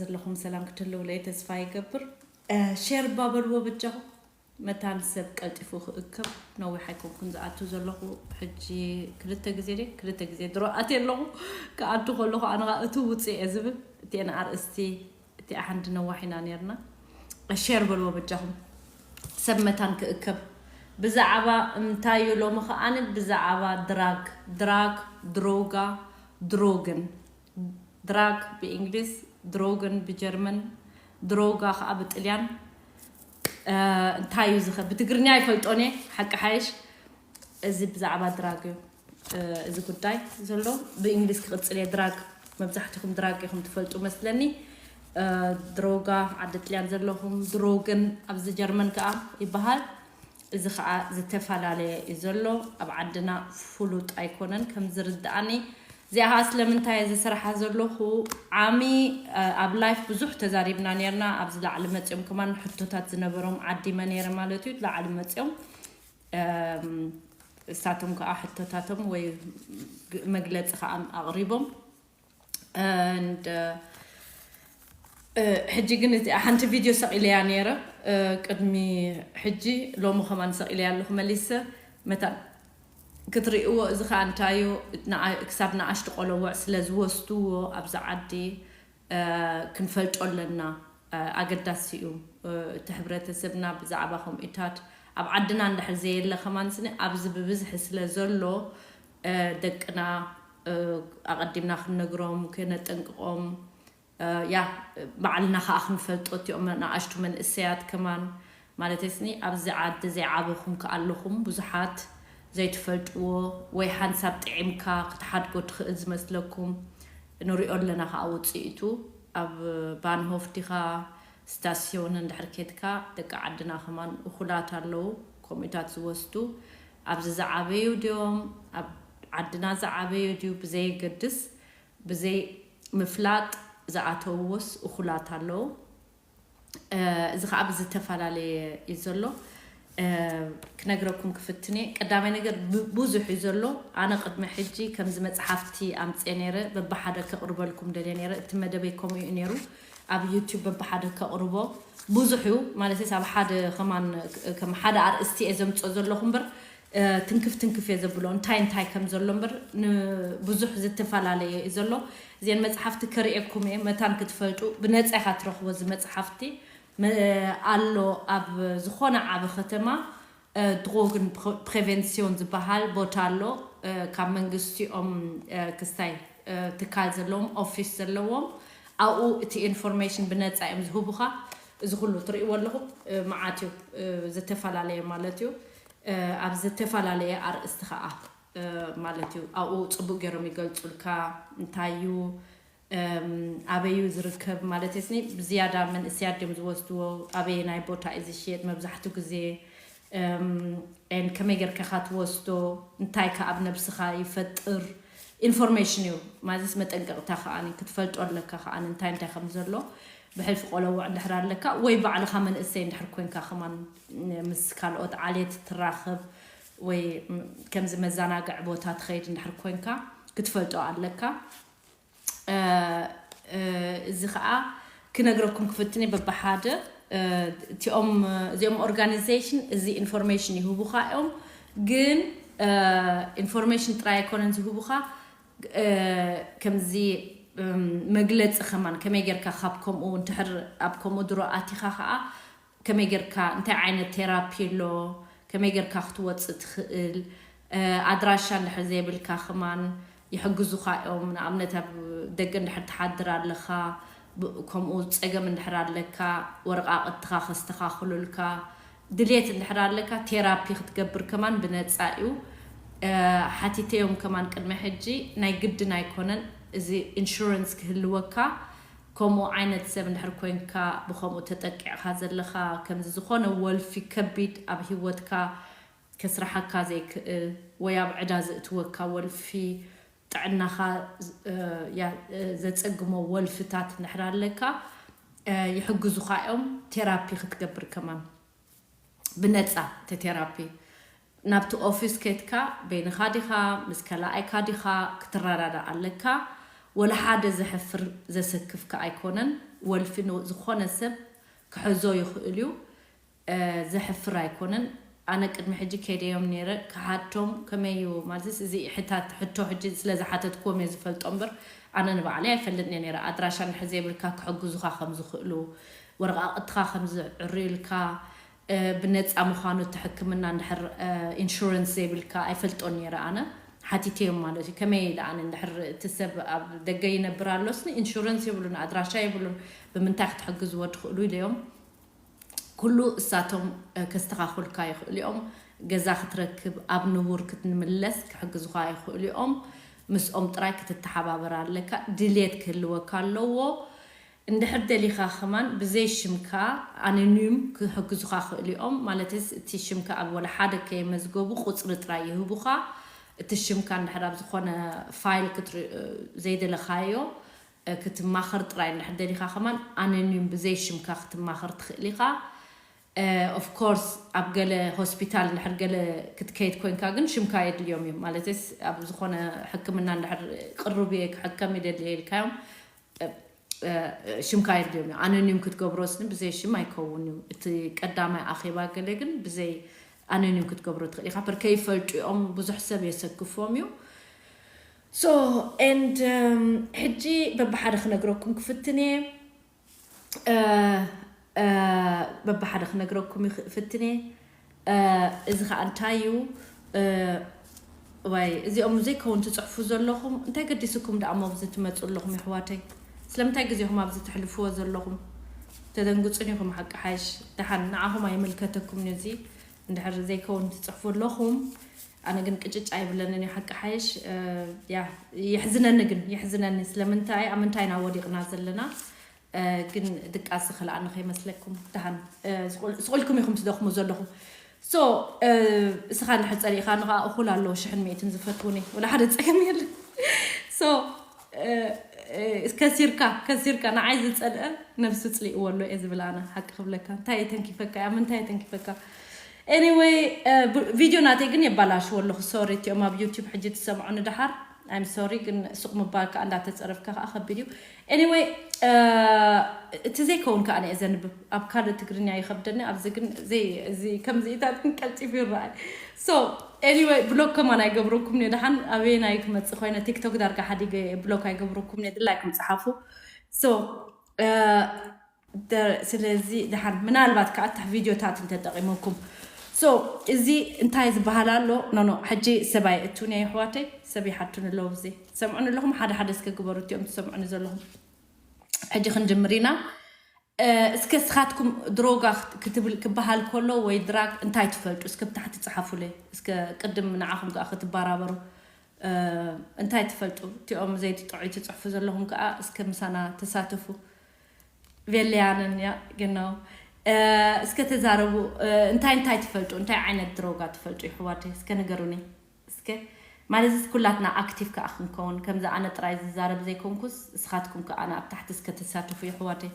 ዘለኹም ሰላም ክትህልውለይ ተስፋ ይገብር። እ፣ ሼር ባበልዎ በጃኹም። መታን ሰብ ቀልጢፉ ክእከብ ነዊሕ ኣይኮንኩን ዝኣቱ ዘለኹ። ሕጂ ክልተ ግዜ ድየ? ክልተ ግዜ ድሮ ኣትየ ኣለኹ። ክኣቱ ከለኹ ኣነ ኸኣ እቱ ውፅእ እየ ዝብል። እቲአን ኣርእስቲ፣ እቲኣ ሓንቲ ነዋሕ ኢና ነርና። ሼር በልዎ በጃኹም። ሰብ መታን ክእከብ። ብዛዕባ እንታይ እዩ ሎሚ ከኣኒ? ብዛዕባ ድራግ፣ ድራግ፣ ድሮጋ፣ ድሮግን። ድራግ ብእንግሊዝ፣ ድሮግን ብጀርመን፣ ድሮጋ ከዓ ብጥልያን። እ፣ እንታይ እዩ ዝኸ-፣ ብትግርኛ ይፈልጦን እየ፣ ሓቂ ሓይሽ። እዚ ብዛዕባ ድራግ እዩ፣ እ፣ እዚ ጉዳይ ዘሎ። ብእንግሊዝ ክቕጽል እየ። ድራግ፣ መብዛሕትኹም ድራግ ኢኹም ትፈልጡ መስለኒ። እ፣ ድሮጋ ዓዲ ጥልያን ዘለኹም፣ ድሮግን ኣብዚ ጀርመን ከዓ ይበሃል። እዚ ከዓ ዝተፈላለየ እዩ ዘሎ። ኣብ ዓድና ፍሉጥ ኣይኮነን ከም ዝርድኣኒ። እዚኣ ከዓ ስለምንታይ እየ ዝሰርሓ ዘለኹ? ዓሚ፣ እ፣ ኣብ ላይፍ ብዙሕ ተዛሪብና ነርና። ኣብዚ ላዕሊ መፅኦም ከማን ሕቶታት ዝነበሮም ዓዲመ ነይረ ማለት እዩ። ላዕሊ መፅኦም፣ እም፣ እሳቶም ከዓ ሕቶታቶም ወይ ግ-፣ መግለፂ ከዓ ኣቕሪቦም። And, እ፣ እ፣ ሕጂ ግን እዚኣ ሓንቲ ቪድዮ ሰቒለያ ነይረ፣ እ፣ ቅድሚ ሕጂ። ሎሚ ከማን ሰቒለያ ኣለኹ መሊሰ። መታን ክትርእይዎ። እዚ ከዓ እንታዩ? ንኣ-፣ ክሳብ ንኣሽቱ ቆለውዕ ስለ ዝወስድዎ ኣብዚ ዓዲ፣ እ፣ ክንፈልጦ ኣለና። እ፣ ኣገዳሲ እዩ። እ፣ እቲ ሕብረተሰብና ብዛዕባ ከምኡታት ኣብ ዓድና እንድሕር ዘየለ ከማን ስኒ ኣብዚ ብብዝሒ ስለ ዘሎ፣ እ፣ ደቅና፣ እ፣ ኣቐዲምና ክንነግሮም፣ ከነጠንቅቖም፣ እ፣ ያ፣ ባዕልና ከኣ ክንፈልጦ፣ እቲኦም ንኣሽቱ መንእሰያት ከማን፣ ማለት ስኒ ኣብዚ ዓዲ ዘይዓበኹም ከኣ ኣለኹም፣ ብዙሓት ዘይትፈልጥዎ ወይ ሓንሳብ ጥዒምካ ክትሓድጎ ትኽእል ዝመስለኩም፣ ንሪኦ ኣለና ከኣ ውጽኢቱ። ኣብ ባንሆፍ ዲኻ ስታስዮን እንድሕር ኬድካ፣ ደቂ ዓድና ከማን እኹላት ኣለዉ፣ ከምኡታት ዝወስዱ። ኣብዚ ዝዓበዩ ድዮም፣ ኣብ ዓድና ዝዓበዩ ድዩ ብዘየገድስ፣ ብዘይ ምፍላጥ ዝኣተውዎስ እኹላት ኣለዉ። እ፣ እዚ ኸዓ ብዝተፈላለየ እዩ ዘሎ። እ፣ ክነግረኩም ክፍትን እየ። ቀዳማይ ነገር ብ-፣ ብዙሕ እዩ ዘሎ። ኣነ ቅድሚ ሕጂ ከምዚ መጽሓፍቲ ኣምጽኤ ነይረ፣ በብሓደ ከቕርበልኩም ደልየ ነይረ። እቲ መደበይ ከምኡ እዩ ነይሩ። ኣብ ዩቲዩብ በብሓደ ከቕርቦ ብዙሕ እዩ። ማለትስ ኣብ ሓደ ከማን ከም ሓደ ኣርእስቲ እየ ዘምጽኦ ዘለኹ እምበር፣ እ፣ ትንክፍ ትንክፍ እየ ዘብሎ፣ እንታይ እንታይ ከም ዘሎ እምበር፣ ንብዙሕ ዝተፈላለየ እዩ ዘሎ። እዚአን መጽሓፍቲ ከርእየኩም እየ፣ መታን ክትፈልጡ። ብነጻ ኢኻ ትረኽቦ እዚ መጽሓፍቲ። መ-፣ ኣሎ ኣብ ዝኾነ ዓቢ ከተማ፣ እ፣ ድሮግን ፕረ-፣ ፕሬቨንሲዮን ዝበሃል ቦታ ኣሎ። እ፣ ካብ መንግስቲኦም፣ እ፣ ክስታይ፣ እ፣ ትካል ዘለዎም፣ ኦፊስ ዘለዎም፣ ኣብኡ እቲ ኢንፎርሜሽን ብነጻ እዮም ዝህቡኻ። እዚ ኩሉ ትርእይዎ ኣለኹም፣ እ፣ መዓት እዩ፣ እ፣ ዝተፈላለየ ማለት እዩ። እ፣ ኣብ ዝተፈላለየ ኣርእስቲ ኸኣ፣ እ፣ ማለት እዩ። ኣብኡ ጽቡቕ ገይሮም ይገልጹልካ፣ እንታይ እዩ፣ እም፣ ኣበይ እዩ ዝርከብ ማለት ስኒ፣ ብዝያዳ መንእሰያት ድዮም ዝወስድዎ፣ ኣበየናይ ቦታ እዩ ዝሽየጥ መብዛሕትኡ ግዜ፣ እም፣ ኤን ከመይ ጌርካ ኢኻ ትወስዶ፣ እንታይ ከ ኣብ ነብስኻ ይፈጥር፣ ኢንፎርሜሽን እዩ። ማለትስ መጠንቀቕታ ከኣ ክትፈልጦ ኣለካ ከኣ እንታይ እንታይ ከም ዘሎ። ብሕልፊ ቆለውዕ እንድሕር ኣለካ ወይ ባዕልኻ መንእሰይ እንድሕር ኮንካ ከማን ምስ ካልኦት ዓሌት ትራኸብ ወይ፣ ም፣ ከምዚ መዘናግዒ ቦታ ትኸይድ እንድሕር ኮንካ ክትፈልጦ ኣለካ። እ፣ እ፣ እዚ ኸኣ ክነግረኩም ክፍትን እየ በብሓደ። እ፣ እቲኦም፣ እዚኦም ኦርጋናይዜሽን እዚ ኢንፎርሜሽን ይህቡኻ እዮም፣ ግን፣ እ፣ ኢንፎርሜሽን ጥራይ ኣይኮነን ዝህቡኻ። እ፣ ከምዚ፣ እም፣ መግለጺ ከማን ከመይ ጌርካ ካብ ከምኡ፣ እንድሕር ኣብ ከምኡ ድሮ ኣቲኻ ኸኣ ከመይ ጌርካ፣ እንታይ ዓይነት ቴራፒ ኣሎ፣ ከመይ ጌርካ ክትወጽእ ትኽእል፣ እ፣ ኣድራሻ እንድሕር ዘይብልካ ከማን ይሕግዙኻ እዮም። ንኣብነት ኣብ ደገ እንድሕር ትሓድር ኣለኻ፣ ብ-፣ ከምኡ ጸገም እንድሕር ኣለካ፣ ወረቓቕትኻ ከስተኻኽሉልካ፣ ድልየት እንድሕር ኣለካ፣ ቴራፒ ክትገብር ከማን ብነጻ እዩ። እ፣ ሓቲተዮም ከማን ቅድሚ ሕጂ፣ ናይ ግድን ኣይኮነን እዚ ኢንሹረንስ ክህልወካ፣ ከምኡ ዓይነት ሰብ እንድሕር ኮንካ፣ ብኸምኡ ተጠቂዕካ ዘለኻ፣ ከምዚ ዝኾነ ወልፊ ከቢድ ኣብ ህይወትካ ከስርሓካ ዘይክእል ወይ ኣብ ዕዳ ዘእትወካ ወልፊ፣ ጥዕናኻ ዝ-፣ እ፣ ያ-፣ እ፣ ዘጸግሞ ወልፍታት እንድሕር ኣለካ፣ እ፣ ይሕግዙኻ እዮም። ቴራፒ ክትገብር ከማን ብነጻ እቲ ቴራፒ። ናብቲ ኦፊስ ከድካ በይንኻ ዲኻ፣ ምስ ከላኣይካ ዲኻ፣ ክትረዳዳእ ኣለካ። ወላ ሓደ ዘሕፍር ዘሰክፍካ ኣይኮነን። ወልፊ ን-፣ ዝኾነ ሰብ ክሕዞ ይኽእል እዩ። እ፣ ዘሕፍር ኣይኮነን። ኣነ ቅድሚ ሕጂ ከይደዮም ነይረ ክሓቶም፣ ከመይ እዩ ማለትስ፣ እዚ ሕታት ሕቶ ሕጂ ስለ ዝሓተትክዎም እየ ዝፈልጦ እምበር፣ ኣነ ንባዕለይ ኣይፈልጥን እየ ነይረ። ኣድራሻ እንድሕር ዘይብልካ ክሕግዙኻ ከም ዝኽእሉ፣ ወረቓቕትኻ ከም ዝዕርዩልካ፣ እ፣ ብነጻ ምዃኑ እቲ ሕክምና እንድሕር፣ እ፣ ኢንሹረንስ ዘይብልካ ኣይፈልጦን ነይረ ኣነ። ሓቲተዮም ማለት እዩ። ከመይ ኢለ ኣነ እንድሕር እቲ ሰብ ኣብ ደገ ይነብር ኣሎስኒ ኢንሹረንስ የብሉን፣ ኣድራሻ የብሉን፣ ብምንታይ ክትሕግዝዎ ትኽእሉ ኢለዮም። ኩሉ እሳቶም፣ እ፣ ከስተኻኹልካ ይኽእሉ እዮም። ገዛ ክትረክብ፣ ኣብ ንቡር ክትምለስ ክሕግዙኻ ይኽእሉ እዮም። ምስኦም ጥራይ ክትተሓባበር ኣለካ። ድልየት ክህልወካ ኣለዎ። እንድሕር ደሊኻ ከማን ብዘይ ሽምካ ኣኖኒም ክሕግዙኻ ክእሉ እዮም። ማለትስ እቲ ሽምካ ኣብ ወላ ሓደ ከየመዝገቡ ቁጽሪ ጥራይ ይህቡኻ። እቲ ሽምካ እንድሕር ኣብ ዝኾነ ፋይል ክትር-፣ ዘይደለኻዮ፣ እ፣ ክትማኸር ጥራይ እንድሕር ደሊኻ ከማን ኣኖኒም ብዘይ ሽምካ ክትማኸር ትኽእል ኢኻ። እ፣ ኦፍ ኮርስ ኣብ ገለ ሆስፒታል እንድሕር ገለ ክትከይድ ኮንካ ግን ሽምካ የድልዮም እዮም። ማለትስ ኣብ ዝኾነ ሕክምና እንድሕር ቅሩብ እየ ክሕከም ይደሊ ኢልካዮም፣ እ፣ እ፣ ሽምካ የድልዮም እዩ። ኣኖኒም ክትገብሮ ስኒ ብዘይ ሽም ኣይከውን እዩ። እቲ ቀዳማይ ኣኼባ ገለ ግን ብዘይ ኣኖኒም ክትገብሮ ትኽእል ኢኻ። በር ከይፈልጡ እዮም፣ ብዙሕ ሰብ የሰክፎም እዩ። So and ሕጂ በብሓደ ክነግረኩም ክፍትን እየ። እ፣ እ፣ በብሓደ ክነግረኩም ይኽ-፣ ፍትን እየ። እ፣ እዚ ኸዓ እንታይ እዩ? እ፣ ዋይ፣ እዚኦም ዘይከውን ትጽሕፉ ዘለኹም፣ እንታይ ገዲስኩም ደኣ እሞ ኣብዚ ትመጹ ኣለኹም፣ የሕዋተይ? ስለምንታይ ግዜኹም ኣብዚ ተሕልፍዎ ዘለኹም? ተደንግጹን ኢኹም፣ ሓቂ ሓይሽ። ደሓን ንዓኹም ኣይምልከተኩምን እዩ እዚ። እንድሕር ዘይከውን ትጽሕፉ ኣለኹም፣ ኣነ ግን ቅጭጭ ኣይብለንን እዩ፣ ሓቂ ሓይሽ። እ፣ ያ፣ የሕዝነኒ ግን፣ የሕዝነኒ። ስለምንታይ፣ ኣብ ምንታይ ኢና ወዲቕና ዘለና? እ፣ ግን ድቃስ ዝኸልኣኒ ከይመስለኩም። ደሓን፣ እ፣ ስቑል-፣ ስቑልኩም ኢኹም ትደኽሙ ዘለኹም። So፣ እ፣ እስኻ እንድሕር ጸሊእካ ንኸኣ እኹል ኣለዉ፣ ሽሕን ሚእትን ዝፈትዉኒ። ወላ ሓደ ጸገም የለን። So፣ እ፣ እ፣ ከሲርካ፣ ከሲርካ፣ ንዓይ ዝጸልአ ነብሱ ጽሊእዎ ኣሎ እየ ዝብል ኣነ፣ ሓቂ ክብለካ። እንታይ እየ ተንኪፈካ? ኣብ ምንታይ እየ ተንኪፈካ? Anyway፣ እ፣ ብ-፣ ቪድዮ ናተይ ግን የባላሽዎ ኣለኹ። ሶሪ፣ እቲኦም ኣብ ዩቲዩብ ሕጂ ትሰምዑኒ ደሓር። I'm sorry፣ ግን ሱቕ ምባል ከኣ እንዳተጸረፍካ ከኣ ከቢድ እዩ። Anyway፣ እ፣ እቲ ዘይከውን ከኣ እየ ዘንብብ። ኣብ ካልእ ትግርኛ ይኸብደኒ፣ ኣብዚ ግን ዘይ-፣ እዚ ከምዚኢታት ግን ቀልጢፉ ይረኣይ። So፣ anyway፣ ብሎክ ከማን ኣይገብረኩም እየ። ደሓን ኣበየናይ ክመጽእ ኮይነ፣ ቲክቶክ ዳርጋ ሓዲገ እየ፣ ብሎክ ኣይገብረኩም እየ። ድላይኩም ጸሓፉ። So፣ እ፣ ደ-፣ ስለዚ ደሓን ምናልባት ከኣ እታ ቪድዮታት እንተጠቒመኩም። So፣ እዚ እንታይ ዝበሃል ኣሎ? ኖ፣ ኖ፣ ሕጂ ሰብ ኣየእትውን እየ፣ ኣሕዋተይ። ሰብ ይሓቱኒ ኣለዉ፣ እዚ ትሰምዑኒ ኣለኹም? ሓደ ሓደ እስከ ግበሩ፣ እቲኦም ትሰምዑኒ ዘለኹም። ሕጂ ክንጅምር ኢና። እ፣ እስከ ስኻትኩም ድሮጋ ክት-፣ ክትብል ክበሃል ከሎ ወይ ድራግ እንታይ ትፈልጡ? እስከ ብታሕቲ ጸሓፉለይ። እስከ ቅድም ንዓኹም ከኣ ክትበራበሩ። እ፣ እንታይ ትፈልጡ? እቲኦም ዘይትጥዑይ ትጽሕፉ ዘለኹም ከኣ እስከ ምሳና ተሳተፉ። ቬልያንን፣ ያ፣ genau። እ፣ እስከ ተዛረቡ። እ፣ እንታይ እንታይ ትፈልጡ? እንታይ ዓይነት ድሮጋ ትፈልጡ ይሕዋተይ? እስከ ንገሩኒ። እስከ፣ ማለትስ ኩላትና ኣክቲቭ ከኣ ክንከውን፣ ከምዚ ኣነ ጥራይ ዝዛረብ ዘይኮንኩስ፣ እስኻትኩም ከኣ ኣብ ታሕቲ እስከ ተሳተፉ ይሕዋተይ።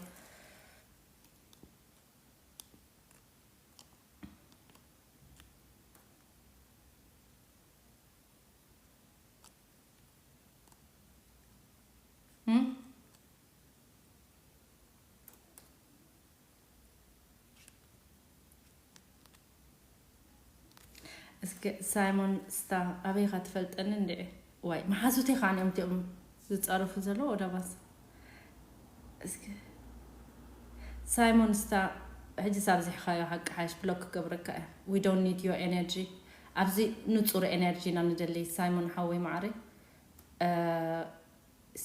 እም? እስከ ሳይሞን ስታ ኣበይ ኢኻ ትፈልጠኒ እንድዒ? ዋይ፣ መሓዙተይ ኸዓ እዮም እቲኦም ዝጻረፉ ዘለዉ ወዳባስ። እስከ ሳይሞን ስታ፣ ሕጂስ ኣብዚሕኻዮ፣ ሓቂ ሓይሽ ብሎክ ክገብረካ እየ። We don't need your energy። ኣብዚ ንጹር ኤነርጂ ኢና ንደሊ ሳይሞን ሓወይ መዓረይ። እ፣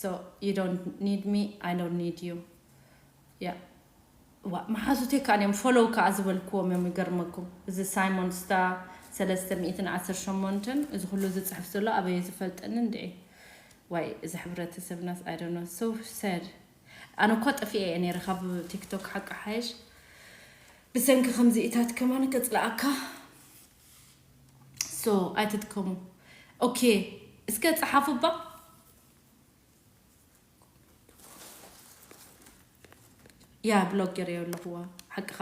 So you don't need me, I don't need you። ያ። ዋ፣ መሓዙተይ ከኣ እዮም ፎሎው ከኣ ዝበልክዎም እዮም፣ ይገርመኩም። እዚ ሳይሞን ስታ ሰለስተ ሚእትን ዓሰርተ ሸሞንተን፣ እዚ ኩሉ ዝጽሕፍ ዘሎ ኣበይ ዝፈልጠኒ እንድዒ? ዋይ፣ እዚ ሕብረተሰብናስ፣ I don't know, so sad። ኣነ እኮ ጠፊኤ እየ ነይረ ካብ ቲክቶክ፣ ሓቂ ሓይሽ። ብሰንኪ ከምዚኢታት ከማን ከጽልኣካ። So ኣይትድከሙ። ኦኬ፣ እስከ ጸሓፉ እባ። ያ፣ ብሎግ ገይረዮ ኣለኹዋ። ሓቅኻ።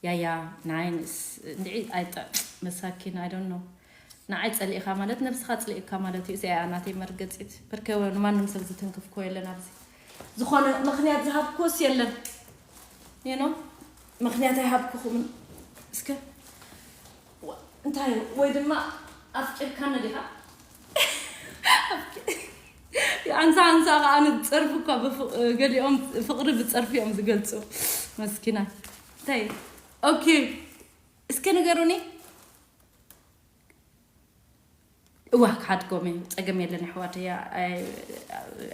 ያ፣ ያ፣ ንዓይ ንስ-፣ እንድዒ ኣይጠ-፣ መሳኪን፣ I don't know። ንዓይ ጸሊእኻ ማለት ነብስኻ ጽሊእካ ማለት እዩ። እዚኣ እያ ናተይ መርገጺት። ብርከ ንማንም ሰብ ዝትንክፍ እኮ የለን ኣብዚ። ዝኾነ ምኽንያት ዝሃብኩዎስ የለን። ኖ፣ ምኽንያት ኣይሃብኩኹምን። እስከ እንታይ ወይ ድማ ኣፍቂርካኒ ዲኻ? ኣንሳ ኣንሳ ከዓ ንፀርፊ እኳ ብፍ- ገሊኦም ፍቕሪ ብፀርፊ እዮም ዝገልፁ። መስኪና እንታይ። ኦኬ፣ እስከ ንገሩኒ። እዋ ክሓድጎም እዩ፣ ፀገም የለን ኣሕዋተያ።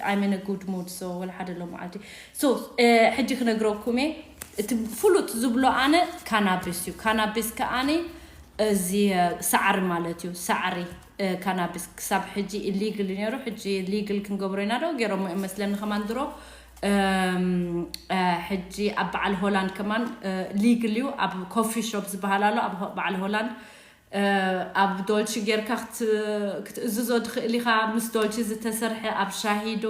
I'm in a good mood, so ወላ ሓደ ሎ መዓልቲ። So ሕጂ ክነግረኩም እየ። እቲ ፍሉጥ ዝብሎ ኣነ ካናቢስ እዩ። ካናቢስ ከኣኒ እዚ ሳዕሪ ማለት እዩ። ሳዕሪ ካናቢስ ክሳብ ሕጂ ኢሊግል እዩ ነይሩ። ሕጂ ሊግል ክንገብሮ ኢና ዶ ገይሮሞ እዮም መስለኒ ከማን ድሮ። ሕጂ ኣብ በዓል ሆላንድ ከማን ሊግል እዩ። ኣብ ኮፊ ሾፕ ዝበሃል ኣሎ ኣብ በዓል ሆላንድ ኣብ ዶልቺ ጌርካ ክትእዝዞ ትኽእል ኢኻ። ምስ ዶልቺ ዝተሰርሐ ኣብ ሻሂዶ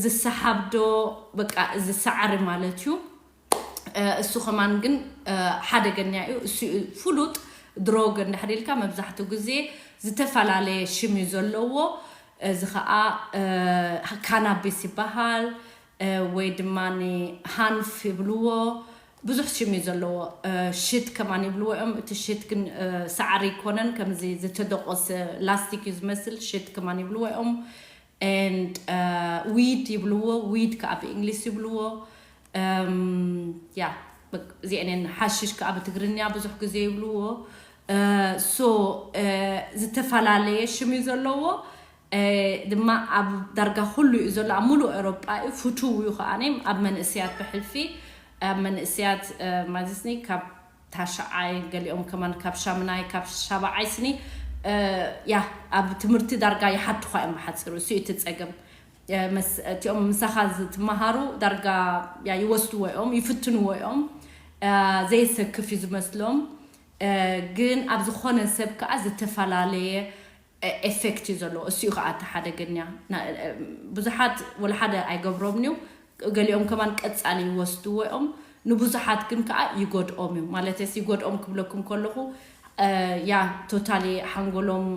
ዝሰሓብዶ በቃ እዚ ሳዕሪ ማለት እዩ። እሱ ከማን ግን ሓደገኛ እዩ። እሱ ፍሉጥ ድሮግ እንዳሕሪልካ መብዛሕትኡ ግዜ ዝተፈላለየ ሽም እዩ ዘለዎ። እዚ ከዓ ካናቢስ ይበሃል ወይ ድማ ሃንፍ ይብልዎ። ብዙሕ ሽም እዩ ዘለዎ። ሽት ከማን ይብልዎ እዮም። እቲ ሽት ግን ሳዕሪ ይኮነን፣ ከምዚ ዝተደቆሰ ላስቲክ እዩ ዝመስል። ሽት ከማን ይብልዎ እዮም። And ዊድ ይብልዎ። ዊድ ከዓ ብእንግሊስ ይብልዎ። ያ እዚአንን ሓሽሽ ከዓ ብትግርኛ ብዙሕ ግዜ ይብልዎ። So ዝተፈላለየ ሽም እዩ ዘለዎ። ድማ ኣብ ዳርጋ ኩሉ እዩ ዘሎ፣ ኣብ ሙሉእ ኤሮጳ እዩ። ፍቱው እዩ ከዓ ኣብ መንእስያት ብሕልፊ ኣብ መንእስያት ማለትኒ ካብ ታሽዓይ ገሊኦም ከማን ካብ ሻምናይ ካብ ሻብዓይ ስኒ ያ ኣብ ትምህርቲ ዳርጋ ይሓቱኻ እዮም ብሓፂሩ። እሱ እቲ ፀገም። እቲኦም ምሳኻ ዝትመሃሩ ዳርጋ ያ ይወስድዎ እዮም፣ ይፍትንዎ እዮም። ዘየሰክፍ እዩ ዝመስሎም። ግን ኣብ ዝኾነ ሰብ ከዓ ዝተፈላለየ ኤፌክት እዩ ዘለዎ። እሱ እዩ ከዓ እቲ ሓደገኛ። ብዙሓት ወላ ሓደ ኣይገብሮም እዩ። ገሊኦም ከማን ቀፃሊ ይወስድዎ እዮም። ንብዙሓት ግን ከዓ ይጎድኦም እዩ። ማለት ስ ይጎድኦም ክብለኩም ከለኹ ያ ቶታሊ ሓንጎሎም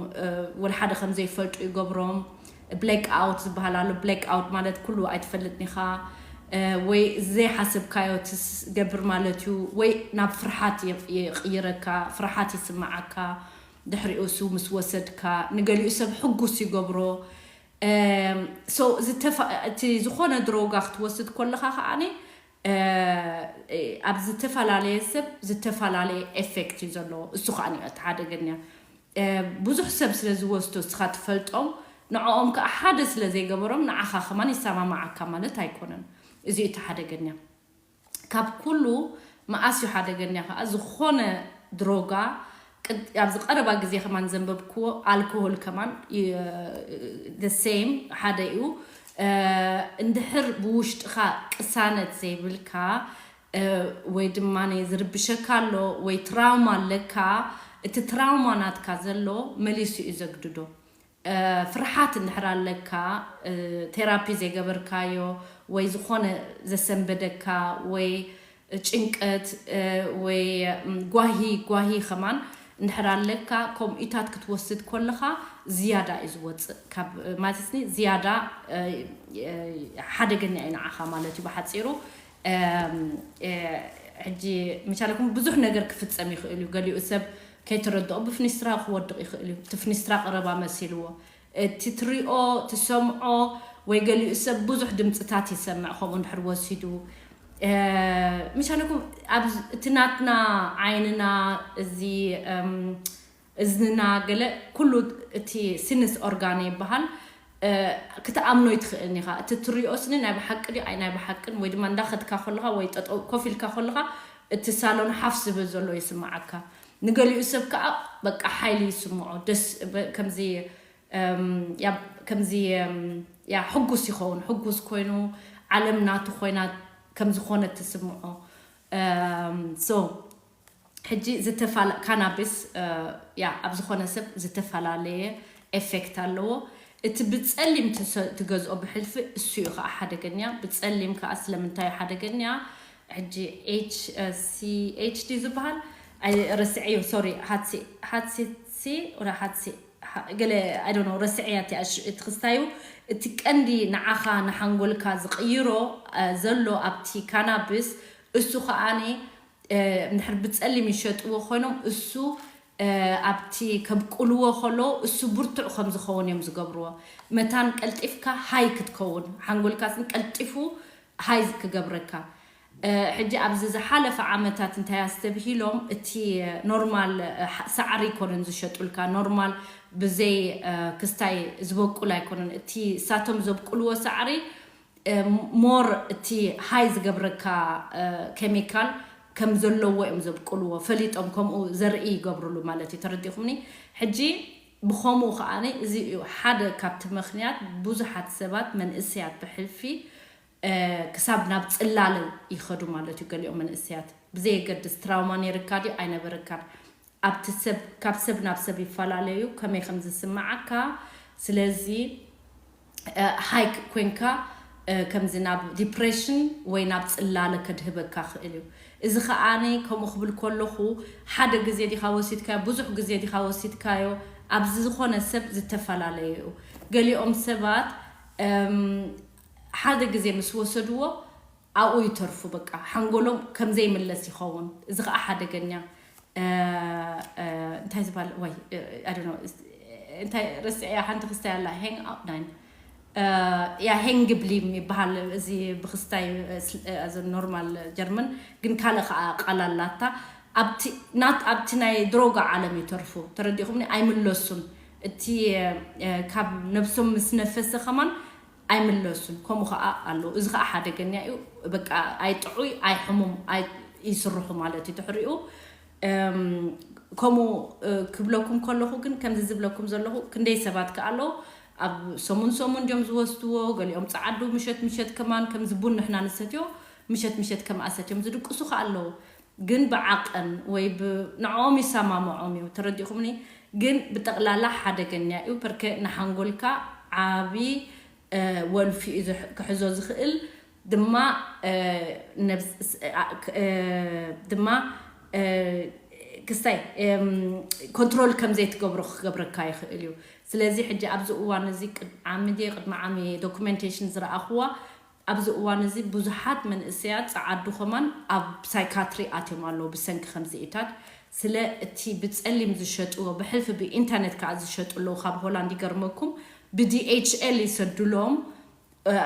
ወላ ሓደ ከም ዘይፈልጡ ይገብሮም። ብሌክ ኣውት ዝበሃል ኣሎ። ብሌክ ኣውት ማለት ኩሉ ኣይትፈልጥን ኢኻ ወይ ዘይሓሰብካዮ ትገብር ማለት እዩ። ወይ ናብ ፍርሓት ይቕይረካ፣ ፍርሓት ይስምዓካ። ድሕሪኡ እሱ ምስ ወሰድካ ንገሊኡ ሰብ ሕጉስ ይገብሮ። እቲ ዝኾነ ድሮጋ ክትወስድ ከለኻ ከዓኒ ኣብ ዝተፈላለየ ሰብ ዝተፈላለየ ኤፌክት እዩ ዘለዎ። እሱ ከዓ እቲ ሓደገኛ ብዙሕ ሰብ ስለ ዝወስዶ እስኻ ትፈልጦም ንዕኦም ከዓ ሓደ ስለ ዘይገበሮም ንዓኻ ከማን ይሰማማዓካ ማለት ኣይኮነን። እዚ እቲ ሓደገኛ። ካብ ኩሉ መኣስ እዩ ሓደገኛ ከዓ ዝኾነ ድሮጋ። ኣብዚ ቀረባ ግዜ ከማን ዘንበብክዎ ኣልኮሆል ከማን ሴም ሓደ እዩ። እንድሕር ብውሽጥኻ ቅሳነት ዘይብልካ ወይ ድማ ዝርብሸካ ኣሎ ወይ ትራውማ ኣለካ፣ እቲ ትራውማ ናትካ ዘሎ መሊሱ እዩ ዘግድዶ። ፍርሓት እንድሕር ኣለካ፣ ቴራፒ ዘይገበርካዮ ወይ ዝኾነ ዘሰንበደካ ወይ ጭንቀት ወይ ጓሂ ጓሂ ከማን እንድሕር ኣለካ፣ ከምኡታት ክትወስድ ከለኻ ዝያዳ እዩ ዝወፅእ። ካብ ማለትኒ ዝያዳ ሓደገኛ እዩ ንዓኻ ማለት እዩ ብሓፂሩ። ሕጂ ምቻለኩም ብዙሕ ነገር ክፍፀም ይኽእል እዩ። ገሊኡ ሰብ ከይተረድኦ ብፍኒስትራ ክወድቕ ይኽእል እዩ። እቲ ፍኒስትራ ቀረባ መሲልዎ እቲ ትሪኦ ትሰምዖ ወይ ገሊኡ ሰብ ብዙሕ ድምፅታት ይሰምዕ ከምኡ እንድሕር ወሲዱ ምሻለኩም ኣብ እቲ ናትና ዓይንና እዚ እዝንና ገለ ኩሉ እቲ ሲንስ ኦርጋን ይበሃል። ክትኣምኖ ይትኽእልን ኢኻ። እቲ ትሪኦ ስኒ ናይ ብሓቂ ድዩ ኣይ ናይ ብሓቅን ወይ ድማ እንዳኸድካ ከለኻ ወይ ጠጠው ኮፍ ኢልካ ከለኻ እቲ ሳሎን ሓፍ ዝብል ዘሎ ይስምዓካ። ንገሊኡ ሰብ ከዓ በቃ ሓይሊ ይስምዖ ደስ ከምዚ ከምዚ ያ ሕጉስ ይኸውን። ሕጉስ ኮይኑ ዓለም ናቱ ኮይና ከምዝኾነ ትስምዖ። So ሕጂ ዝተፋላ ካናቢስ ያ ኣብ ዝኾነ ሰብ ዝተፈላለየ ኤፌክት ኣለዎ። እቲ ብፀሊም ትገዝኦ ብሕልፊ እሱ እዩ ከዓ ሓደገኛ። ብፀሊም ከዓ ስለምንታይ እዩ ሓደገኛ? ሕጂ ኤች ሲ ኤች ዲ ዝበሃል ረስዐዮ ሶሪ ሃትሲ ሃትሲ ገለ I don't know ረስዕያ እቲ ክስታዩ። እቲ ቀንዲ ንዓኻ ንሓንጎልካ ዝቕይሮ ዘሎ ኣብቲ ካናብስ፣ እሱ ከዓኒ እንድሕር ብፀሊም ይሸጥዎ ኮይኖም እሱ ኣብቲ ከብቁልዎ ከሎ እሱ ብርቱዕ ከም ዝኸውን እዮም ዝገብርዎ። መታን ቀልጢፍካ ሃይ ክትከውን፣ ሓንጎልካ ስን ቀልጢፉ ሃይ ክገብረካ። ሕጂ ኣብዚ ዝሓለፈ ዓመታት እንታይ ኣስተብሂሎም፣ እቲ ኖርማል ሳዕሪ ይኮነን ዝሸጡልካ፣ ኖርማል ብዘይ ክስታይ ዝበቁል ኣይኮነን። እቲ እሳቶም ዘብቁልዎ ሳዕሪ ሞር እቲ ሃይ ዝገብረካ ኬሚካል ከም ዘለዎ እዮም ዘብቁልዎ፣ ፈሊጦም ከምኡ ዘርኢ ይገብርሉ ማለት እዩ። ተረዲኹምኒ? ሕጂ ብኸምኡ ከዓኒ እዚ እዩ ሓደ ካብቲ ምኽንያት ብዙሓት ሰባት መንእሰያት ብሕልፊ ክሳብ ናብ ፅላለ ይኸዱ ማለት እዩ። ገሊኦም መንእሰያት ብዘየገድስ ትራውማ ነይርካ ድዩ ኣይነበረካን፣ ኣብቲ ሰብ ካብ ሰብ ናብ ሰብ ይፈላለዩ፣ ከመይ ከም ዝስምዓካ። ስለዚ ሃይ ኮይንካ ከምዚ ናብ ዲፕሬሽን ወይ ናብ ፅላለ ከድህበካ ክእል እዩ። እዚ ከዓኒ ከምኡ ክብል ከለኹ ሓደ ግዜ ዲኻ ወሲድካዮ፣ ብዙሕ ግዜ ዲኻ ወሲድካዮ፣ ኣብዚ ዝኾነ ሰብ ዝተፈላለየ እዩ። ገሊኦም ሰባት ሓደ ግዜ ምስ ወሰድዎ ኣብኡ ይተርፉ፣ በቃ ሓንጎሎም ከም ዘይምለስ ይኸውን። እዚ ከዓ ሓደገኛ እንታይ ዝበሃል ወይ እንታይ ረስዐያ ሓንቲ ክስታይ ኣላ፣ ሄንግ ኣውት ናይ ያ ሄንግ ብሊም ይበሃል። እዚ ብክስታይ ኖርማል ጀርመን ግን ካልእ ከዓ ቃል ኣላታ። ኣብቲ ናይ ድሮጋ ዓለም ይተርፉ፣ ተረዲኹምኒ? ኣይምለሱን። እቲ ካብ ነብሶም ምስ ነፈሰ ከማን ኣይምለሱን። ከምኡ ከዓ ኣለዉ። እዚ ከዓ ሓደገኛ እዩ። በቃ ኣይጥዑይ ኣይሕሙም ይስርሑ ማለት እዩ። ድሕሪኡ ከምኡ ክብለኩም ከለኹ ግን ከምዚ ዝብለኩም ዘለኹ ክንደይ ሰባት ከዓ ኣለዉ ኣብ ሰሙን ሰሙን ድዮም ዝወስድዎ። ገሊኦም ፀዓዱ ምሸት ምሸት ከማን ከምዚ ቡን ንሕና ንሰትዮ ምሸት ምሸት ከምኣ ሰትዮም ዝድቅሱ ከዓ ኣለዉ። ግን ብዓቐን ወይ ንዕኦም ይሰማምዖም እዩ። ተረዲኹምኒ? ግን ብጠቕላላ ሓደገኛ እዩ። ፐርከ ንሓንጎልካ ዓቢ ወልፊ እዩ ክሕዞ ዝኽእል ድማ ድማ ክስታይ ኮንትሮል ከም ዘይትገብሮ ክገብረካ ይኽእል እዩ። ስለዚ ሕጂ ኣብዚ እዋን እዚ ዓሚ ድየ ቅድሚ ዓሚ ዶኩሜንቴሽን ዝረኣኽዋ ኣብዚ እዋን እዚ ብዙሓት መንእሰያት ጸዓዱ ከማን ኣብ ሳይካትሪ ኣትዮም ኣለዉ ብሰንኪ ከምዚኢታት። ስለ እቲ ብጸሊም ዝሸጥዎ ብሕልፊ ብኢንተርኔት ከኣ ዝሸጡ ኣለዉ። ካብ ሆላንድ ይገርመኩም ብዲኤችኤል ይሰዱሎም።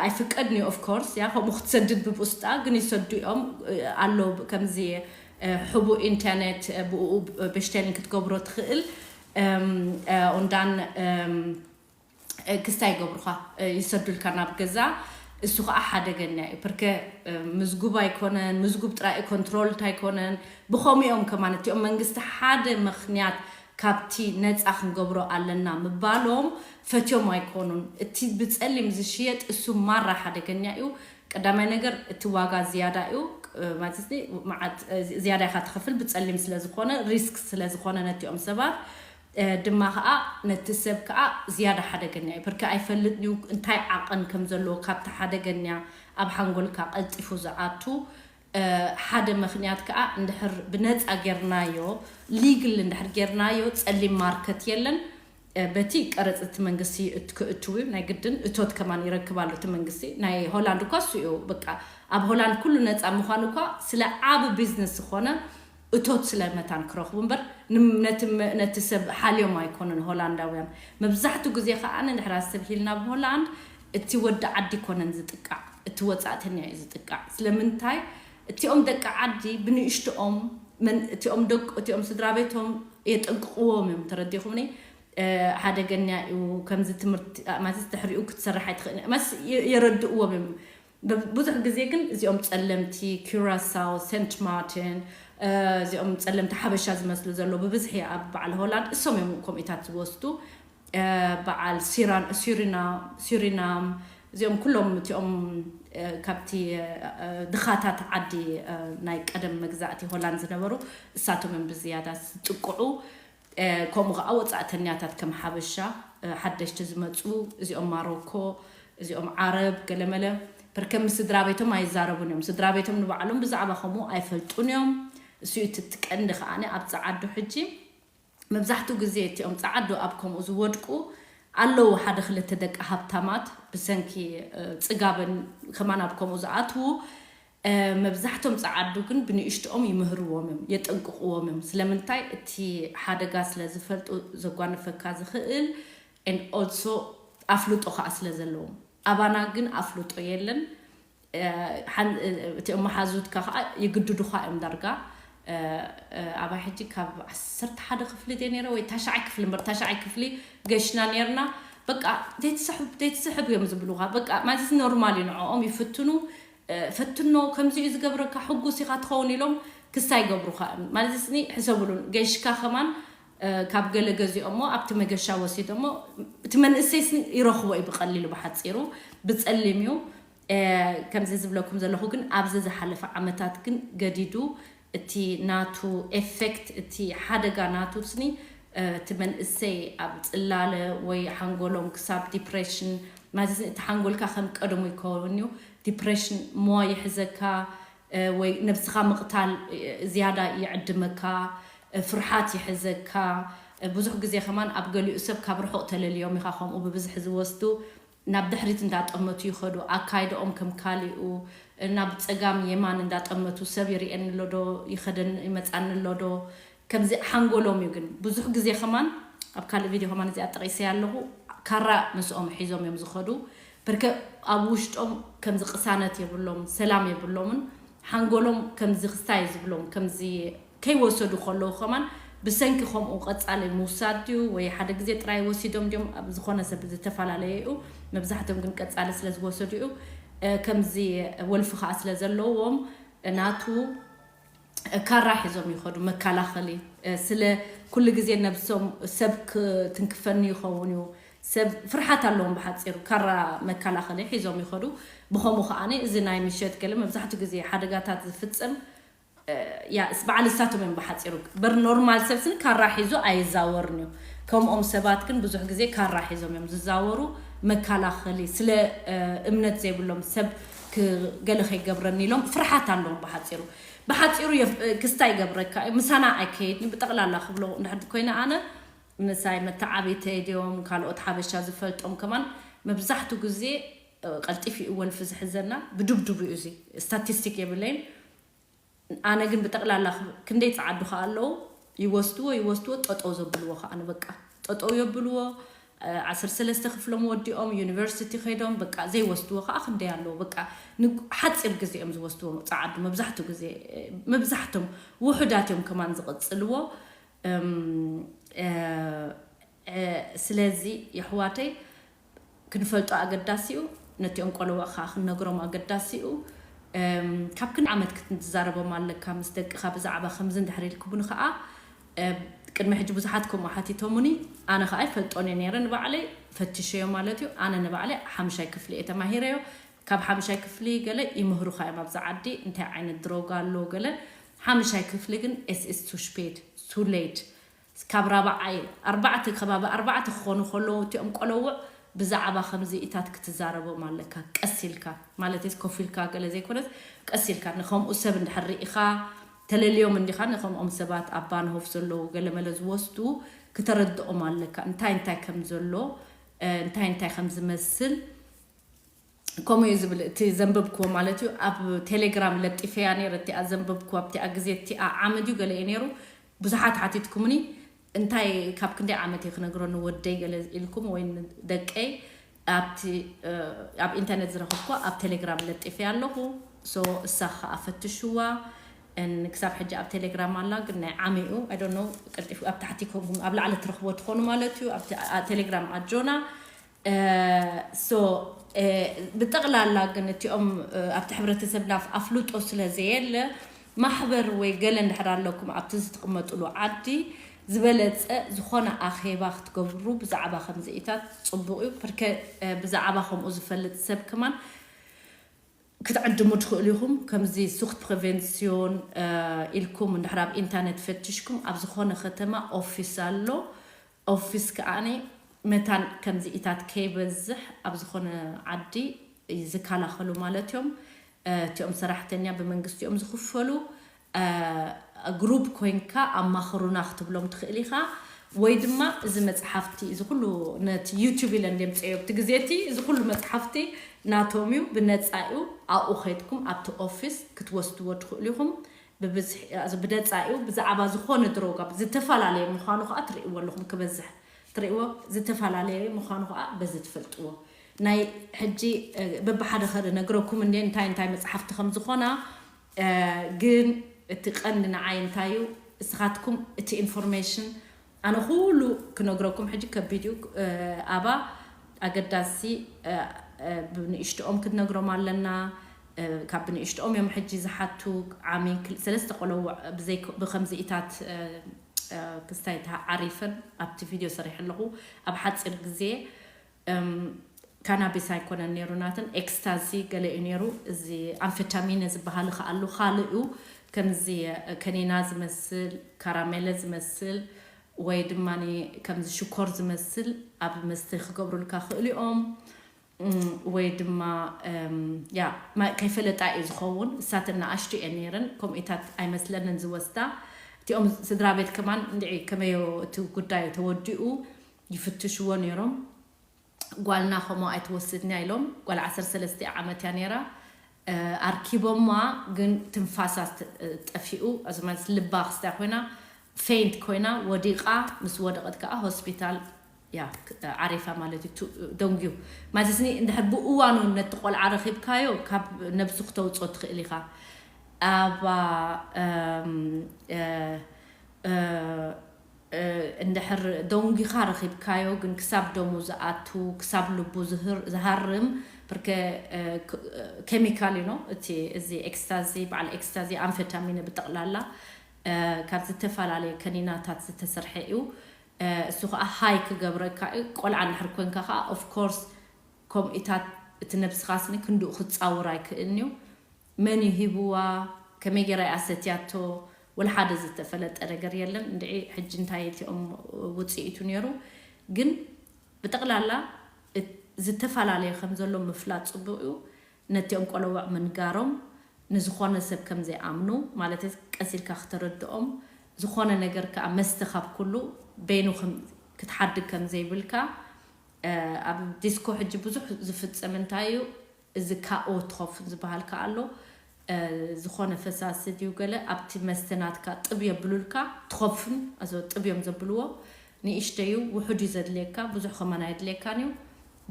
ኣይፍቀድን እዩ ኦፍኮርስ ያ ከምኡ ክትሰድድ ብብስጣ ግን ይሰዱ እዮም። ኣሎ ከምዚ ሕቡእ ኢንተርኔት ብኡ በሽተልን ክትገብሮ ትኽእል። ኦንዳን ክስታይ ይገብሩኻ ይሰዱልካ ናብ ገዛ። እሱ ከዓ ሓደገኛ እዩ ፐርከ ምዝጉብ ኣይኮነን። ምዝጉብ ጥራይ ኮንትሮልት ኣይኮነን። ብኸምኡ እዮም ከማን እቲኦም መንግስቲ ሓደ ምክንያት ካብቲ ነፃ ክንገብሮ ኣለና ምባሎም ፈትዮም ኣይኮኑን። እቲ ብፀሊም ዝሽየጥ እሱ ማራ ሓደገኛ እዩ። ቀዳማይ ነገር እቲ ዋጋ ዝያዳ እዩ። ማለት ዝያዳ ኢካ ትኸፍል ብፀሊም ስለዝኮነ ሪስክ ስለዝኮነ ነቲኦም ሰባት ድማ ከዓ ነቲ ሰብ ከዓ ዝያዳ ሓደገኛ እዩ። ፐርከ ኣይፈልጥ እዩ እንታይ ዓቐን ከም ዘለዎ ካብቲ ሓደገኛ ኣብ ሓንጎልካ ቀልጢፉ ዝኣቱ ሓደ ምክንያት ከዓ እንድሕር ብነፃ ጌርናዮ ሊግል እንድሕር ጌርናዮ ፀሊም ማርከት የለን። በቲ ቀረፅ እቲ መንግስቲ ክእትው እዩ ናይ ግድን እቶት ከማን ይረክብ ኣሎ እቲ መንግስቲ። ናይ ሆላንድ እኳ እሱ እዩ በቃ ኣብ ሆላንድ ኩሉ ነፃ ምኳኑ እኳ ስለ ዓብ ቢዝነስ ዝኾነ እቶት ስለ መታን ክረኽቡ እምበር ነቲ ሰብ ሓልዮም ኣይኮኑን ሆላንዳውያን። መብዛሕቱ ግዜ ከዓ ንድሕር ኣስተብሂልና ብሆላንድ እቲ ወዲ ዓዲ ኮነን ዝጥቃዕ እቲ ወፃእተኛ እዩ ዝጥቃዕ። ስለምንታይ እቲኦም ደቂ ዓዲ ብንእሽትኦም እቲኦም ደቂ እቲኦም ስድራ ቤቶም የጠንቅቅዎም እዮም። ተረዲኹምኒ? ሓደገኛ እዩ ከምዚ ትምህርቲ ማለት ድሕሪኡ ክትሰርሕ ኣይትኽእል መስ የረድእዎም እዮም። ብዙሕ ግዜ ግን እዚኦም ጸለምቲ ኪራሳው፣ ሴንት ማርቲን እዚኦም ጸለምቲ ሓበሻ ዝመስሉ ዘሎ ብብዝሒ ኣብ በዓል ሆላንድ እሶም እዮም ከምኡታት ዝወስዱ። በዓል ሱሪናም እዚኦም ኩሎም እቲኦም ካብቲ ድኻታት ዓዲ ናይ ቀደም መግዛእቲ ሆላንድ ዝነበሩ እሳቶም እዮም ብዝያዳ ዝጥቅዑ። ከምኡ ከዓ ወፃእተኛታት ከም ሓበሻ ሓደሽቲ ዝመፁ እዚኦም ማሮኮ እዚኦም ዓረብ ገለመለ ፐርከም ምስ ስድራ ቤቶም ኣይዛረቡን እዮም። ስድራ ቤቶም ንባዕሎም ብዛዕባ ከምኡ ኣይፈልጡን እዮም። እሱ እቲ ቀንዲ ከዓ ኣብ ፀዓዱ ሕጂ መብዛሕትኡ ግዜ እቲኦም ጸዓዱ ኣብ ከምኡ ዝወድቁ ኣለዉ፣ ሓደ ክልተ ደቂ ሃብታማት ብሰንኪ ጽጋበን ከማን ኣብ ከምኡ ዝኣትዉ። መብዛሕቶም ጸዓዱ ግን ብንእሽትኦም ይምህርዎም እዮም፣ የጠንቅቕዎም እዮም። ስለምንታይ? እቲ ሓደጋ ስለ ዝፈልጡ፣ ዘጓንፈካ ዝኽእል and also ኣፍልጦ ከዓ ስለ ዘለዎም። ኣባና ግን ኣፍልጦ የለን። እቲኦም መሓዙትካ ከዓ ይግድዱኻ እዮም ዳርጋ። ኣባይ ሕጂ ካብ ዓሰርተ ሓደ ክፍሊ ደ ነረ ወይ ታሽዓይ ክፍሊ እምበር፣ ታሽዓይ ክፍሊ ገሽና ነርና። በቃ ዘይትስሕብ ዘይትስሕብ እዮም ዝብሉኻ። በቃ ማለት ኖርማል እዩ፣ ንዕኦም ይፍትኑ። ፈትኖ፣ ከምዚ እዩ ዝገብረካ፣ ሕጉስ ኢኻ ትኸውን ኢሎም ክስታይ ይገብሩኻ እዮም። ማለት ስኒ ሕሰብሉን ገሽካ ከማን ካብ ገለ ገዚኦሞ ኣብቲ መገሻ ወሲዶሞ እቲ መንእሰይ ስኒ ይረኽቦ እዩ ብቐሊሉ፣ ብሓፂሩ ብፀሊም እዩ። ከምዚ ዝብለኩም ዘለኹ ግን ኣብዚ ዝሓለፈ ዓመታት ግን ገዲዱ እቲ ናቱ ኤፌክት፣ እቲ ሓደጋ ናቱ ስኒ እቲ መንእሰይ ኣብ ፅላለ ወይ ሓንጎሎም ክሳብ ዲፕሬሽን ማለት እቲ ሓንጎልካ ከም ቀደሙ ይከውን እዩ። ዲፕሬሽን ሞ ይሕዘካ ወይ ነብስኻ ምቕታል ዝያዳ ይዕድመካ፣ ፍርሓት ይሕዘካ። ብዙሕ ግዜ ከማን ኣብ ገሊኡ ሰብ ካብ ርሑቕ ተለልዮም ኢኻ ከምኡ ብብዝሒ ዝወስዱ። ናብ ድሕሪት እንዳጠመቱ ይኸዱ፣ ኣካይደኦም ከም ካሊኡ ናብ ጸጋም የማን እንዳጠመቱ ሰብ ይርእየኒ ኣሎ ዶ፣ ይኸደን ይመጻኒ ኣሎ ዶ፣ ከምዚ ሓንጎሎም እዩ። ግን ብዙሕ ግዜ ከማን ኣብ ካልእ ቪድዮ ከማን እዚኣ ጠቒሰያ ኣለኹ፣ ካራ ምስኦም ሒዞም እዮም ዝኸዱ። በርከ ኣብ ውሽጦም ከምዚ ቅሳነት የብሎም፣ ሰላም የብሎምን። ሓንጎሎም ከምዚ ክስታይ ዝብሎም ከምዚ ከይወሰዱ ከለዉ ከማን ብሰንኪ ከምኡ ቀጻሊ ምውሳድ ድዩ ወይ ሓደ ግዜ ጥራይ ወሲዶም ድዮም ኣብ ዝኾነ ሰብ ዝተፈላለየ እዩ። መብዛሕትኦም ግን ቀጻሊ ስለ ዝወሰዱ እዩ። ከምዚ ወልፊ ከዓ ስለ ዘለዎም ናቱ ካራ ሒዞም ይኸዱ፣ መከላኸሊ። ስለ ኩሉ ግዜ ነብሶም ሰብ ክትንክፈኒ ይኸውን እዩ፣ ሰብ ፍርሓት ኣለዎም። ብሓፂሩ ካራ መከላኸሊ ሒዞም ይኸዱ። ብኸምኡ ከዓኒ እዚ ናይ ምሸት ገለ መብዛሕትኡ ግዜ ሓደጋታት ዝፍፀም ያ በዓል እሳቶም እዮም። ብሓፂሩ በር ኖርማል ሰብ ስኒ ካራ ሒዙ ኣይዛወርን እዩ። ከምኦም ሰባት ግን ብዙሕ ግዜ ካራ ሒዞም እዮም ዝዛወሩ። መከላኸሊ ስለ እምነት ዘይብሎም ሰብ ገለ ከይገብረኒ ኢሎም ፍርሓት ኣለዎም። ብሓፂሩ ብሓፂሩ ክስታይ ይገብረካ እዩ። ምሳና ኣይከየድን ብጠቕላላ ክብሎ እንድሕር ኮይነ ኣነ ምሳይ መተዓቢተይ ድዮም ካልኦት ሓበሻ ዝፈልጦም ከማን መብዛሕቱ ግዜ ቀልጢፍ እዩ ወልፊ ዝሕዘና። ብድብድቡ እዩ እዚ ስታቲስቲክ የብለይን። ኣነ ግን ብጠቕላላ ክንደይ ጸዓዱ ከኣ ኣለዉ ይወስድዎ ይወስድዎ ጠጠው ዘብልዎ ከኣ ንበቃ ጠጠው የብልዎ። ዓሰርተ ሰለስተ ክፍሎም ወዲኦም ዩኒቨርሲቲ ከይዶም በቃ ዘይወስድዎ ከኣ ክንደይ ኣለዉ። በቃ ሓፂር ግዜ እዮም ዝወስድዎ ጸዓዱ መብዛሕቱ ግዜ መብዛሕቶም ውሑዳት እዮም ከማን ዝቕጽልዎ። ስለዚ የሕዋተይ ክንፈልጦ ኣገዳሲ እዩ። ነቲኦም ቆለውዕ ከዓ ክንነግሮም ኣገዳሲ እዩ። ካብ ክንዲ ዓመት ክትዛረቦም ኣለካ ምስ ደቅኻ ብዛዕባ ከምዚ እንድሕር ኢልኩምኒ ከዓ ቅድሚ ሕጂ ብዙሓት ከምኡ ሓቲቶሙኒ። ኣነ ከዓ ይፈልጦን እየ ነይረ ንባዕለይ ፈትሸዮ ማለት እዩ። ኣነ ንባዕለይ ሓምሻይ ክፍሊ እየ ተማሂረዮ። ካብ ሓምሻይ ክፍሊ ገለ ይምህሩኻ እዮም ኣብዚ ዓዲ እንታይ ዓይነት ድሮጋ ኣሎ ገለ። ሓምሻይ ክፍሊ ግን ኤስኤስ ቱሽፔድ ቱሌት ካብ ራብዓይ ኣርባዕተ ከባቢ ኣርባዕተ ክኾኑ ከለዉ እቲኦም ቆለውዕ ብዛዕባ ከምዚ ኢታት ክትዛረቦም ኣለካ ቀስ ኢልካ ማለት ኮፍ ኢልካ ገለ ዘይኮነስ ቀስ ኢልካ ንከምኡ ሰብ እንድሕር ርኢኻ ተለልዮም እንዲኻ ንከምኦም ሰባት ኣብ ባንሆፍ ዘለዉ ገለመለ ዝወስዱ ክተረድኦም ኣለካ እንታይ እንታይ ከም ዘሎ እንታይ እንታይ ከም ዝመስል ከምኡ እዩ ዝብል እቲ ዘንበብክዎ ማለት እዩ ኣብ ቴሌግራም ለጢፈያ ነይረ እቲኣ ዘንበብክዎ ኣብቲኣ ግዜ እቲኣ ዓመት እዩ ገለ እዩ ነይሩ ብዙሓት ሓቲትኩምኒ እንታይ ካብ ክንደይ ዓመት እዩ ክነግረኒ ወደይ ገለ ኢልኩም ወይ ደቀይ ኣብቲ ኣብ ኢንተርነት ዝረኸብኩ ኣብ ቴሌግራም ለጢፈያ ኣለኹ ሶ እሳ ከዓ ፈትሽዋ ክሳብ ሕጂ ኣብ ቴሌግራም ኣላ ግን ናይ ዓሚኡ ኣይ ዶንት ኖ ቀልጢፉ ኣብ ታሕቲ ኮንኩም ኣብ ላዕሊ ትረኽቦ ትኾኑ ማለት እዩ ኣብ ቴሌግራም ኣጆና so ብጠቕላላ ግን እቲኦም ኣብቲ ሕብረተሰብና ኣፍልጦ ስለ ዘየለ ማሕበር ወይ ገለ እንድሕር ኣለኩም ኣብቲ ዝትቕመጥሉ ዓዲ ዝበለፀ ዝኾነ ኣኼባ ክትገብሩ ብዛዕባ ከምዚኢታት ፅቡቕ እዩ ርከ ብዛዕባ ከምኡ ዝፈልጥ ሰብ ከማን ክትዕድሙ ትኽእሉ ኢኹም ከምዚ ሱክት ፕሬቨንስዮን ኢልኩም እንድሕር ኣብ ኢንተርነት ፈትሽኩም ኣብ ዝኾነ ከተማ ኦፊስ ኣሎ ኦፊስ ከዓኒ መታን ከምዚ ኢታት ከይበዝሕ ኣብ ዝኾነ ዓዲ ዝከላኸሉ ማለት እዮም እቲኦም ሰራሕተኛ ብመንግስቲኦም ዝኽፈሉ ግሩፕ ኮይንካ ኣማኽሩና ክትብሎም ትኽእል ኢኻ ወይ ድማ እዚ መፅሓፍቲ እዚ ኩሉ ነቲ ዩቲዩብ ኢለ እንደምፅኦ ኣብቲ ግዜ እቲ እዚ ኩሉ መፅሓፍቲ ናቶም እዩ፣ ብነፃ እዩ። ኣብኡ ከይድኩም ኣብቲ ኦፊስ ክትወስድዎ ትኽእሉ ኢኹም። ብብዝሒ ብነፃ እዩ። ብዛዕባ ዝኾነ ድሮጋ ዝተፈላለየ ምዃኑ ከዓ ትርእይዎ ኣለኹም። ክበዝሕ ትርእይዎ ዝተፈላለየ ምዃኑ ከዓ በዚ ትፈልጥዎ። ናይ ሕጂ በብሓደ ከ ነግረኩም እንደ እንታይ እንታይ መፅሓፍቲ ከም ዝኾና። ግን እቲ ቀንዲ ንዓይ እንታይ እዩ፣ እስኻትኩም እቲ ኢንፎርሜሽን ኣነ ኩሉ ክነግረኩም ሕጂ ከቢድ እዩ። ኣባ ኣገዳሲ ብንእሽትኦም ክትነግሮም ኣለና። ካብ ብንእሽትኦም እዮም ሕጂ ዝሓቱ። ዓሚ ሰለስተ ቆለውዕ ብከምዚኢታት ክስታይ ዓሪፈን ኣብቲ ቪድዮ ሰሪሐ ኣለኹ። ኣብ ሓፂር ግዜ ካናቢስ ኣይኮነን ነይሩ ናተን፣ ኤክስታዚ ገለ እዩ ነይሩ። እዚ ኣምፌታሚነ ዝበሃል ከኣሉ ካልእ እዩ። ከምዚ ከኒና ዝመስል፣ ካራሜለ ዝመስል፣ ወይ ድማ ከምዚ ሽኮር ዝመስል ኣብ መስተ ክገብሩልካ ክእሉ እዮም። ወይ ድማ ያ ከይፈለጣ እዩ ዝኸውን። እሳተን ንኣሽቱ እየን ነይረን፣ ከምኡታት ኣይመስለንን ዝወስዳ። እቲኦም ስድራ ቤት ከማን እንድዒ ከመዮ እቲ ጉዳይ ተወዲኡ ይፍትሽዎ ነይሮም። ጓልና ከምኡ ኣይትወስድን እያ ኢሎም። ጓል ዓሰርተ ሰለስተ ዓመት እያ ነይራ። ኣርኪቦማ ግን ትንፋሳ ጠፊኡ፣ ማለት ልባ ክስታይ ኮይና፣ ፌንት ኮይና ወዲቓ፣ ምስ ወደቐት ከዓ ሆስፒታል ያ ዓሪፋ ማለት እዩ። ደንጉዩ ማለት ኒ እንድሕር ብእዋኑ ነቲ ቆልዓ ረኺብካዮ ካብ ነብሱ ክተውፅኦ ትኽእል ኢኻ። ኣባ እንድሕር ደንጊኻ ረኺብካዮ ግን ክሳብ ደሙ ዝኣቱ፣ ክሳብ ልቡ ዝሃርም፣ ብርከ ኬሚካል እዩ ነው እቲ እዚ ኤክስታዚ፣ በዓል ኤክስታዚ ኣምፌታሚነ ብጠቕላላ ካብ ዝተፈላለየ ከኒናታት ዝተሰርሐ እዩ። እሱ ከዓ ሃይ ክገብረካ እዩ። ቆልዓ እንድሕር ኮንካ ከዓ ኦፍኮርስ ከምኡታት እቲ ነብስኻ ስኒ ክንድኡ ክፃውር ኣይክእልን እዩ። መን እዩ ሂብዋ፣ ከመይ ገይራ እያ ሰትያቶ፣ ወላ ሓደ ዝተፈለጠ ነገር የለን። እንድዒ ሕጂ እንታይ እቲኦም ውፅኢቱ ነይሩ። ግን ብጠቕላላ ዝተፈላለየ ከም ዘሎ ምፍላጥ ፅቡቕ እዩ። ነቲኦም ቆለውዕ ምንጋሮም ንዝኾነ ሰብ ከም ዘይኣምኑ ማለት ቀስ ኢልካ ክተረድኦም፣ ዝኾነ ነገር ከዓ መስተ ካብ ኩሉ በይኑ ክትሓድግ ከም ዘይብልካ። ኣብ ዲስኮ ሕጂ ብዙሕ ዝፍፀም እንታይ እዩ፣ እዚ ካኦ ትኸፍን ዝበሃል ከኣ ኣሎ። ዝኾነ ፈሳሲ ድዩ ገለ ኣብቲ መስተ ናትካ ጥብ የብሉልካ፣ ትኸፍን፣ እዚ ጥብ እዮም ዘብልዎ። ንእሽተዩ ውሑድ እዩ ዘድልየካ፣ ብዙሕ ከማን ኣየድልየካን እዩ።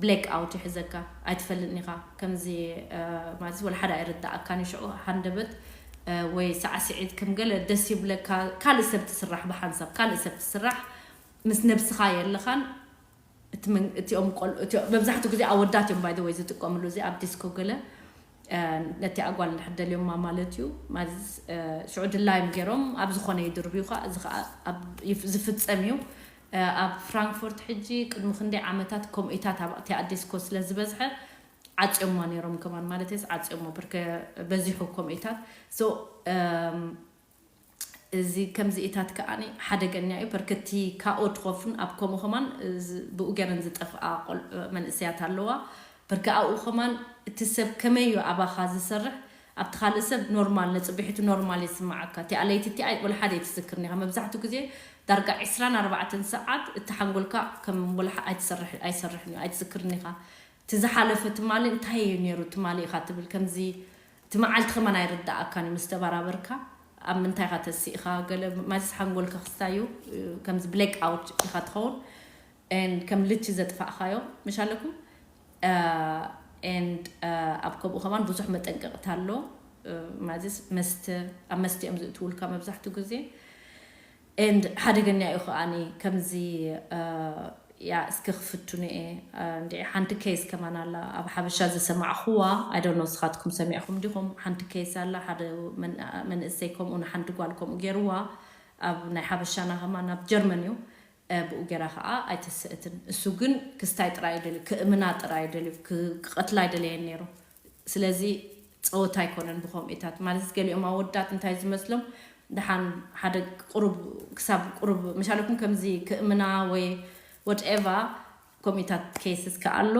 ብሌክ ኣውት ይሕዘካ፣ ኣይትፈልጥን ኢኻ። ከምዚ ማለት ወላ ሓደ ኣይርዳኣካን እዩ። ሽዑ ሃንደበት ወይ ሳዕስዒት ከም ገለ ደስ ይብለካ። ካልእ ሰብ ትስራሕ፣ ብሓንሳብ ካልእ ሰብ ትስራሕ። ምስ ነብስኻ የለኻን። እቲኦም መብዛሕትኡ ግዜ ኣወዳት እዮም ባይ ወይ ዝጥቀምሉ እዚ ኣብ ዲስኮ ገለ ነቲ ኣጓል እንድሕር ደልዮማ ማለት እዩ። ሽዑ ድላዮም ገይሮም ኣብ ዝኾነ ይድርብዩ ከዓ፣ እዚ ከዓ ዝፍፀም እዩ። ኣብ ፍራንክፎርት ሕጂ ቅድሚ ክንደይ ዓመታት ከምኡታት ኣብቲ ኣዲስኮ ስለ ዝበዝሐ ዓፅዮማ ነይሮም ከማን ማለት ስ ዓፅዮሞ ብርከ በዚሑ ከምኡታት። እዚ ከምዚኢታት ከዓኒ ሓደገኛ እዩ። በርከቲ ካኦ ትኸፍን ኣብ ከምኡ ከማን ብኡ ገረን ዝጠፍኣ መንእሰያት ኣለዋ። በርከ ኣብኡ ከማን እቲ ሰብ ከመይ እዩ ኣባኻ ዝሰርሕ፣ ኣብቲ ካልእ ሰብ ኖርማል ነፅብሒቱ ኖርማል ይስማዓካ። እቲኣ ለይቲ እቲኣ ወላ ሓደ ኣይትዝክርን ኢኻ። መብዛሕትኡ ግዜ ዳርጋ ዕስራን ኣርባዕተን ሰዓት እቲ ሓንጎልካ ከም ወላ ኣይትሰርሕ ኣይሰርሕን እዩ፣ ኣይትዝክርን ኢኻ። እቲ ዝሓለፈ ትማሊ እንታይ እዩ ነይሩ ትማሊ ኢኻ ትብል። ከምዚ እቲ መዓልቲ ከማን ኣይርዳኣካን እዩ ምስ ተበራበርካ። ኣብ ምንታይ ኢኻ ተሲእኻ ገለ ማለትስ ሓንጎልካ ክስታይ እዩ። ከምዚ ብሌክ ኣውት ኢኻ ትኸውን። ከም ልቺ ዘጥፋእካዮ ምሽ ኣለኩም። And ኣብ ከምኡ ከማን ብዙሕ መጠንቀቕታ ኣሎ። ማለት መስተ ኣብ መስተ እዮም ዝእትውልካ መብዛሕትኡ ግዜ። And ሓደገኛ እዩ ከዓኒ ከምዚ ያ እስኪ ክፍቱኒ እየ። እንዲ ሓንቲ ኬስ ከማን ኣላ ኣብ ሓበሻ ዝሰማዕኹዋ፣ I don't know ንስኻትኩም ሰሚዕኹም ዲኹም? ሓንቲ ኬስ ኣላ፣ ሓደ መንእሰይ ከምኡ ንሓንቲ ጓል ከምኡ ገይርዋ። ኣብ ናይ ሓበሻና ከማን ኣብ ጀርመን እዩ። ብኡ ገይራ ከዓ ኣይተስእትን። እሱ ግን ክስታይ ጥራይ ደልዩ፣ ክእምና ጥራይ ደልዩ፣ ክቐትላ ኣይደለየን ነይሩ። ስለዚ ፀወታ ኣይኮነን ብከምኡታት ማለት ገሊኦም ኣወዳት እንታይ ዝመስሎም ደሓን ሓደ ቁሩብ ክሳብ ቁሩብ መሻለኩም ከምዚ ክእምና ወይ ወትኤቫ ከምኡታት ኬስስ ከኣሎ።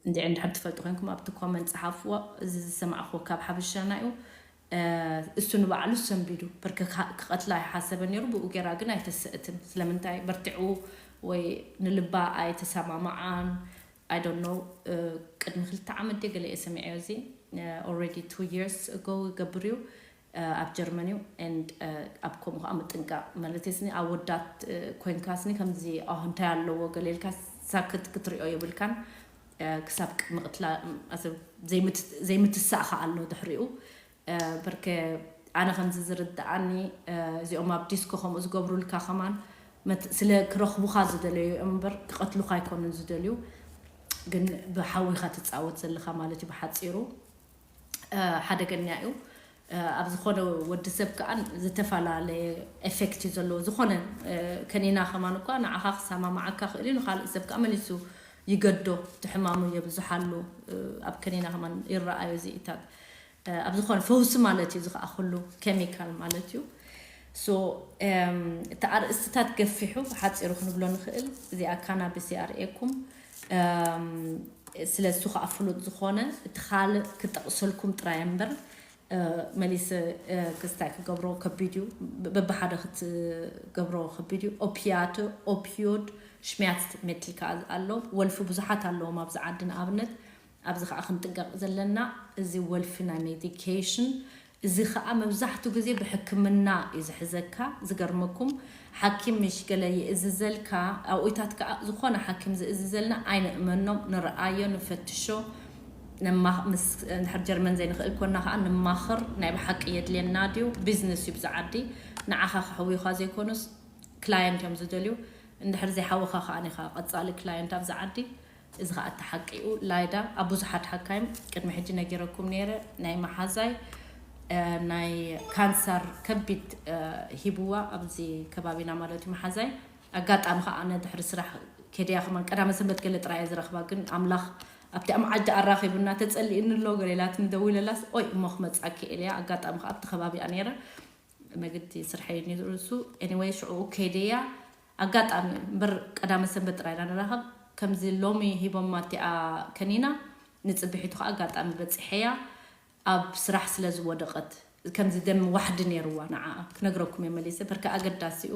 እንዲ እንድሕር ትፈልጡ ኮንኩም ኣብቲ ኮመንት ፀሓፍዎ። እዚ ዝሰማዕክዎ ካብ ሓበሻና እዩ። እሱ ንባዕሉ ሰንቢዱ ብርክ ክቐትላ ኣይሓሰበ ነይሩ። ብኡ ገይራ ግን ኣይተሰእትን። ስለምንታይ በርቲዑ ወይ ንልባ ኣይተሰማማዓን? I don't know። ቅድሚ ክልተ ዓመት ደ ገለ እየ ሰሚዐዮ። እዚ already two years ago ይገብር እዩ ኣብ ጀርመን እዩ። And ኣብ ከምኡ ከዓ ምጥንቃቕ ማለት ስኒ ኣወዳት ኮይንካ ስኒ ከምዚ ኣሁ እንታይ ኣለዎ ገሌልካ ሳክት ክትሪኦ የብልካን። ክሳብ ምቕትላ ዘይምትሳእ ከዓ ኣሎ ድሕሪኡ። ብርክ ኣነ ከምዚ ዝርድኣኒ እዚኦም ኣብ ዲስኮ ከምኡ ዝገብሩልካ ከማን ስለ ክረኽቡካ ዝደለዩ እምበር ክቐትሉካ ኣይኮኑን ዝደልዩ። ግን ብሓዊካ ትፃወት ዘለካ ማለት እዩ ብሓፂሩ። ሓደገኛ እዩ። ኣብ ዝኾነ ወዲ ሰብ ከዓ ዝተፈላለየ ኤፌክት እዩ ዘለዎ። ዝኾነ ከኒና ከማን እኳ ንዓኻ ክሰማማዓካ ክእል እዩ፣ ንካልእ ሰብ ከዓ መሊሱ ይገዶ፣ ትሕማሙ የብዝሓሉ። ኣብ ከኒና ከማን ይረኣዩ እዚኢታት። ኣብ ዝኾነ ፈውሲ ማለት እዩ ዝኸኣክሉ ኬሚካል ማለት እዩ። So እቲ ኣርእስትታት ገፊሑ ሓፂሩ ክንብሎ ንኽእል። እዚኣ ካናቢስ ይኣርእየኩም። ስለ እሱ ከዓ ፍሉጥ ዝኾነ እቲ ካልእ ክጠቕሰልኩም ጥራይ እምበር መሊስ ክስታይ ክገብሮ ከቢድ እዩ። በብሓደ ክትገብሮ ከቢድ እዩ። ኦፒያት ኦፒዮድ ሽሚያት ሜትል ከዓ ኣሎ። ወልፊ ብዙሓት ኣለዎም ኣብዚ ዓዲ። ንኣብነት ኣብዚ ከዓ ክንጥንቀቕ ዘለና እዚ ወልፊ ናይ ሜዲኬሽን እዚ ከዓ መብዛሕቱ ግዜ ብሕክምና እዩ ዝሕዘካ። ዝገርመኩም ሓኪም ምሽ ገለ ይእዝዘልካ። ኣብኡታት ከዓ ዝኾነ ሓኪም ዝእዝዘልና ኣይንእመኖም፣ ንረኣዮ፣ ንፈትሾ። እንድሕር ጀርመን ዘይንኽእል ኮና ከዓ ንማኽር። ናይ ብሓቂ የድልየና ድዩ? ቢዝነስ እዩ ብዚ ዓዲ። ንዓኻ ክሕውዩኻ ዘይኮኑስ ክላየንት እዮም ዝደልዩ። እንድሕር ዘይሓወኻ ከዓ ኒኻ ቀፃሊ ክላየንት ኣብዚ ዓዲ። እዚ ከዓ እቲ ሓቂ እዩ። ላይዳ ኣብ ብዙሓት ሓካይም ቅድሚ ሕጂ ነጊረኩም ነይረ። ናይ መሓዛይ ናይ ካንሰር ከቢድ ሂብዋ ኣብዚ ከባቢና ማለት እዩ መሓዛይ። ኣጋጣሚ ከዓ ኣነ ድሕሪ ስራሕ ከድያ ከማን ቀዳመ ሰንበት ገለ ጥራይ እየ ዝረኽባ። ግን ኣምላኽ ኣብቲ ኣምዓዲ ኣራኺቡና። ተፀሊእኒ ኣሎ ገሌላትኒ ደዊለላስ ኦይ እሞ ክመፅኣኪ እየ ኢለያ። ኣጋጣሚ ከዓ ኣብቲ ከባቢኣ ነይረ መግዲ ስርሐይ ነይሩ እሱ። Anyway ሽዑ ከይደያ ኣጋጣሚ እምበር ቀዳመ ሰንበት ጥራይ ኢና ንራኸብ። ከምዚ ሎሚ ሂቦማ እቲኣ ከኒና ንፅብሒቱ ከዓ ኣጋጣሚ በፂሐያ ኣብ ስራሕ ስለ ዝወደቐት። ከምዚ ደም ዋሕዲ ነይርዋ ንዓ ክነግረኩም እየ መሊሰ። በርካ ኣገዳሲኡ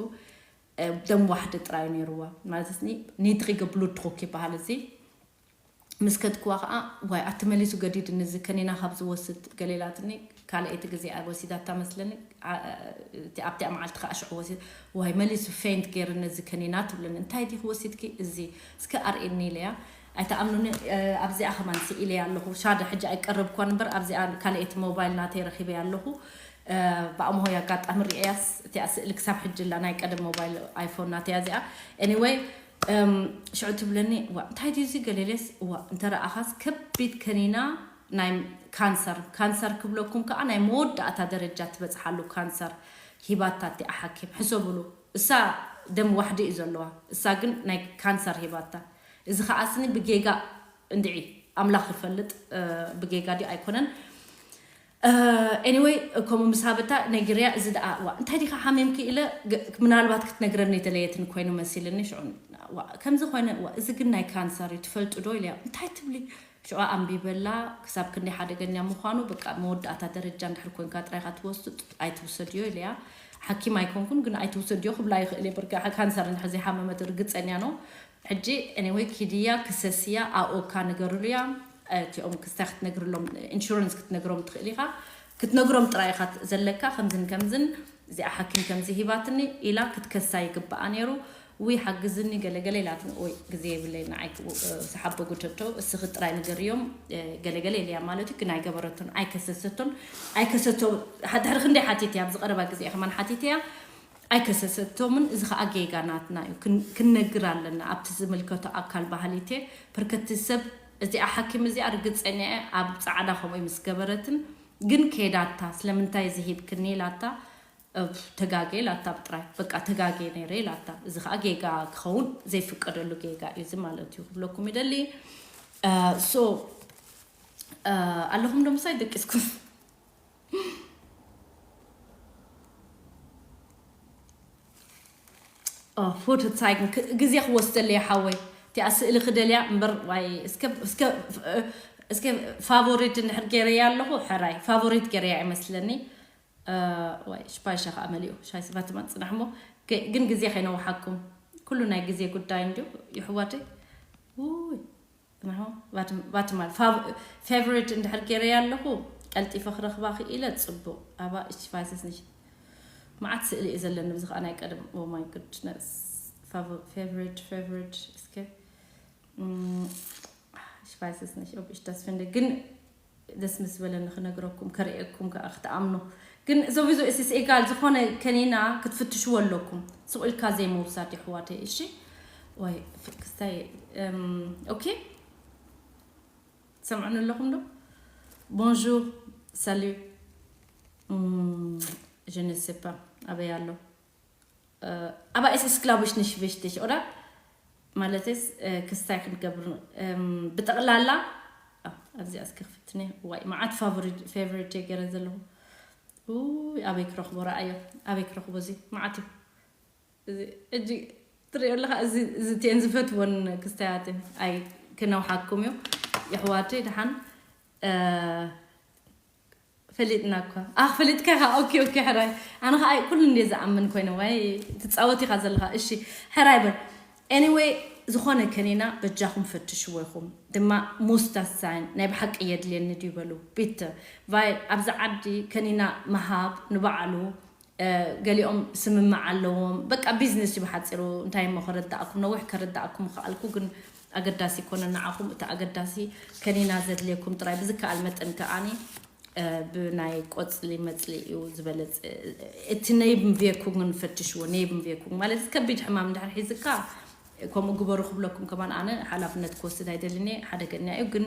ደም ዋሕዲ ጥራይ ነይርዋ ማለት ኒድሪገ ብሉድሩክ ይበሃል እዚ። ምስ ከድክዋ ከዓ ዋይ ኣቲ መሊሱ ገዲድኒ እዚ ከኒና ካብ ዝወስድ ገሌላትኒ። ካልኣይቲ ግዜ ወሲዳታ መስለኒ። ኣብቲኣ መዓልቲ ከዓ ሽዑ ወሲድ ዋይ መሊሱ ፌንት ገይርኒ እዚ ከኒና ትብለኒ። እንታይ ዲኺ ወሲድኪ እዚ እስከ ኣርእኒ ኢለያ። ኣይተኣምኑኒ። ኣብዚኣ ከማን ስኢለያ ኣለኹ። ሻደ ሕጂ ኣይቀረብኳን እምበር ኣብዚኣ ካልኣይቲ ሞባይል ናተይ ረኺበያ ኣለኹ። ብኣምሆይ ኣጋጣሚ ርእያስ እቲኣ ስእሊ ክሳብ ሕጂ ኣላ። ናይ ቀደም ሞባይል ኣይፎን ናተያ እዚኣ። Anyway ሽዑ ትብለኒ ዋ እንታይ ድዩ እዚ ገሌሌስ ዋ እንተ ረኣኻስ ከቢድ ከኒና ናይ ካንሰር ካንሰር ክብለኩም ከዓ ናይ መወዳእታ ደረጃ ትበፅሓሉ ካንሰር ሂባታ እቲኣ ሓኪም ሕሰብሉ። እሳ ደም ዋሕዲ እዩ ዘለዋ። እሳ ግን ናይ ካንሰር ሂባታ። እዚ ከዓ ስኒ ብጌጋ እንድዒ ኣምላኽ ይፈልጥ። ብጌጋ ድዩ ኣይኮነን። Anyway ከምኡ ምስ ሃበታ ነጊርያ እዚ ደኣ ዋ እንታይ ዲኻ ሓሚምኪ ኢለ ምናልባት ክትነግረኒ የተለየትን ኮይኑ መሲልኒ ሽዑ ከምዚ ኮይነ እዚ ግን ናይ ካንሰር እዩ ትፈልጡ ዶ ኢለያ። እንታይ ትብሊ? ሽዑ ኣንቢበላ ክሳብ ክንደይ ሓደገኛ ምዃኑ በቃ መወዳእታ ደረጃ እንድሕር ኮንካ ጥራይካ ትወስድ ኣይትውሰድዮ ኢለያ። ሓኪም ኣይኮንኩን ግን ኣይትውሰድዮ ክብላ ይኽእል እየ። በርጋ ካንሰር እንድሕር ዘይሓመመት ርግፀኛ ነው። ሕጂ anyway ኪድያ ክሰስያ ኣኦካ ንገርሉያ። እቲኦም ክስታይ ክትነግርሎም ኢንሹራንስ ክትነግሮም ትኽእል ኢኻ። ክትነግሮም ጥራይ ኢኻ ዘለካ ከምዝን ከምዝን እዚኣ ሓኪም ከምዚ ሂባትኒ ኢላ ክትከሳ ይግብኣ ነይሩ። ውይ ሓግዝኒ ገለገለ ኢላትኒ ወይ ግዜ የብለይ ንዓይ ሰሓቦ ጉተቶ እስኺ ጥራይ ንገርዮም። ገለገለ ኢለያ ማለት እዩ ግን ኣይገበረቶን ኣይከሰሰቶን። ኣይከሰቶ ድሕሪ ክንደይ ሓቲት እያ ኣብዚ ቀረባ ግዜ ከማን ሓቲት እያ። ኣይከሰሰቶምን እዚ ከዓ ጌጋ ናትና እዩ። ክንነግር ኣለና ኣብቲ ዝምልከቶ ኣካል ባህሊቴ ፕርከቲ ሰብ እዚኣ ሓኪም እዚኣ ርግፀኛ እየ ኣብ ፃዕዳ ከምኡ ምስ ገበረትን ግን ከይዳታ ስለምንታይ ዝሂብክኒ ኢላታ። ተጋጌ ኢላታ ብጥራይ በቃ ተጋጌ ነይረ ኢላታ። እዚ ከዓ ጌጋ ክኸውን ዘይፍቀደሉ ጌጋ እዩ እዚ ማለት እዩ ክብለኩም ይደሊ። ሶ ኣለኹም ዶ ምሳይ ደቂስኩም? ፎቶ ሳይግን ግዜ ክወስደለይ ሓወይ እቲኣ ስእሊ ክደልያ እምበር ዋይ እስከ እስከ እስከ ፋቮሪት እንድሕር ገይረያ ኣለኹ፣ ሕራይ ፋቮሪት ገይረያ ይመስለኒ። እ፣ ዋይ፣ ሽፓይ ሻ ከኣ መሊኡ፣ ሻይ ስባ ትመጽእ ጽናሕሞ። ገ-፣ ግን ግዜ ከይነውሓኩም። ኩሉ ናይ ግዜ ጉዳይ እንድዩ፣ ይሕዋተይ። ውይ፣ ጽናሕሞ፣ ባት-፣ ባትማል። ፋቭ-፣ ፌቨሪት እንድሕር ገይረያ ኣለኹ፣ ቀልጢፈ ክረኽባ ክኢለ፣ ጽቡቕ። ኣባ፣ እሺ፣ ፋይሰስ ንሽ-፣ መዓት ስእሊ እዩ ዘለኒ፣ ብዚ ከኣ ናይ ቀደም። Oh my goodness። ፋቮ-፣ ፌቨሪት፣ ፌቨሪት፣ እስከ። እም፣ እሺ፣ ፋይሰስ ንሽ፣ ኦብ፣ እሺ፣ ተስፍንደ። ግን ደስ ምስ በለኒ ክነግረኩም፣ ከርእየኩም ከኣ ክትኣምኑ። ግን ዞቢዞ እስስ ኤጋል ዝኾነ ከኒና ክትፍትሽዎ ኣለኩም። ስቕ ኢልካ ዘይምውሳድ የሕዋተይ፣ እሺ? ወይ፣ ክስታይ፣ እም፣ ኦኬ? ትሰምዑኒ ኣለኹም ዶ? ቦንዡር፣ ሳሉ። እም፣ je ne sais pas ኣበይ ኣሎ? እ፣ ኣባ ኤስ ኤስ ክላቡሽ ንሽ ቪሽትሽ፣ ኦዳ? ማለትስ፣ እ፣ ክስታይ ክንገብር፣ እም፣ ብጠቕላላ፣ ኣ፣ ኣብዚኣ እስከ ክፍትኒ፣ ዋይ፣ መዓት ፋቮሪት፣ ፌቨሪት ገይረ ዘለኹ። ውይ፣ ኣበይ ክረኽቦ፣ ረኣዮ፣ ኣበይ ክረኽቦ፣ እዚ መዓት እዩ። እዚ፣ እጂ፣ ትሪኦ ኣለኻ፣ እዚ፣ እዚ እቲኤን ዝፈትወን ክስታያት እዩ። ኣይ፣ ክነውሓኩም እዩ፣ የሕዋተይ፣ ደሓን፣ እ፣ ፈሊጥና እኳ። ኣኽ፣ ፈሊጥካ ኢኻ። ኦኬ፣ ኦኬ፣ ሕራይ። ኣነ ኸኣ ኩሉ እንዴ ዝኣምን ኮይነ፣ ወይ ትጻወት ኢኻ ዘለኻ። እሺ፣ ሕራይ በል። ኤኒወይ፣ ዝኾነ ከኒና በጃኹም ፈትሽዎ ኢኹም። ድማ ሙስታሳይን ናይ ብሓቂ የድልየኒ ድዩ በሉ። ቢተ፣ ቫይ፣ ኣብዚ ዓዲ ከኒና ምሃብ ንባዕሉ፣ እ፣ ገሊኦም ስምምዕ ኣለዎም። በቃ ቢዝነስ እዩ ብሓጺሩ። እንታይ እሞ ከረዳእኩም፣ ነዊሕ ከረዳእኩም ከኣልኩ፣ ግን ኣገዳሲ ይኮነ ንዓኹም። እቲ ኣገዳሲ ከኒና ዘድልየኩም ጥራይ ብዝከኣል መጠን ከኣኒ፣ እ፣ ብናይ ቆጽሊ መጽሊ እዩ ዝበለጽ። እቲ ነይብንቬኩግን ፈትሽዎ። ነይብንቬኩግ ማለት ከቢድ ሕማም እንድሕር ሒዝካ ከምኡ ግበሩ ክብለኩም ከማን ኣነ ሓላፍነት ክወስድ ኣይደልን እየ። ሓደገኛ እዩ፣ ግን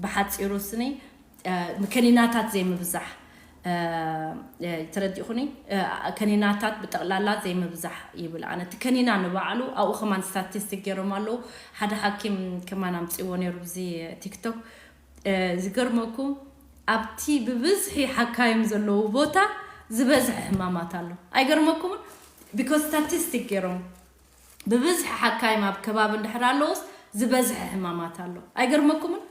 ብሓጺሩ ስኒ፣ እ፣ ከኒናታት ዘይምብዛሕ፣ እ፣ እ፣ ተረዲእኹኒ? እ፣ ከኒናታት ብጠቕላላ ዘይምብዛሕ ይብል ኣነ። እቲ ከኒና ንባዕሉ ኣብኡ ከማን ስታቲስቲክ ገይሮም ኣለዉ። ሓደ ሓኪም ከማን ኣምጽእዎ ነይሩ ብዚ ቲክቶክ። እ፣ ዝገርመኩም ኣብቲ ብብዝሒ ሓካይም ዘለዉ ቦታ ዝበዝሐ ሕማማት ኣሎ። ኣይገርመኩምን? ቢኮዝ ስታቲስቲክ ገይሮም ብብዝሒ ሓካይም ኣብ ከባቢ እንድሕር ኣለዎስ ዝበዝሐ ሕማማት ኣሎ። ኣይገርመኩምን?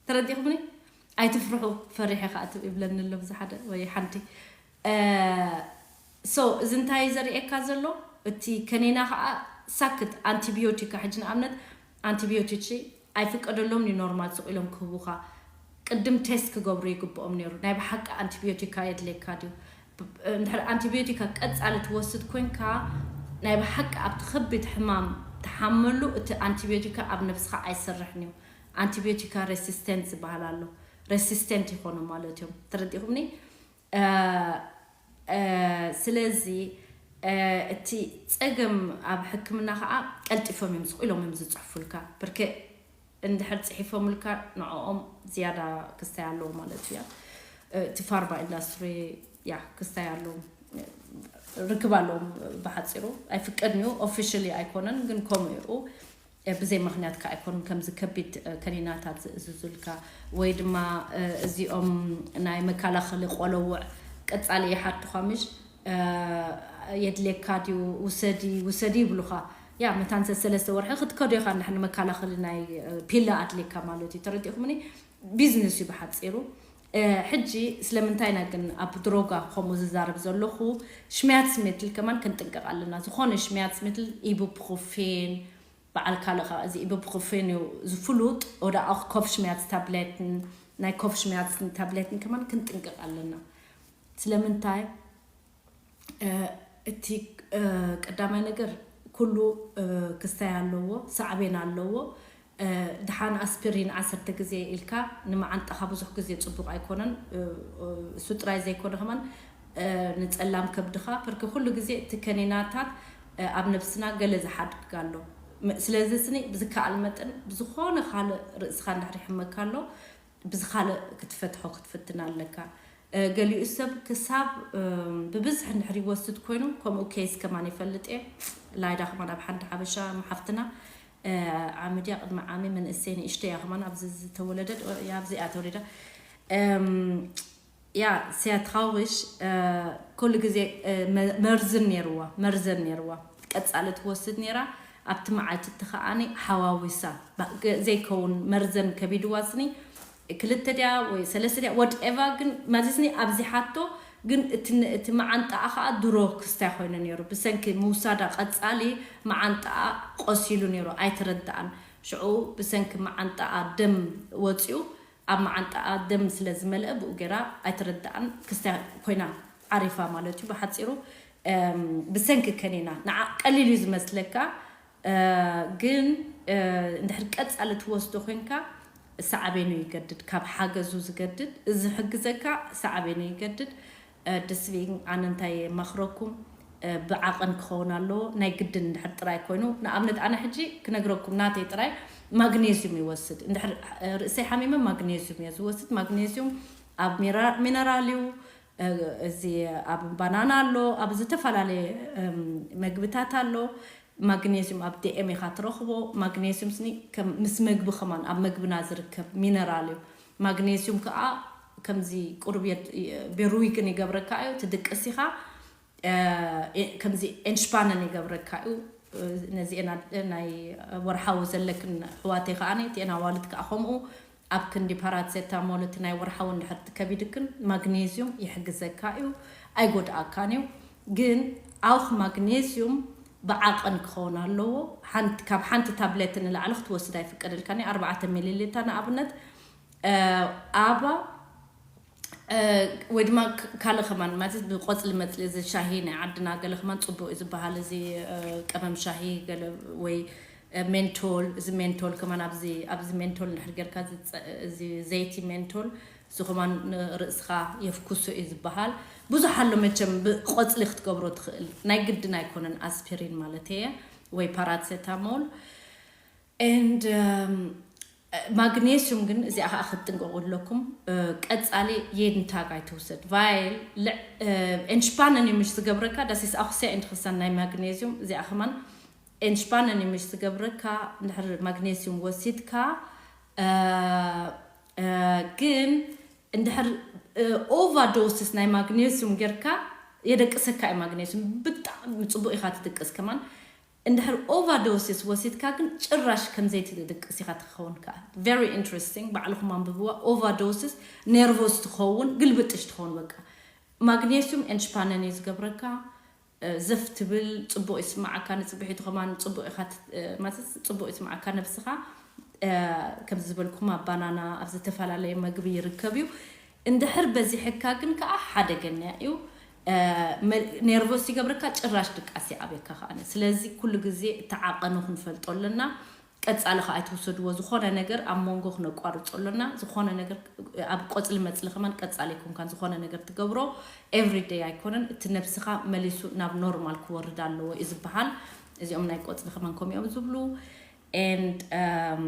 ተረዲእኩምኒ? ኣይትፍርሑ፣ ፈሪሐ ከኣ ትብ ይብለኒ ኣሎ ብዚ ሓደ ወይ ሓንቲ። እ፣ ሶ፣ እዚ እንታይ እዩ ዘርእየካ ዘሎ? እቲ ከኒና ከኣ ሳክት ኣንቲቢዮቲካ፣ ሕጂ ንኣብነት ኣንቲቢዮቲክ ኣይፍቀደሎምን እዩ ኖርማል ስቕ ኢሎም ክህቡኻ። ቅድም ቴስት ክገብሩ ይግብኦም ነይሩ። ናይ ብሓቂ ኣንቲቢዮቲካ የድልየካ ድዩ? ብ-፣ እንድሕር ኣንቲቢዮቲካ ቀጻሊ ትወስድ ኮንካ፣ ናይ ብሓቂ ኣብቲ ከቢድ ሕማም ትሓመሉ፣ እቲ ኣንቲቢዮቲካ ኣብ ነብስኻ ኣይሰርሕን እዩ። ኣንቲቢዮቲካ ሬሲስተንት ዝበሃል ኣሎ። ሬሲስተንት ይኾኑ ማለት እዮም። ተረዲእኩምኒ? እ፣ እ፣ ስለዚ፣ እ፣ እቲ ጸገም ኣብ ሕክምና ኸኣ ቀልጢፎም እዮም፣ ስቕ ኢሎም እዮም ዝጽሕፉልካ። ብርክ እንድሕር ጽሒፎምልካ ንዕኦም ዝያዳ ክስታይ ኣለዎ ማለት እዩ። እ፣ እቲ ፋርማ ኢንዳስትሪ፣ ያ፣ ክስታይ ኣለዎም፣ ርክብ ኣለዎም። ብሓጺሩ ኣይፍቀድን እዩ፣ ኦፊሻሊ ኣይኮነን፣ ግን ከምኡ እዩ። እ፣ ብዘይ ምኽንያት ከኣ ኣይኮኑን ከምዚ ከቢድ፣ እ፣ ከኒናታት ዝእዝዙልካ፣ ወይ ድማ፣ እ፣ እዚኦም ናይ መከላኸሊ ቆለውዕ ቀጻሊ ይሓቱኻ ምሽ፣ እ፣ የድልየካ ድዩ? ውሰዲ፣ ውሰዲ ይብሉኻ። ያ፣ መታን ሰለስተ ወርሒ ክትከዶ ኢኻ፣ እንድሕር ንመከላኸሊ ናይ፣ እ፣ ፒላ ኣድልየካ ማለት እዩ። ተረዲእኩምኒ? ቢዝነስ እዩ ብሓጺሩ። እ፣ ሕጂ ስለምንታይ ኢና ግን ኣብ ድሮጋ ከምኡ ዝዛረብ ዘለኹ? ሽሚያትስሜትል ከማን ክንጥንቀቕ ኣለና። ዝኾነ ሽሚያትስሜትል፣ ኢቡፕሮፌን፣ በዓል ካልእ ኸዓ እዚ ኢቡፕሮፌን እዩ ዝፍሉጥ፣ ወደ ኣኽ ኮፍ ሽሚያትስ ታብሌትን፣ ናይ ኮፍ ሽሚያትስን ታብሌትን ከማን ክንጥንቀቕ ኣለና። ስለምንታይ? እ፣ እቲ፣ እ፣ ቀዳማይ ነገር ኩሉ፣ እ፣ ክስታይ ኣለዎ፣ ሳዕቤን ኣለዎ። እ፣ ደሓን ኣስፒሪን ዓሰርተ ግዜ ኢልካ ንመዓንጣኻ ብዙሕ ግዜ ጽቡቕ ኣይኮነን። እ፣ እ፣ እሱ ጥራይ ዘይኮነ ከማን፣ እ፣ ንጸላም ከብድኻ፣ ብርክ ኩሉ ግዜ እቲ ከኒናታት፣ እ፣ ኣብ ነብስና ገለ ዝሓድግ ኣሎ። ም-፣ ስለዚ ስኒ ብዝከኣል መጠን ብዝኾነ ካልእ ርእስኻ እንድሕር ይሕመካ ኣሎ፣ ብዝኻልእ ክትፈትሖ ክትፍትን ኣለካ። እ፣ ገሊኡ ሰብ ክሳብ፣ እም፣ ብብዝሒ እንድሕር ይወስድ ኮይኑ፣ ከምኡ ኬስ ከማን ይፈልጥ እየ። ላይዳ ከማን ኣብ ሓንቲ ሓበሻ መሓፍትና፣ እ፣ ዓሚ ድያ ቅድሚ ዓሚ መንእሰይ ንእሽተይ እያ ከማን ኣብዚ ዝተወለደት፣ እ፣ እያ ኣብዚ እያ ተወሊዳ። እም፣ ያ፣ ሲያ ትኻውሽ፣ እ፣ ኩሉ ግዜ፣ እ፣ መ-፣ መርዝን ነይርዋ፣ መርዘን ነይርዋ። ቀጻሊ ትወስድ ነይራ። ኣብቲ መዓልቲ እቲ ከኣኒ ሓዋዊሳ፣ ባ-፣ ገ-፣ ዘይከውን መርዘን ከቢድዋ ስኒ ክልተ ድያ ወይ ሰለስተ ድያ፣ whatever፣ ግን ማዚስኒ ኣብዚሓቶ። ግን እቲ ን-፣ እቲ መዓንጣኣ ከኣ ድሮ ክስታይ ኮይኑ ነይሩ። ብሰንኪ ምውሳዳ ቀጻሊ መዓንጣኣ ቆሲሉ ነይሩ፣ ኣይተረድኣን። ሽዑ ብሰንኪ መዓንጣኣ ደም ወጺኡ፣ ኣብ መዓንጣኣ ደም ስለ ዝመልአ ብኡ ገይራ ኣይተረድኣን፣ ክስታይ ኮይና ዓሪፋ ማለት እዩ። ብሓጺሩ፣ እም፣ ብሰንኪ ከኒና ንዓ ቀሊል እዩ ዝመስለካ፣ እ፣ ግን፣ እ፣ እንድሕር ቀጻሊ ትወስዶ ኮንካ ሳዕቤኑ ይገድድ፣ ካብ ሓገዙ ዝገድድ፣ እዚ ዝሕግዘካ ሳዕቤኑ ይገድድ። እ፣ ደስ ቢን ኣነ እንታይ የማኽረኩም፣ እ፣ ብዓቐን ክኸውን ኣለዎ፣ ናይ ግድን እንድሕር ጥራይ ኮይኑ። ንኣብነት ኣነ ሕጂ ክነግረኩም ናተይ ጥራይ ማግኔዚዩም ይወስድ። እንድሕር፣ እ፣ ርእሰይ ሓሚመ ማግኔዚዩም እየ ዝወስድ። ማግኔዚዩም ኣብ ሚራ-፣ ሚነራል እዩ። እ፣ እዚ ኣብ ባናና ኣሎ፣ ኣብ ዝተፈላለየ፣ እም፣ መግብታት ኣሎ። ማግኔዚዩም ኣብ ዲ ኤም ኢኻ ትረኽቦ። ማግኔዚዩም ስኒ ከም ምስ መግቢ ከማን ኣብ መግብና ዝርከብ ሚነራል እዩ። ማግኔዚዩም ከኣ ከምዚ ቁሩብ የድ-፣ ቤሩዊግን ይገብረካ እዩ፣ ትድቅስ ኢኻ። እ፣ ከምዚ ኤንሽፓነን ይገብረካ እዩ። ነዚኤን ኣድ-፣ ናይ ወርሓዊ ዘለክን ኣሕዋተይ ከኣ እቲኤን ኣዋልድ ከኣ ከምኡ ኣብ ክንዲ ፓራሴታሞል እቲ ናይ ወርሓዊ እንድሕር ከቢድክን ማግኔዚዩም ይሕግዘካ እዩ፣ ኣይጎድኣካን እዩ። ግን ኣውኽ ማግኔዚዩም ብዓቐን ክኸውን ኣለዎ። ሓንቲ፣ ካብ ሓንቲ ታብሌት ንላዕሊ ክትወስድ ኣይፍቀደልካን እዩ። ኣርባዕተ ሚሊ ሊታ ንኣብነት፣ እ፣ ኣባ፣ እ፣ ወይ ድማ ክ-፣ ካልእ ከማን ማለት ብቆጽሊ መጽሊ፣ እዚ ሻሂ ናይ ዓድና ገለ ከማን ጽቡቕ እዩ ዝበሃል፣ እዚ፣ እ፣ ቀመም ሻሂ ገለ ወይ፣ እ፣ ሜንቶል። እዚ ሜንቶል ከማን ኣብዚ፣ ኣብዚ ሜንቶል እንድሕር ጌርካ እዚ ጸ-፣ እዚ ዘይቲ ሜንቶል፣ እዚ ከማን ንርእስኻ የፍኩሶ እዩ ዝበሃል። ብዙሕ ኣሎ መቸም፣ ብቆጽሊ ክትገብሮ ትኽእል፣ ናይ ግድን ኣይኮነን ኣስፒሪን ማለት እየ ወይ ፓራሴታሞል። And, um, ማግኔሲዩም ግን እዚኣ ከዓ ክትጥንቀቁ ኣለኩም። እ፣ ቀጻሊ jeden Tag ኣይትውሰድ። Weil ል-፣ እ፣ Entspannen እዩ ምሽ ዝገብረካ፣ das ist auch sehr interessant ናይ ማግኔሲዩም። እዚኣ ከማን Entspannen እዩ ምሽ ዝገብረካ፣ እንድሕር ማግኔሲዩም ወሲድካ፣ እ፣ እ፣ ግን እንድሕር፣ እ፣ ኦቫዶስስ ናይ ማግኔሲዩም ጌርካ የደቅሰካ እዩ። ማግኔሲዩም ብጣዕሚ ጽቡቅ ኢኻ ትድቅስ ከማን። እንድሕር ኦቫዶስስ ወሲድካ ግን ጭራሽ ከም ዘይትድቅስ ኢኻ ትኸውን ከኣ። Very interesting፣ ባዕልኹም ኣንብብዋ። ኦቫዶስስ ኔርቮስ ትኸውን፣ ግልብጥሽ ትኸውን በቃ። ማግኔሲዩም ኤንሽፓነን እዩ ዝገብረካ፣ እ፣ ዘፍ ትብል፣ ጽቡቕ ይስምዓካ፣ ንጽብሒቱ ከማን ጽቡቕ ኢኻ ት-፣ እ፣ ማለት ጽቡቕ ይስምዓካ ነብስኻ። እ፣ ከምዚ ዝበልኩም ኣብ ባናና፣ ኣብ ዝተፈላለየ መግቢ ይርከብ እዩ። እንድሕር በዚሕካ ግን ከኣ ሓደገኛ እዩ። እ፣ መ-፣ ኔርቮስ ይገብረካ፣ ጭራሽ ድቃስ ይኣብየካ ከኣ። ስለዚ ኩሉ ግዜ እቲ ዓቐኑ ክንፈልጦ ኣለና። ቀጻሊ ከኣ ኣይትውሰድዎ። ዝኾነ ነገር ኣብ መንጎ ክነቋርጾ ኣለና። ዝኾነ ነገር ኣብ ቆጽሊ መጽሊ ከማን ቀጻሊ ኣይኮንካን። ዝኾነ ነገር ትገብሮ everyday ኣይኮነን። እቲ ነብስኻ መሊሱ ናብ ኖርማል ክወርድ ኣለዎ እዩ ዝበሃል። እዚኦም ናይ ቆጽሊ ከማን ከምኡ እዮም ዝብሉ። And, um,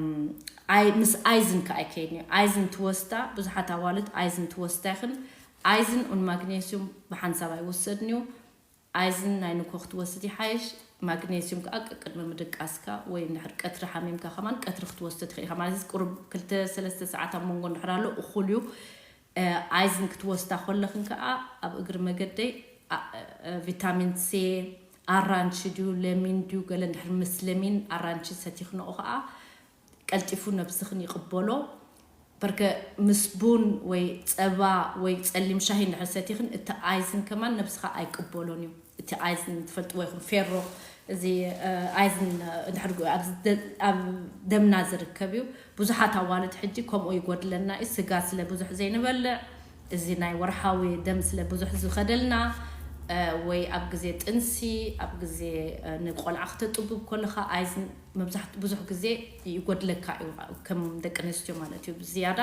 ኣይ-፣ ምስ ኣይዝን ከኣ ኣይከይድን እዩ። ኣይዝን ትወስዳ፣ ብዙሓት ኣዋልድ ኣይዝን ትወስዳ ይኽን። ኣይዝን ኡን ማግኔሲዩም ብሓንሳብ ኣይወሰድን እዩ። ኣይዝን ናይ ንግሆ ክትወስድ ይሓይሽ። ማግኔሲዩም ከኣ ቅድሚ ምድቃስካ ወይ እንድሕር ቀትሪ ሓሚምካ ከማን ቀትሪ ክትወስድ ትኽእል ኢኻ። ማለት ቁሩብ ክልተ ሰለስተ ሰዓት ኣብ መንጎ እንድሕር ኣሎ እኹል እዩ። እ፣ ኣይዝን ክትወስዳ ከለኽን ከኣ ኣብ እግሪ መገደይ፣ ኣ-፣ እ፣ ቪታሚን ሲ፣ ኣራንቺ ድዩ ለሚን ድዩ ገለ እንድሕር ምስ ለሚን ኣራንቺ ሰቲኽንኦ ከኣ ቀልጢፉ ነብስኽን ይቕበሎ። በርከ ምስ ቡን ወይ ጸባ ወይ ጸሊም ሻሂ እንድሕር ሰቲኽን እቲ ኣይዝን ከማን ነብስኻ ኣይቅበሎን እዩ። እቲ ኣይዝን ትፈልጥዎ ኢኹም፣ ፌሮ፣ እዚ፣ እ፣ ኣይዝን፣ እ፣ እንድሕር ጎ-፣ ኣብ ዝ-፣ ደ-፣ ኣብ ደምና ዝርከብ እዩ። ብዙሓት ኣዋልድ ሕጂ ከምኡ ይጎድለና እዩ፣ ስጋ ስለ ብዙሕ ዘይንበልዕ፣ እዚ ናይ ወርሓዊ ደም ስለ ብዙሕ ዝኸደልና፣ እ፣ ወይ ኣብ ግዜ ጥንሲ፣ ኣብ ግዜ፣ እ፣ ንቆልዓ ክተጥብብ ከለኻ ኣይዝን መብዛሕትኡ ብዙሕ ግዜ ይጎድለካ እዩ፣ ከም ደቂ ኣንስትዮ ማለት እዩ። ብዝያዳ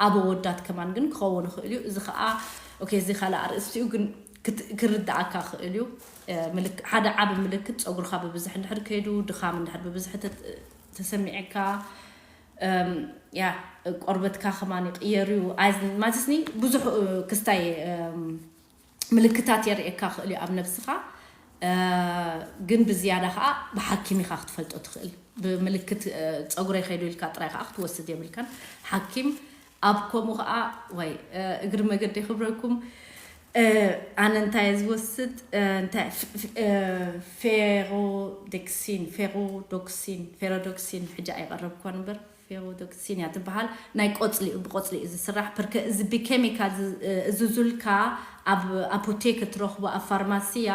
ኣብ ኣወዳት ከማን ግን ክኸውን ይኽእል እዩ። እዚ ኸኣ፣ ኦኬ፣ እዚ ካልእ ኣርእስቲ እዩ፣ ግን ክት-፣ ክርድኣካ ክእል እዩ። እ፣ ምልክ-፣ ሓደ ዓቢ ምልክት ጸጉርኻ ብብዝሒ እንድሕር ከይዱ፣ ድኻም እንድሕር ብብዝሒ ተ-፣ ተሰሚዕካ፣ እም፣ ያ፣ ቆርበትካ ከማን ይቕየር እዩ። ኣይዝ-፣ ማለትስኒ ብዙሕ፣ እ፣ ክስታይ፣ እም፣ ምልክታት የርእየካ ክእል እዩ ኣብ ነብስኻ። እ፣ ግን ብዝያዳ ኸኣ ብሓኪም ኢኻ ክትፈልጦ ትኽእል። ብምልክት፣ እ፣ ጸጉረይ ከይዱ ኢልካ ጥራይ ኸኣ ክትወስድ የብልካን። ሓኪም ኣብ ከምኡ ኸኣ፣ ወይ፣ እ፣ እግሪ መገዲ ክብረኩም፣ ኣነ እንታይ እየ ዝወስድ እንታይ ፌሮዶክሲን ፌሮዶክሲን ፌሮዶክሲን ሕጂ ኣይቐረብኳን እምበር ፌሮዶክሲን እያ ትበሃል። ናይ ቆፅሊ እዩ ብቆፅሊ እዩ ዝስራሕ ፕርከ እዚ ብኬሚካል ዝዝዙልካ ኣብ ኣፖቴክ እትረኽቦ ኣብ ፋርማሲያ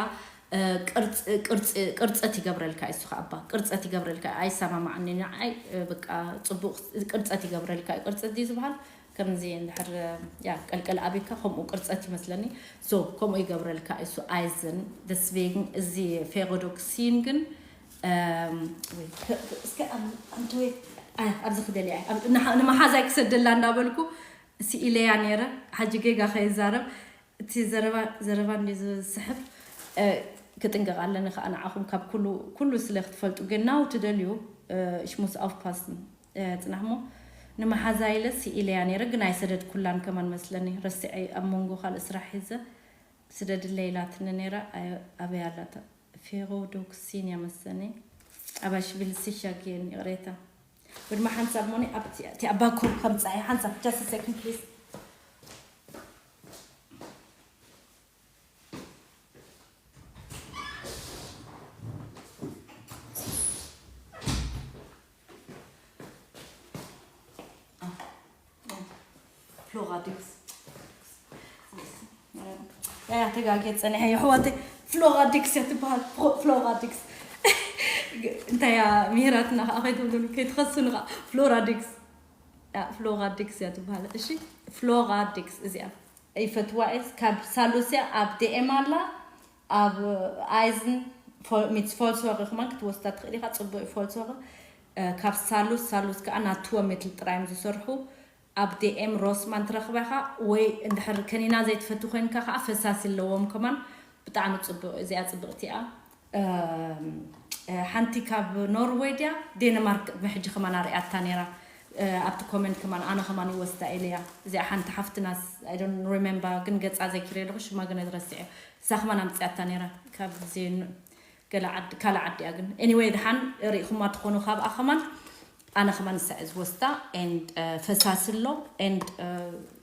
ቅርፀት ይገብረልካ እዩ እሱ ከኣባ ቅርፀት ይገብረልካ እዩ ኣይሰማማዕኒ ንዓይ በቃ ፅቡቅ ቅርፀት ይገብረልካ እዩ ቅርፀት ድዩ ዝበሃል ከምዚ እንድሕር ያ ቀልቀል ኣቢካ ከምኡ ቅርፀት ይመስለኒ so ከምኡ ይገብረልካ እሱ ኣይዝን ደስቬግን እዚ ፌሮዶክሲን ግን እስከ ኣንተወይ ኣብዚ ክደልያ ንመሓዛይ ክሰደላ እንዳበልኩ ስኢለያ ነይረ ሓጂ ጌጋ ከይዛረብ እቲ ዘረባ ዘረባ እንዲ ዝስሕብ ክጥንቀቕ ኣለኒ ከዓ ንዓኹም ካብ ኩሉ ኩሉ ስለ ክትፈልጡ ግን ናው ትደልዩ ሽሙስ ኣፍፓስን ፅናሕሞ ንመሓዛ ኢለ ስኢለያ ነይረ ግን ኣይሰደድኩላን ከማን መስለኒ ረስዐ ኣብ መንጎ ካልእ ስራሕ ሒዘ ስደድለ ኢላትኒ ነይራ ኣበይ ኣላታ ፌሮዶክሲን እያ መሰኒ ኣባሽቢል ሲሻ ጌን ይቕሬታ ወድማ ሓንሳብ ሞኒ ኣብቲ እቲ ኣባኮ ከምፃኢ ሓንሳብ just a second please Flora Dix. ያ ተጋጌ ፀኒሐ የሕዋተይ ፍሎራ ዲክስ እያ ትበሃል ፍሎራ ዲክስ እንታይ እያ ምሄራትና ከዓ ከይትብሉኒ ከይትኸሱኒ ከዓ ፍሎራ ዲክስ ፍሎራ ዲክስ እያ ትበሃል እሺ ፍሎራ ዲክስ እዚኣ ይፈትዋ እየ ካብ ሳሉስያ ኣብ ዲኤም ኣላ ኣብ ኣይዝን ሚትስ ፎልስወሪ ከማን ክትወስዳ ትኽእል ኢኻ ፅቡቅ ፎልስወሪ ካብ ሳሉስ ሳሉስ ከዓ ናትወ ሜትል ጥራዮም ዝሰርሑ ኣብ ዲኤም ሮስማን ትረኽበኻ ወይ እንድሕር ከኒና ዘይትፈቱ ኮይንካ ከዓ ፈሳሲ ኣለዎም ከማን ብጣዕሚ ፅቡቅ እዚኣ ፅብቅቲ እያ ሓንቲ ካብ ኖርወይ ድያ ዴንማርክ ቅድሚ ሕጂ ከማን ኣርእያታ ነይራ ኣብቲ ኮመንት ከማን ኣነ ከማን ይወስዳ ኢለያ እዚኣ ሓንቲ ሓፍትናስ remember ግን ገፃ ዘኪረ ኣለኹ ሽማ ግን ረስዐ እሳ ከማን ኣምፅያታ ነይራ ካብ ካልእ ዓዲ እያ ግን anyway ድሓን ርኢኹማ ትኾኑ ካብኣ ከማን ኣነ ከማን ንሳ እየ ዝወስዳ and ፈሳሲ ኣሎ and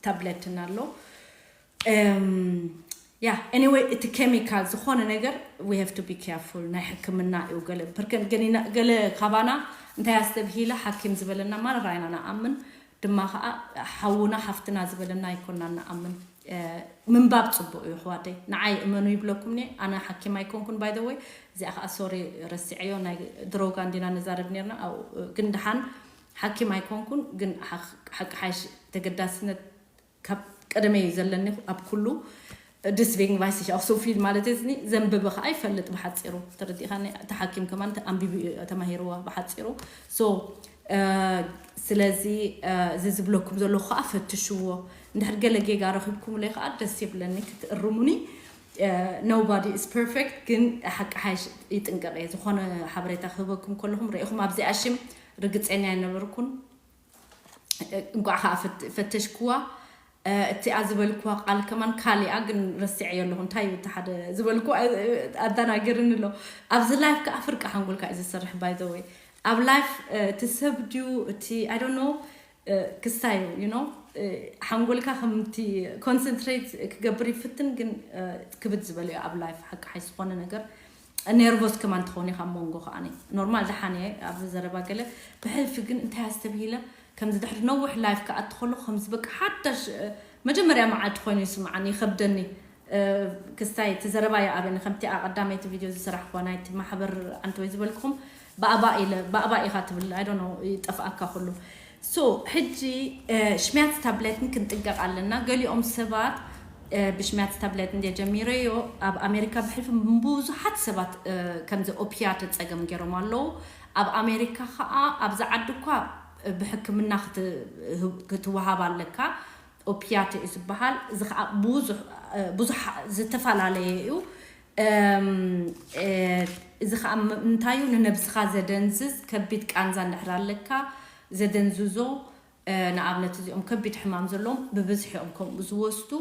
ታብሌትን ኣሎ ያ anyway እቲ ኬሚካል ዝኾነ ነገር we have to be careful ናይ ሕክምና እዩ ገለ ፕርከን ገለ ካባና እንታይ ኣስተብሂለ ሓኪም ዝበለና ማን ራይና ንኣምን ድማ ከዓ ሓውና ሓፍትና ዝበለና ኣይኮና ንኣምን ምንባብ ፅቡቅ እዩ ኣሕዋተይ ንዓይ እመኑ ይብለኩም ኒ ኣነ ሓኪም ኣይኮንኩን by the way እዚኣ ከዓ sorry ረስዐዮ ናይ ድሮጋ እንዲና ንዛረብ ነርና ግን ድሓን ሓኪም ኣይኮንኩን ግን ሓቂ ሓይሽ ተገዳስነት ካብ ቀደመይ እዩ ዘለኒ ኣብ ኩሉ deswegen weiß ich auch so viel ማለት እዚ ዘንብበ ከዓ ይፈልጥ ብሓፂሩ ተረዲእካ እቲ ሓኪም ከማን ኣንቢቡ ተማሂርዋ ብሓፂሩ so ስለዚ እዚ ዝብለኩም ዘለኹ ከዓ ፈትሽዎ እንድሕር ገለ ጌጋ ረኺብኩምለይ ከዓ ደስ ይብለኒ ክትእርሙኒ nobody is perfect ግን ሓቂ ሓይሽ ይጥንቀቕ እየ ዝኾነ ሓበሬታ ክህበኩም ከለኹም ርኢኹም ኣብዚኣ ሽም ርግፀኛ ኣይነበርኩን እንኳዕ ከዓ ፈተሽክዋ እቲኣ ዝበልክዋ ቃል ከማን ካሊኣ ግን ረሲዐዮ ኣለኹ እንታይ እዩ እቲ ሓደ ዝበልክዋ ኣደናግርኒ ኣሎ ኣብዚ life ከዓ ፍርቂ ሓንጎልካ እዩ ዝሰርሕ by the way ኣብ life እቲ ሰብ ድዩ እቲ I don't know ክስታይ እዩ you know ሓንጎልካ ከምቲ concentrate ክገብር ይፍትን ግን ክብድ ዝበለ እዩ ኣብ life ሓቂ ሓይ ዝኾነ ነገር nervous ከማን ትኸውን ኢኻ ኣብ መንጎ ከዓ normal ደሓን እየ ኣብዚ ዘረባ ገለ ብሕልፊ ግን እንታይ ኣስተብሂለ ከምዚ ድሕሪ ነዊሕ life ክኣቲ ከሎ ከምዚ በቃ ሓዳሽ መጀመርያ መዓልቲ ኮይኑ ይስምዓኒ ይኸብደኒ ክስታይ እቲ ዘረባ ይኣብኒ ከምቲ ቀዳመይቲ video ዝሰራሕክዋ ናይቲ ማሕበር ኣንተወይ ዝበልኩም ባእባ ኢለ ባእባ ኢኻ ትብል I don't know ይጠፍኣካ ኩሉ so ሕጂ ሽሚያት ታብሌትን ክንጥንቀቕ ኣለና ገሊኦም ሰባት ብሽሚያት ታብሌት እንደ ጀሚረዮ ኣብ ኣሜሪካ ብሕልፊ ብዙሓት ሰባት ከምዚ ኦፒያት ፀገም ገይሮም ኣለዉ ኣብ ኣሜሪካ ከዓ ኣብዚ ዓዲ እኳ ብሕክምና ክትወሃብ ኣለካ ኦፒያት እዩ ዝበሃል እዚ ከዓ ብዙሕ ዝተፈላለየ እዩ እዚ ከዓ እንታይ እዩ ንነብስኻ ዘደንዝዝ ከቢድ ቃንዛ እንድሕር ኣለካ ዘደንዝዞ ንኣብነት እዚኦም ከቢድ ሕማም ዘለዎም ብብዝሒ እዮም ከምኡ ዝወስዱ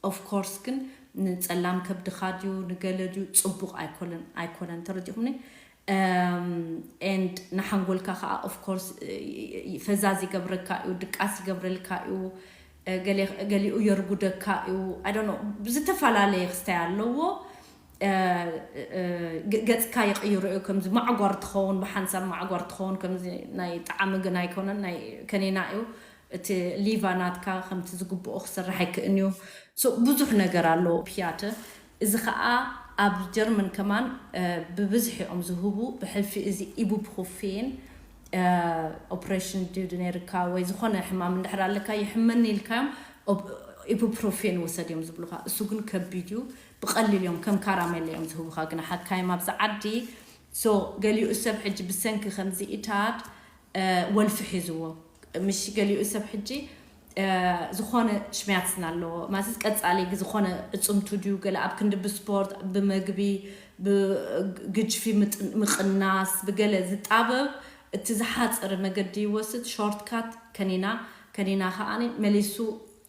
of course ግን ንፀላም ከብድኻ ድዩ ንገለ ድዩ ፅቡቕ ኣይኮነን ኣይኮነን ተረዲኹምኒ and ንሓንጎልካ ከዓ of course ፈዛዝ ይገብረካ እዩ ድቃስ ይገብረልካ እዩ ገሊኡ የርጉደካ እዩ። I don't know፣ ዝተፈላለየ ክስታይ ኣለዎ። ገፅካ ይቕይሮ እዩ። ከምዚ ማዕጓር ትኸውን፣ ብሓንሳብ ማዕጓር ትኸውን። ከምዚ ናይ ጣዕሚ ግን ኣይኮነን፣ ናይ ከኒና እዩ። እቲ ሊቫ ናትካ ከምቲ ዝግብኦ ክሰርሕ ኣይክእን እዩ። ብዙሕ ነገር ኣለዎ ኦፒያት። እዚ ከዓ ኣብ ጀርመን ከማን ብብዝሒ እዮም ዝህቡ። ብሕልፊ እዚ ኢቡፕሮፌን ኦፕሬሽን ድዩ ነይርካ ወይ ዝኾነ ሕማም እንድሕር ኣለካ፣ ይሕመኒ ኢልካዮም፣ ኢቡፕሮፌን ውሰድ እዮም ዝብሉካ። እሱ ግን ከቢድ እዩ። ብቐሊል እዮም፣ ከም ካራሜላ እዮም ዝህቡካ። ግን ሓካይም ኣብዚ ዓዲ፣ ሶ ገሊኡ ሰብ ሕጂ ብሰንኪ ከምዚ ኢታድ ወልፊ ሒዝዎ። ምሽ ገሊኡ ሰብ ሕጂ ዝኾነ ሽሚያትስን ኣለዎ ማለት ቀጻሊ ዝኾነ ዕጽምቱ ድዩ፣ ገለ ኣብ ክንዲ ብስፖርት፣ ብመግቢ፣ ብግጅፊ ምጥን- ምቕናስ፣ ብገለ ዝጣበብ፣ እቲ ዝሓጸረ መገዲ ይወስድ፣ ሾርትካት ከኒና። ከኒና ከኣ መሊሱ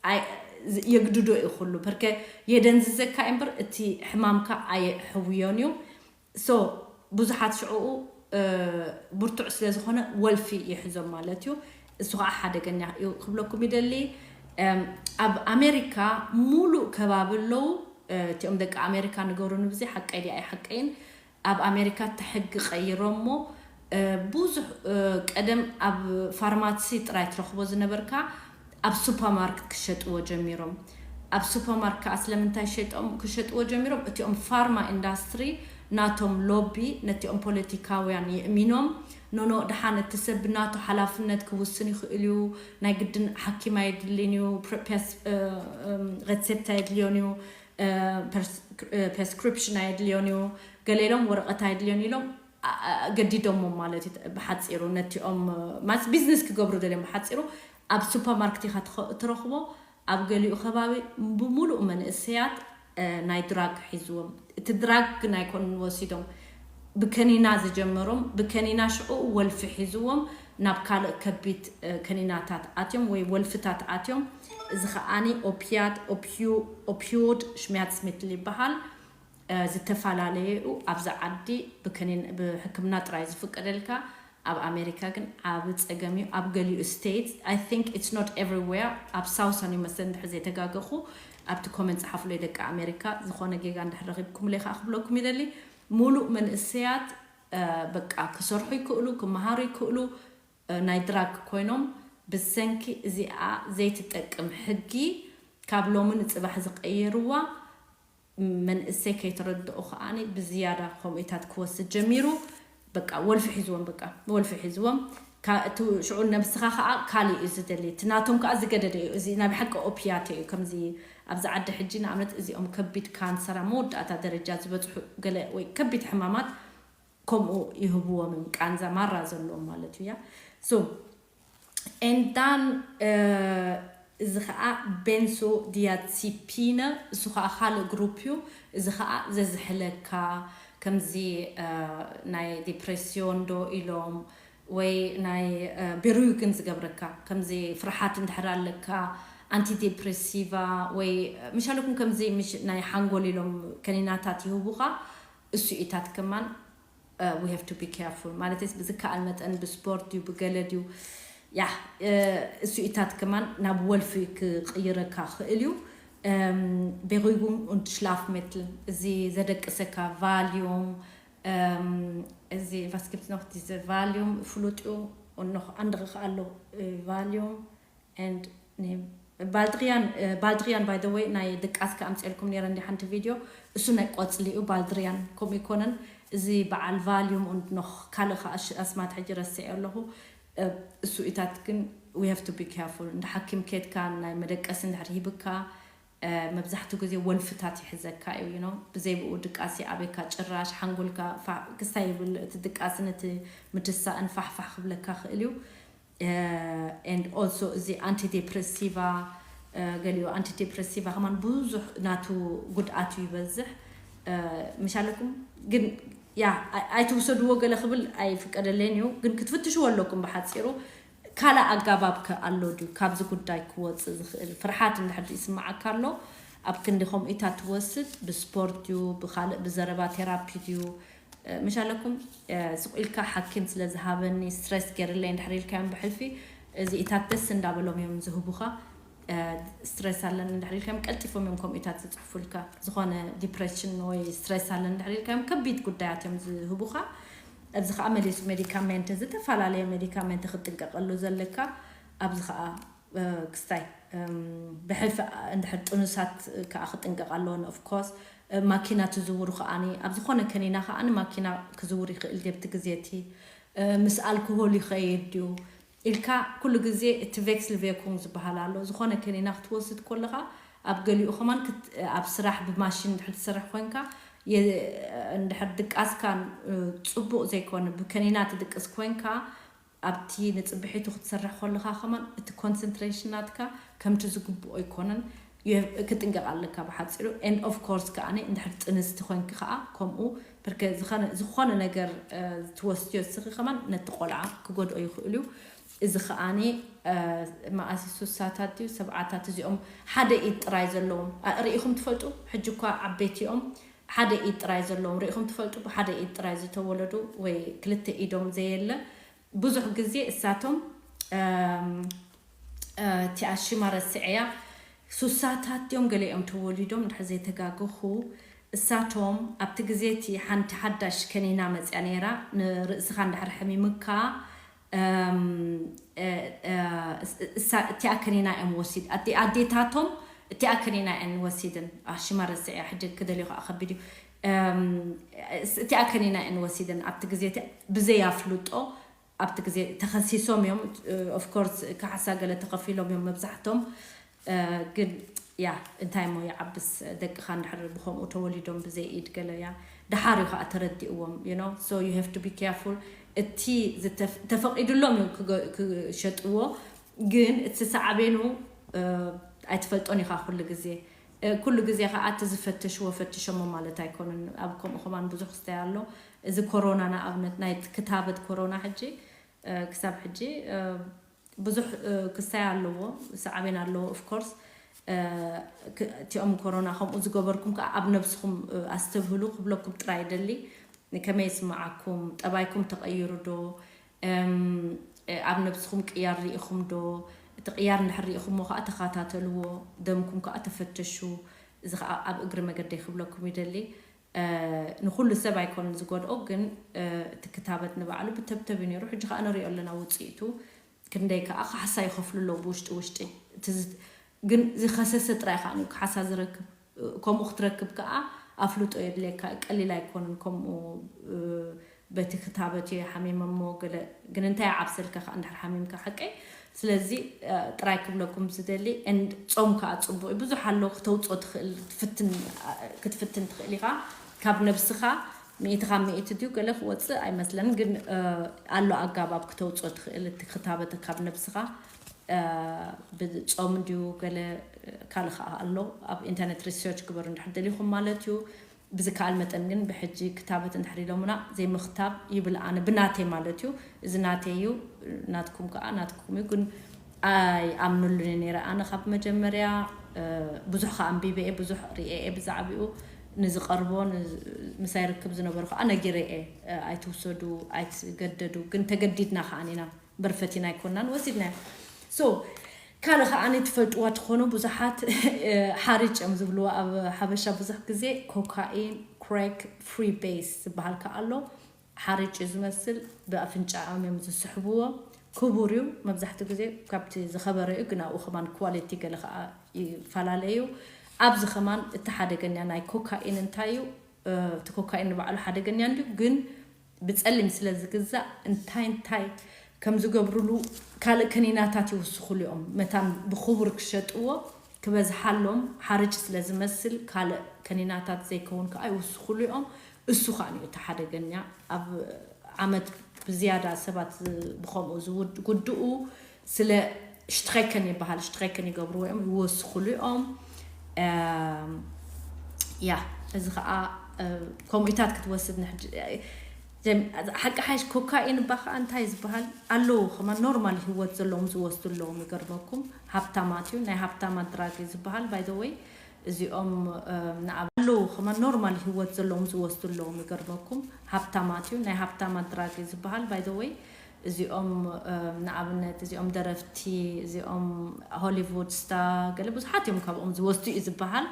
ኣይ- የግድዶ እዩ ኩሉ። በርከ የደንዝዘካ እምበር እቲ ሕማምካ ኣየሕውዮን እዩ። ሶ ብዙሓት ሽዕኡ ብርቱዕ ስለ ዝኾነ ወልፊ ይሕዞም ማለት እዩ። እሱ ከዓ ሓደገኛ እዩ ክብለኩም ይደሊ። ኣብ ኣሜሪካ ሙሉእ ከባቢ ኣለዉ። እቲኦም ደቂ ኣሜሪካ ንገሩኒ ብዚ ሓቀይ ድያ ኣይሓቀይን። ኣብ ኣሜሪካ እቲ ሕጊ ቀይሮሞ ብዙሕ ቀደም ኣብ ፋርማሲ ጥራይ ትረኽቦ ዝነበርካ ኣብ ሱፐርማርኬት ክሸጥዎ ጀሚሮም። ኣብ ሱፐርማርኬት ከዓ ስለምንታይ ሸጦም ክሸጥዎ ጀሚሮም? እቲኦም ፋርማ ኢንዳስትሪ ናቶም ሎቢ ነቲኦም ፖለቲካውያን የእሚኖም። ኖኖ፣ ድሓን እቲ ሰብ ብናቱ ሓላፍነት ክውስን ይኽእል እዩ። ናይ ግድን ሓኪም ኣየድልን እዩ። ፕረ- ፔስ- እ፣ እም፣ ሬሴፕት ኣየድልዮን እዩ። ፕሬስክሪፕሽን ኣየድልዮን እዩ። ገለ ኢሎም ወረቐት ኣየድልዮን ኢሎም ኣ- ኣ- ገዲዶሞም ማለት እዩ። ብሓፂሩ ነቲኦም ማለት ቢዝነስ ክገብሩ ደልዮም ብሓፂሩ ኣብ ሱፐርማርኬት ኢኻ ትኸ- ትረኽቦ። ኣብ ገሊኡ ከባቢ ብሙሉእ መንእሰያት ናይ ድራግ ሒዝዎም። እቲ ድራግ ግን ኣይኮኑን ወሲዶም፣ ብከኒና ዝጀመሮም፣ ብከኒና ሽዑ ወልፊ ሒዝዎም ናብ ካልእ ከቢድ ከኒናታት ኣትዮም ወይ ወልፍታት ኣትዮም። እዚ ከዓኒ ኦፒያት ኦፒዩ- ኦፒዮድ ሽሚያትስሚትል ይበሃል። ዝተፈላለየ እዩ። ኣብዚ ዓዲ ብከኒን ብሕክምና ጥራይ ዝፍቀደልካ፣ ኣብ ኣሜሪካ ግን ዓቢ ጸገም እዩ። ኣብ ገሊኡ ስቴት፣ I think it's not everywhere፣ ኣብ ሳውሰን ይመስል እንድሕር ዘይተጋገኹ፣ ኣብቲ ኮመንት ጸሓፉለይ ደቂ ኣሜሪካ። ዝኾነ ጌጋ እንድሕር ረኺብኩምለይ ከዓ ክብለኩም ይደሊ። ሙሉእ መንእሰያት በቃ ክሰርሑ ይክእሉ፣ ክመሃሩ ይክእሉ፣ ናይ ድራግ ኮይኖም ብሰንኪ እዚኣ ዘይትጠቅም ሕጊ ካብ ሎሚ ንጽባሕ ዝቀየርዋ መንእሰይ ከይተረድኦ ከዓኒ ብዝያዳ ከምኡታት ክወስድ ጀሚሩ። በቃ ወልፊ ሒዝዎም፣ በቃ ወልፊ ሒዝዎም። ካ- እቲ ሽዑ ነብስኻ ከዓ ካሊእ እዩ ዝደሊ፣ እቲ ናቶም ከዓ ዝገደደ እዩ። እዚ ናይ ብሓቂ ኦፒያት እዩ። ከምዚ ኣብዚ ዓዲ ሕጂ ንኣብነት እዚኦም ከቢድ ካንሰር ኣብ መወዳእታ ደረጃ ዝበፅሑ ገለ ወይ ከቢድ ሕማማት ከምኡ ይህብዎም እዮም፣ ቃንዛ ማራ ዘለዎም ማለት እዩ። ያ so and then እዚ ከዓ ቤንሶ ዲያሲፒነ፣ እሱ ከዓ ካልእ ግሩፕ እዩ። እዚ ከዓ ዘዝሕለካ ከምዚ ናይ ዲፕሬስዮን ዶ ኢሎም ወይ ናይ ቤሩግን ዝገብረካ፣ ከምዚ ፍርሓት እንድሕር ኣለካ፣ ኣንቲዲፕሬሲቫ ወይ ምሻለኩም ከምዚ ምሽ- ናይ ሓንጎል ኢሎም ከኒናታት ይህቡኻ። እሱ ኢታት ከማን we have to be careful ማለት ዝከኣል መጠን ብስፖርት ድዩ ብገለ ድዩ ያ እሱ ኢታት ከማን ናብ ወልፊ ክቕይረካ ክእል እዩ። Beruhigung und Schlafmittel፣ እዚ ዘደቅሰካ ቫልዩም፣ እዚ was gibt es noch diese Valium፣ ፍሉጥ እዩ። Und noch andere ኣሎ፣ ቫልዩም and ባልድሪያን። ባልድሪያን by the way ናይ ድቃስ ከኣምፅኤልኩም ነረ እንዲ ሓንቲ ቪድዮ፣ እሱ ናይ ቆፅሊ እዩ። ባልድሪያን ከምኡ ይኮነን። እዚ በዓል ቫልዩም und noch ካልእ ከዓ ኣስማት ሕጂ ረስዐ ኣለኹ። እሱ ኢታት ግን we have to be careful። እንደ ሓኪም ኬትካ ናይ መደቀሲ እንድሕር ሂብካ መብዛሕትኡ ግዜ ወልፍታት ይሕዘካ እዩ ነው። ብዘይ ብኡ ድቃሲ ኣበካ ጭራሽ ሓንጎልካ ክስታይ ይብል፣ እቲ ድቃስን እቲ ምድሳእን ፋሕፋሕ ክብለካ ክእል እዩ። And also እዚ ኣንቲዴፕሬሲቫ ገሊኡ ኣንቲዴፕሬሲቫ ከማን ብዙሕ ናቱ ጉድኣቱ ይበዝሕ። ምሻለኩም ግን ያ ኣይትውሰድዎ ገለ ክብል ኣይፍቀደለይን እዩ፣ ግን ክትፍትሽዎ ኣለኩም። ብሓፂሩ ካልእ ኣጋባብ ከ ኣሎ ድዩ ካብዚ ጉዳይ ክወፅእ ዝኽእል? ፍርሓት እንድሕር ይስምዓካ ኣሎ ኣብ ክንዲ ከምኡታት ትወስድ፣ ብስፖርት ድዩ ብኻልእ ብዘረባ ቴራፒ ድዩ? ምሻለኩም ስቕ ኢልካ ሓኪም ስለ ዝሃበኒ ስትረስ ገይርለይ እንድሕር ኢልካዮም ብሕልፊ እዚኢታት ደስ እንዳበሎም እዮም ዝህቡኻ። ስትረስ ኣለኒ እንድሕር ኢልካዮም ቀልጢፎም እዮም ከምኡታት ዝፅሕፉልካ። ዝኾነ ዲፕሬሽን ወይ ስትረስ ኣለኒ እንድሕር ኢልካዮም ከቢድ ጉዳያት እዮም ዝህቡኻ። ኣብዚ ከዓ መሊሱ ሜዲካሜንት፣ ዝተፈላለየ ሜዲካሜንት ክትጥንቀቀሉ ዘለካ። ኣብዚ ከዓ ክስታይ ብሕልፊ እንድሕር ጥኑሳት ከዓ ክጥንቀቅ ኣለዎን። ኦፍኮርስ ማኪና ትዝውሩ ከዓኒ ኣብ ዝኾነ ከኒና ከዓኒ ማኪና ክዝውር ይኽእል ድብቲ ግዜ እቲ ምስ ኣልኮሆል ይኸይድ ድዩ ኢልካ ኩሉ ግዜ እቲ ቬክስል ቬኩም ዝበሃል ኣሎ። ዝኾነ ከኒና ክትወስድ ከለኻ ኣብ ገሊኡ ከማን ኣብ ስራሕ ብማሽን እንድሕር ትሰርሕ ኮንካ እንድሕር ድቃስካ ፅቡቅ ዘይኮነ ብከኒና ትድቅስ ኮንካ ኣብቲ ንፅብሒቱ ክትሰርሕ ከለኻ ከማን እቲ ኮንሰንትሬሽን ናትካ ከምቲ ዝግብኦ ኣይኮነን። ክጥንቀቕ ኣለካ ብሓፂሩ። And of course ከዓኒ እንድሕር ጥንስቲ ኮንኪ ከዓ ከምኡ ብርከ ዝኾነ ነገር ትወስድዮ እስኺ ከማን ነቲ ቆልዓ ክጎድኦ ይኽእል እዩ። እዚ ከዓኒ መኣሲ ሱሳታት ድዩ ሰብዓታት እዚኦም ሓደ ኢድ ጥራይ ዘለዎም ርኢኹም ትፈልጡ? ሕጂ እኳ ዓበይቲ እዮም ሓደ ኢድ ጥራይ ዘለዎም ርኢኹም ትፈልጡ? ብሓደ ኢድ ጥራይ ዝተወለዱ ወይ ክልተ ኢዶም ዘየለ ብዙሕ ግዜ እሳቶም እቲኣ ሽማ ረስዐያ ሱሳታት ድዮም ገለ እዮም ተወሊዶም እንድሕር ዘይተጋገኹ። እሳቶም ኣብቲ ግዜ እቲ ሓንቲ ሓዳሽ ከኒና መፅያ ነይራ። ንርእስኻ እንድሕር ሕሚምካ እቲኣ ከኒና እዮም ወሲድ ኣዴታቶም እቲኣ ከኒና እየን ወሲድን። ሽማ ረስዐያ ሕጂ ክደልዮ ከዓ ከቢድ እዩ። እቲኣ ከኒና እየን ወሲድን ኣብቲ ግዜ ብዘይ ኣፍልጦ ኣብቲ ግዜ ተኸሲሶም እዮም። ኦፍኮርስ ካሕሳ ገለ ተኸፊሎም እዮም መብዛሕቶም። ግን ያ እንታይ ሞ ይዓብስ ደቅኻ እንድሕር ብከምኡ ተወሊዶም ብዘይ ኢድ ገለ ያ ደሓር እዩ ከዓ ተረዲእዎም። You know, so you have to be careful። እቲ ተፈቂዱሎም እዮም ክሸጥዎ። ግን እቲ ሳዕቤኑ ኣይትፈልጦን ኢኻ ኩሉ ግዜ። ኩሉ ግዜ ከዓ እቲ ዝፈተሽዎ ፈትሸሞ ማለት ኣይኮነን። ኣብ ከምኡ ከማን ብዙሕ ክስታይ ኣሎ። እዚ ኮሮና ንኣብነት ናይ ክታበት ኮሮና ሕጂ ክሳብ ሕጂ ብዙሕ ክስታይ ኣለዎ፣ ሳዕቤን ኣለዎ። ኦፍኮርስ እቲኦም ኮሮና ከምኡ ዝገበርኩም ከዓ ኣብ ነብስኹም ኣስተብህሉ ክብለኩም ጥራይ ይደሊ። ከመይ ይስምዓኩም? ጠባይኩም ተቐይሩ ዶ? ኣብ ነብስኹም ቅያር ርኢኹም ዶ? እቲ ቅያር እንድሕር ርኢኹሞ ከዓ ተኸታተልዎ፣ ደምኩም ከዓ ተፈተሹ። እዚ ከዓ ኣብ እግሪ መገደይ ክብለኩም ይደሊ። ንኩሉ ሰብ ኣይኮነን ዝጎድኦ፣ ግን እቲ ክታበት ንባዕሉ ብተብተብ እዩ ነይሩ። ሕጂ ከዓ ንሪኦ ኣለና ውፅኢቱ። ክንደይ ከዓ ካሕሳ ይኸፍሉ ኣለዉ ብውሽጢ ውሽጢ። ግን ዝኸሰሰ ጥራይ ከዓ እዩ ካሕሳ ዝረክብ። ከምኡ ክትረክብ ከዓ ኣፍልጦ የድልየካ። ቀሊል ኣይኮነን። ከምኡ በቲ ክታበት እየ ሓሚመሞ ገለ። ግን እንታይ ይዓብሰልካ ከዓ እንድሕር ሓሚምካ ሓቀይ። ስለዚ ጥራይ ክብለኩም ዝደሊ። ጾም ከዓ ፅቡቅ እዩ። ብዙሕ ኣሎ ክተውፅኦ ትኽእል ክትፍትን ትኽእል ኢኻ። ካብ ነብስኻ ሚእቲ ካብ ሚእቲ ድዩ ገለ ክወፅእ ኣይመስለን። ግን ኣሎ ኣጋባብ ክተውፅኦ ትኽእል እቲ ክታበት ካብ ነብስኻ። ብጾም ድዩ ገለ ካልእ ከዓ ኣሎ። ኣብ ኢንተርነት ሪሰርች ግበሩ እንድሕር ደሊኹም ማለት እዩ። ብዝከኣል መጠን ግን ብሕጂ ክታበት እንድሕር ኢሎምና ዘይምኽታብ ይብል ኣነ ብናተይ ማለት እዩ። እዚ ናተይ እዩ። ናትኩም ከዓ ናትኩም እዩ። ግን ኣይኣምነሉን ነይረ ኣነ ካብ መጀመርያ። ብዙሕ ከዓ ኣንቢበ እየ፣ ብዙሕ ርእየ እየ ብዛዕባኡ። ንዝቐርቦ ምሳይ ርክብ ዝነበሩ ከዓ ነጊረ እየ። ኣይትውሰዱ፣ ኣይትገደዱ። ግን ተገዲድና ከዓ ኢና በርፈቲና ኣይኮናን ወሲድናዮ። So ካልእ ከዓ ትፈልጥዋ ትኾኑ ብዙሓት ሓርጭ እዮም ዝብልዎ ኣብ ሓበሻ ብዙሕ ግዜ ኮካኢን ክሬክ ፍሪ ቤስ ዝበሃል ከዓ ኣሎ። ሓርጭ እዩ ዝመስል። ብኣፍንጫኦም እዮም ዝስሕብዎ። ክቡር እዩ። መብዛሕትኡ ግዜ ካብቲ ዝኸበረ እዩ፣ ግን ኣብኡ ከማን ኳሊቲ ገለ ከዓ ይፈላለ እዩ። ኣብዚ ከማን እቲ ሓደገኛ ናይ ኮካኢን እንታይ እዩ? እቲ ኮካኢን ንባዕሉ ሓደገኛ እንድዩ፣ ግን ብፀሊም ስለ ዝግዛእ እንታይ እንታይ ከም ዝገብርሉ ካልእ ከኒናታት ይውስኹሉ እዮም። መታን ብክቡር ክሸጥዎ ክበዝሓሎም ሓርጭ ስለ ዝመስል ካልእ ከኒናታት ዘይከውን ከዓ ይውስኹሉ እዮም። እሱ ከዓ እዩ እቲ ሓደገኛ። ኣብ ዓመት ብዝያዳ ሰባት ብከምኡ ዝጉድኡ ስለ ሽትኸከን ይበሃል፣ ሽትኸከን ይገብርዎ እዮም፣ ይወስኹሉ እዮም። ያ እዚ ከዓ ከምኡታት ክትወስድ ንሕጂ ሓቂ ሓይሽ ኮካኢን እባ ከዓ እንታይ ዝበሃል ኣለዉ ከማ ኖርማል ህይወት ዘለዎም ዝወስዱ ኣለዎም። ይገርመኩም ሃብታማት እዩ ናይ ሃብታማት ድራግ እዩ ዝበሃል። By the way እዚኦም ኣለዉ ከማ ኖርማል ህይወት ዘለዎም ዝወስዱ ኣለዎም። ይገርመኩም ሃብታማት እዩ ናይ ሃብታማት ድራግ እዩ ዝበሃል። By the way እዚኦም ንኣብነት እዚኦም ደረፍቲ፣ እዚኦም ሆሊውድ ስታር፣ ገለ ብዙሓት እዮም ካብኦም ዝወስዱ እዩ ዝበሃል።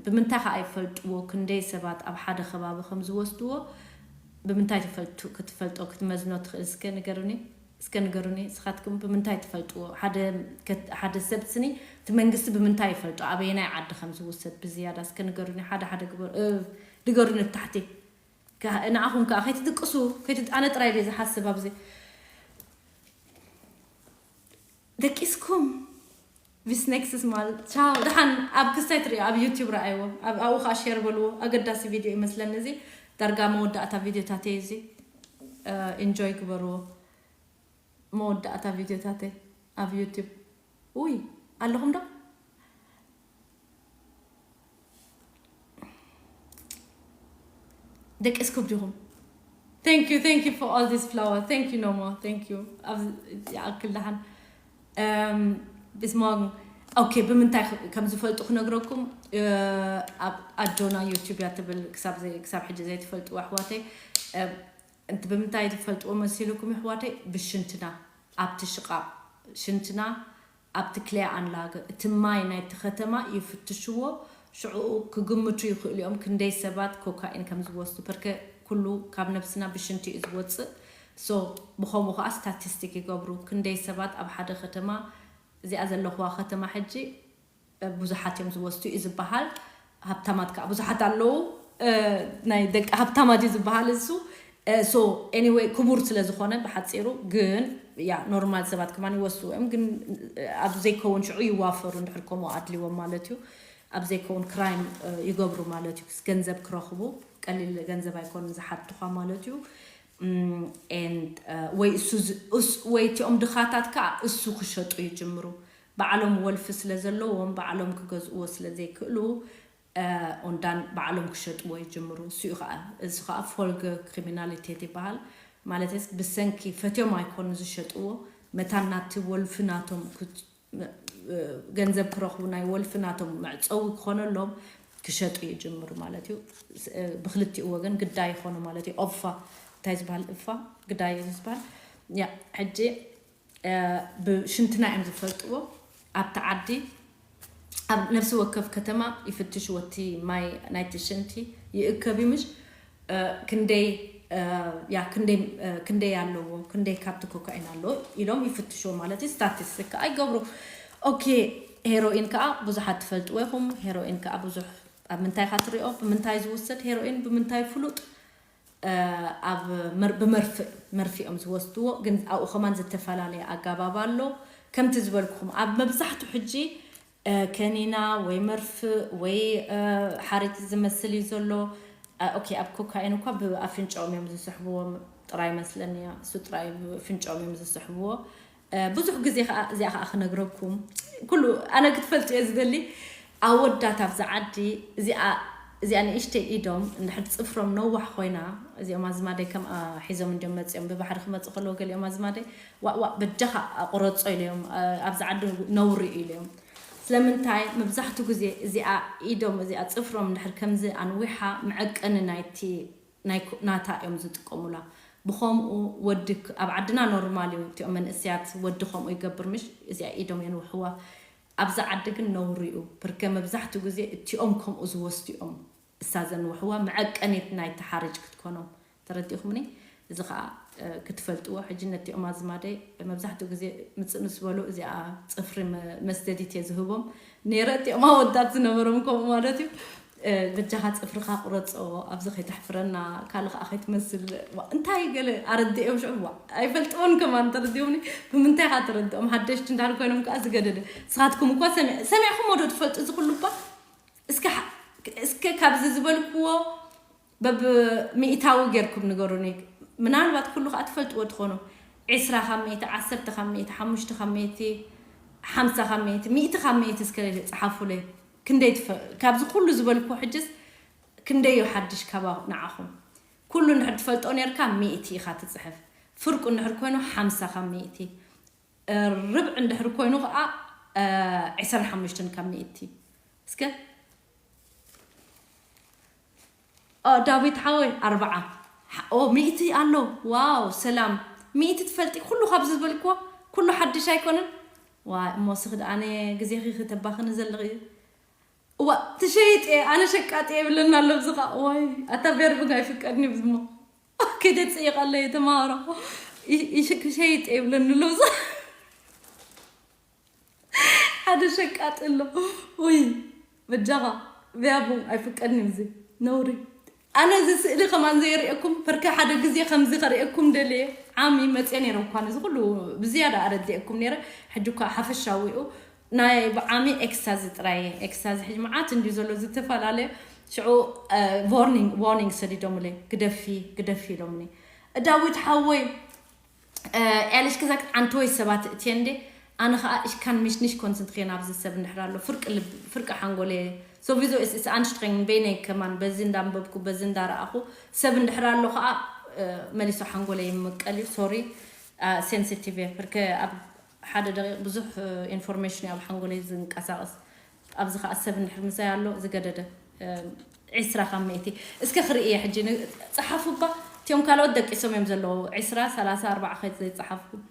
ብምንታይ ከኣ ይፈልጥዎ? ክንደይ ሰባት ኣብ ሓደ ከባቢ ከም ዝወስድዎ ብምንታይ ትፈልጡ? ክትፈልጦ ክትመዝኖ ትኽእል? እስከ ንገሩኒ፣ እስከ ንገሩኒ እስኻትኩም ብምንታይ ትፈልጥዎ? ሓደ ሰብ ስኒ እቲ መንግስቲ ብምንታይ ይፈልጦ ኣበየናይ ዓዲ ከም ዝውሰድ ብዝያዳ እስከ ንገሩኒ። ሓደ ሓደ ግበሩ፣ ንገሩኒ ብታሕቲ። ንዓኹም ከዓ ከይትድቅሱ፣ ከይትድ-፣ ኣነ ጥራይ ድየ ዝሓስብ ኣብዚ። ደቂስኩም ቪስኔክስስ ማለት ቻው። ደሓን ኣብ ክስታይ ትሪኦ ኣብ ዩቲዩብ ረኣይዎ። ኣብኡ ከዓ ሼር በልዎ። ኣገዳሲ ቪድዮ ይመስለኒ እዚ። ዳርጋ መወዳእታ ቪድዮታተይ እዚ። ኢንጆይ ግበርዎ። መወዳእታ ቪድዮታተይ ኣብ ዩቲዩብ። ውይ ኣለኹም ዶ? ደቂስኩም ዲኹም? Thank you, thank you for all this flower. Thank you, Nomo. Thank you. ይኣክል ደሓን። Bis morgen. ኦኬ፣ ብምንታይ ከም ዝፈልጡ ክነግረኩም። ኣብ ኣጆና ዩቲዩብ እያ ትብል፣ ክሳብ ሕጂ ዘይትፈልጥዎ ኣሕዋተይ። እንቲ ብምንታይ ትፈልጥዎ መሲልኩም ኣሕዋተይ? ብሽንትና ኣብቲ ሽቓቕ ሽንትና ኣብቲ ክሊያ ኣንላገ እቲ ማይ ናይቲ ከተማ ይፍትሽዎ። ሽዑኡ ክግምቱ ይኽእሉ እዮም ክንደይ ሰባት ኮካኢን ከም ዝወስዱ። ፐርከ ኩሉ ካብ ነብስና ብሽንቲ እዩ ዝወፅእ። ሶ ብኸምኡ ከዓ ስታቲስቲክ ይገብሩ። ክንደይ ሰባት ኣብ ሓደ ከተማ፣ እዚኣ ዘለኹዋ ከተማ ሕጂ ብዙሓት እዮም ዝወስዱ እዩ ዝበሃል። ሃብታማት ከዓ ብዙሓት ኣለዉ። ናይ ደቂ ሃብታማት እዩ ዝበሃል እሱ። So anyway ክቡር ስለ ዝኾነ ብሓፂሩ ግን ያ ኖርማል ሰባት ከማን ይወስዱ እዮም። ግን ኣብ ዘይከውን ሽዑ ይዋፈሩ እንድሕር ከምኡ ኣድልዎም ማለት እዩ። ኣብ ዘይከውን ክራይም ይገብሩ ማለት እዩ። ገንዘብ ክረኽቡ ቀሊል ገንዘብ ኣይኮኑን ዝሓትኻ ማለት እዩ። ወይ እሱ ወይ እቲኦም ድኻታት ከዓ እሱ ክሸጡ ይጅምሩ። ባዕሎም ወልፊ ስለ ዘለዎም ባዕሎም ክገዝእዎ ስለ ዘይክእሉ ኦንዳን ባዕሎም ክሸጥዎ ይጅምሩ። እሱ እዩ ከዓ እዚ ከዓ ፎልገ ክሪሚናሊቴት ይበሃል። ማለትስ ብሰንኪ ፈትዮም ኣይኮኑ ዝሸጥዎ፣ መታን ናቲ ወልፊ ናቶም ገንዘብ ክረኽቡ ናይ ወልፊ ናቶም መዕፀዊ ክኾነሎም ክሸጡ ይጅምሩ ማለት እዩ። ብክልቲኡ ወገን ግዳይ ይኾኑ ማለት እዩ። ኦፋ እንታይ ዝበሃል እፋ ግዳይ እዩ ዝበሃል። ያ ሕጂ ብሽንትና እዮም ዝፈልጥዎ። ኣብቲ ዓዲ ኣብ ነፍሲ ወከፍ ከተማ ይፍትሽዎ። እቲ ማይ ናይቲ ሽንቲ ይእከብ እዩ ምሽ ክንደይ ያ ክንደይ ኣለዎ፣ ክንደይ ካብቲ ኮካኢን ኣለዎ ኢሎም ይፍትሽዎ ማለት እዩ። ስታቲስቲክ ከዓ ይገብሩ። ኦኬ፣ ሄሮኢን ከዓ ብዙሓት ትፈልጥዎ ኢኹም። ሄሮኢን ከዓ ብዙሕ ኣብ ምንታይ ኢኻ ትሪኦ? ብምንታይ ዝውሰድ ሄሮኢን? ብምንታይ ፍሉጥ? ኣብ ብመርፍእ መርፍኦም ዝወስድዎ ግን ኣብኡ ከማን ዝተፈላለየ ኣጋባብ ኣሎ። ከምቲ ዝበልኩኹም ኣብ መብዛሕቱ ሕጂ ከኒና ወይ መርፍእ ወይ ሓርጭ ዝመስል እዩ ዘሎ። ኦኬ፣ ኣብ ኮካይን እኳ ብኣፍንጫኦም እዮም ዝስሕብዎም ጥራይ መስለኒ፣ እሱ ጥራይ ብፍንጫኦም እዮም ዝስሕብዎ። ብዙሕ ግዜ ከዓ እዚኣ ከዓ ክነግረኩም ኩሉ ኣነ ክትፈልጡ እየ ዝደሊ። ኣወዳት ኣብዚ ዓዲ እዚኣ እዚኣ ንእሽተይ ኢዶም እንድሕር ፅፍሮም ነዋሕ ኮይና፣ እዚኦም ኣዝማደይ ከምኣ ሒዞም እንዲዮም መፂኦም፣ ብባሕሪ ክመፁ ከለዉ ገሊኦም ኣዝማደይ ዋእ ዋእ በጃኻ ኣቁረፆ ኢለዮም። ኣብዚ ዓዲ ነውሪ እዩ ኢለዮም። ስለምንታይ መብዛሕቱ ግዜ እዚኣ ኢዶም እዚኣ ፅፍሮም እንድሕር ከምዚ ኣንዊሓ መዐቀኒ ናይቲ ናይ ኩ- ናታ እዮም ዝጥቀሙላ። ብኸምኡ ወዲ ክ- ኣብ ዓድና ኖርማል እዩ፣ እቲኦም መንእሰያት ወዲ ከምኡ ይገብር ምሽ እዚኣ ኢዶም የንውሕዋ። ኣብዚ ዓዲ ግን ነውሪ እዩ። ብርከ መብዛሕትኡ ግዜ እቲኦም ከምኡ ዝወስዱ እዮም እሳ ዘንውሕዋ መዐቀኒት ናይ ተሓሪጭ ክትኮኖም። ተረዲእኹምኒ? እዚ ከዓ ክትፈልጥዎ ሕጂ ነቲኦም ኣዝማደይ መብዛሕትኡ ግዜ ምፅእ ምስ በሉ እዚኣ ፅፍሪ መስደዲት እየ ዝህቦም ነይረ። እቲኦም ኣወዳት ዝነበሮም ከምኡ ማለት እዩ። በጃኻ ፅፍርኻ ቁረፆ፣ ኣብዚ ከይተሕፍረና፣ ካልእ ከዓ ከይትመስል። እንታይ ገለ ኣረድኦም ሽዑ ዋ ኣይፈልጥዎን ከማን ተረዲኦምኒ። ብምንታይ ካ ተረድኦም ሓደሽቲ እንዳር ኮይኖም ከዓ ዝገደደ። ስኻትኩም እኳ ሰሚዕኹም ወዶ ትፈልጡ እዚ ኩሉ እባ እስከ ካብዚ ዝበልክዎ በብ ሚእታዊ ጌርኩም ንገሩኒ። ምናልባት ኩሉ ከዓ ትፈልጥዎ ትኾኑ። ዕስራ ካብ ሚእቲ፣ ዓሰርተ ካብ ሚእቲ፣ ሓሙሽተ ካብ ሚእቲ፣ ሓምሳ ካብ ሚእቲ፣ ሚእቲ ካብ ሚእቲ እስከ ፀሓፉለይ። ክንደይ ትፈ- ካብዚ ኩሉ ዝበልኩ ሕጅስ ክንደይ እዩ ሓድሽ ካባ ንዓኹም? ኩሉ እንድሕር ትፈልጦ ነርካ ሚእቲ ኢኻ ትፅሕፍ። ፍርቁ እንድሕር ኮይኑ ሓምሳ ካብ ሚእቲ፣ ርብዒ እንድሕር ኮይኑ ከዓ ዕስራን ሓሙሽተን ካብ ሚእቲ። እስከ ዳዊት ሓወይ ኣርባዓ። ኦ ሚእቲ ኣሎ። ዋው ሰላም። ሚእቲ ትፈልጢ ኩሉ ካብዚ ዝበልክዎ ኩሉ ሓድሽ ኣይኮነን። ዋይ እሞ ስኽድ ኣነ ግዜኺ ክተባኽኒ ዘለኺ እዩ። እዋ ትሸይጥ እየ ኣነ ሸቃጥ እየ ይብለና ኣሎ ብዝኻ። ዋይ ኣታ ቬርብግ ኣይፍቀድኒ ብዝሞ ከይደ ጽይቕ ኣለየ ተማሃሮ። ክሸይጥ እየ ይብለኒ ኣሎ ብዝኻ። ሓደ ሸቃጥ ኣሎ። ውይ በጃኻ ቢያቡ ኣይፍቀድኒ እዚ ነውሪ። ኣነ እዚ ስእሊ ከማን ዘየርእየኩም ፐርከ ሓደ ግዜ ከምዚ ከርእየኩም ደልየ። ዓሚ መፅየ ነይረ እኳ ነዚ ኩሉ ብዝያዳ ኣረድኤኩም ነይረ። ሕጂ እኳ ሓፈሻዊኡ ናይ ብዓሚ ኤክስታዚ ጥራይ እየ። ኤክስታዚ ሕጂ መዓት እንድዩ ዘሎ ዝተፈላለየ። ሽዑ ዎርኒንግ ዎርኒንግ ሰዲዶምለይ። ግደፊ ግደፊ ኢሎምኒ። ዳዊት ሓወይ ኤልሽ ክዛክ ኣንቶይ ሰባት እትየ እንዴ? ኣነ ኸዓ እሽካን ምሽንሽ ኮንሰንትሬን ኣብዚ ሰብ እንድሕር ኣሎ ፍርቂ ልብ ፍርቂ ሓንጎለ። Sowieso ist es anstrengend በይነይ ከማን በዚ እንዳንበብኩ በዚ እንዳረኣኹ ሰብ እንድሕር ኣሎ ኸዓ መሊሱ ሓንጎለ ይምቀል እዩ። ሶሪ። ሴንሲቲቭ እየ ፍርቂ ኣብ ሓደ ደቂቕ ብዙሕ ኢንፎርሜሽን እዩ ኣብ ሓንጎለይ ዝንቀሳቐስ። ኣብዚ ኸዓ ሰብ እንድሕር ምሳይ ኣሎ ዝገደደ ዒስራ ካብ ሚእቲ። እስከ ክርኢ እየ ሕጂ። ጸሓፉ እባ እቲኦም ካልኦት ደቂሶም እዮም ዘለዉ። ዒስራ፣ ሰላሳ፣ ኣርባዓ ከይት ዘይጸሓፍኩም።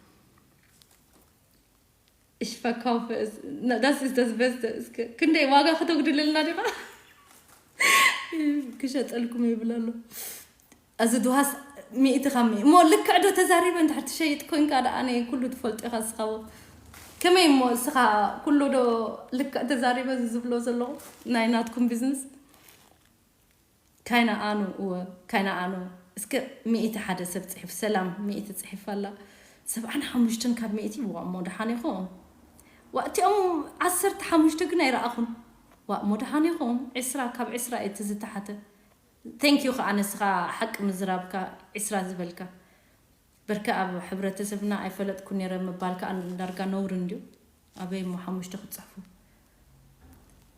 Ich verkaufe es. Das ist das Beste. እስከ ክንደይ ዋጋ ክተጉድልልና ዲኻ? ክሸጠልኩም ይብል ኣሎ። እዚ ድዋስ ሚእቲ ካብ ሚእቲ እሞ ልክዕ ዶ ተዛሪበ እንድሕር ትሸይጥ ኮንካ ደኣ ኣነ ኩሉ ትፈልጦ ኢኻ እስኻዎ። ከመይ እሞ እስኻ ኩሉ ዶ ልክዕ ተዛሪበ እዚ ዝብሎ ዘለኹ ናይ ናትኩም ቢዝነስ? ካይና ኣኑ እወ ካይና ኣኑ። እስከ ሚእቲ ሓደ ሰብ ጽሒፍ ሰላም ሚእቲ ጽሒፍ ኣላ። ሰብዓን ሓሙሽተን ካብ ሚእቲ ዋ እሞ ደሓን ኢኹም። ዋ እቲኦም ዓሰርተ ሓሙሽተ ግን ኣይረኣኹን። ዋ እሞ ደሓን ኢኹም። ዕስራ ካብ ዕስራ እቲ ዝተሓተ። Thank you ኸዓ ንስኻ ሓቂ ምዝራብካ ዕስራ ዝበልካ። በርከ ኣብ ሕብረተሰብና ኣይፈለጥኩ ነይረ ምባል ከዓ ዳርጋ ነውሪ እንድዩ። ኣበይ እሞ ሓሙሽተ ክትፅሕፉ?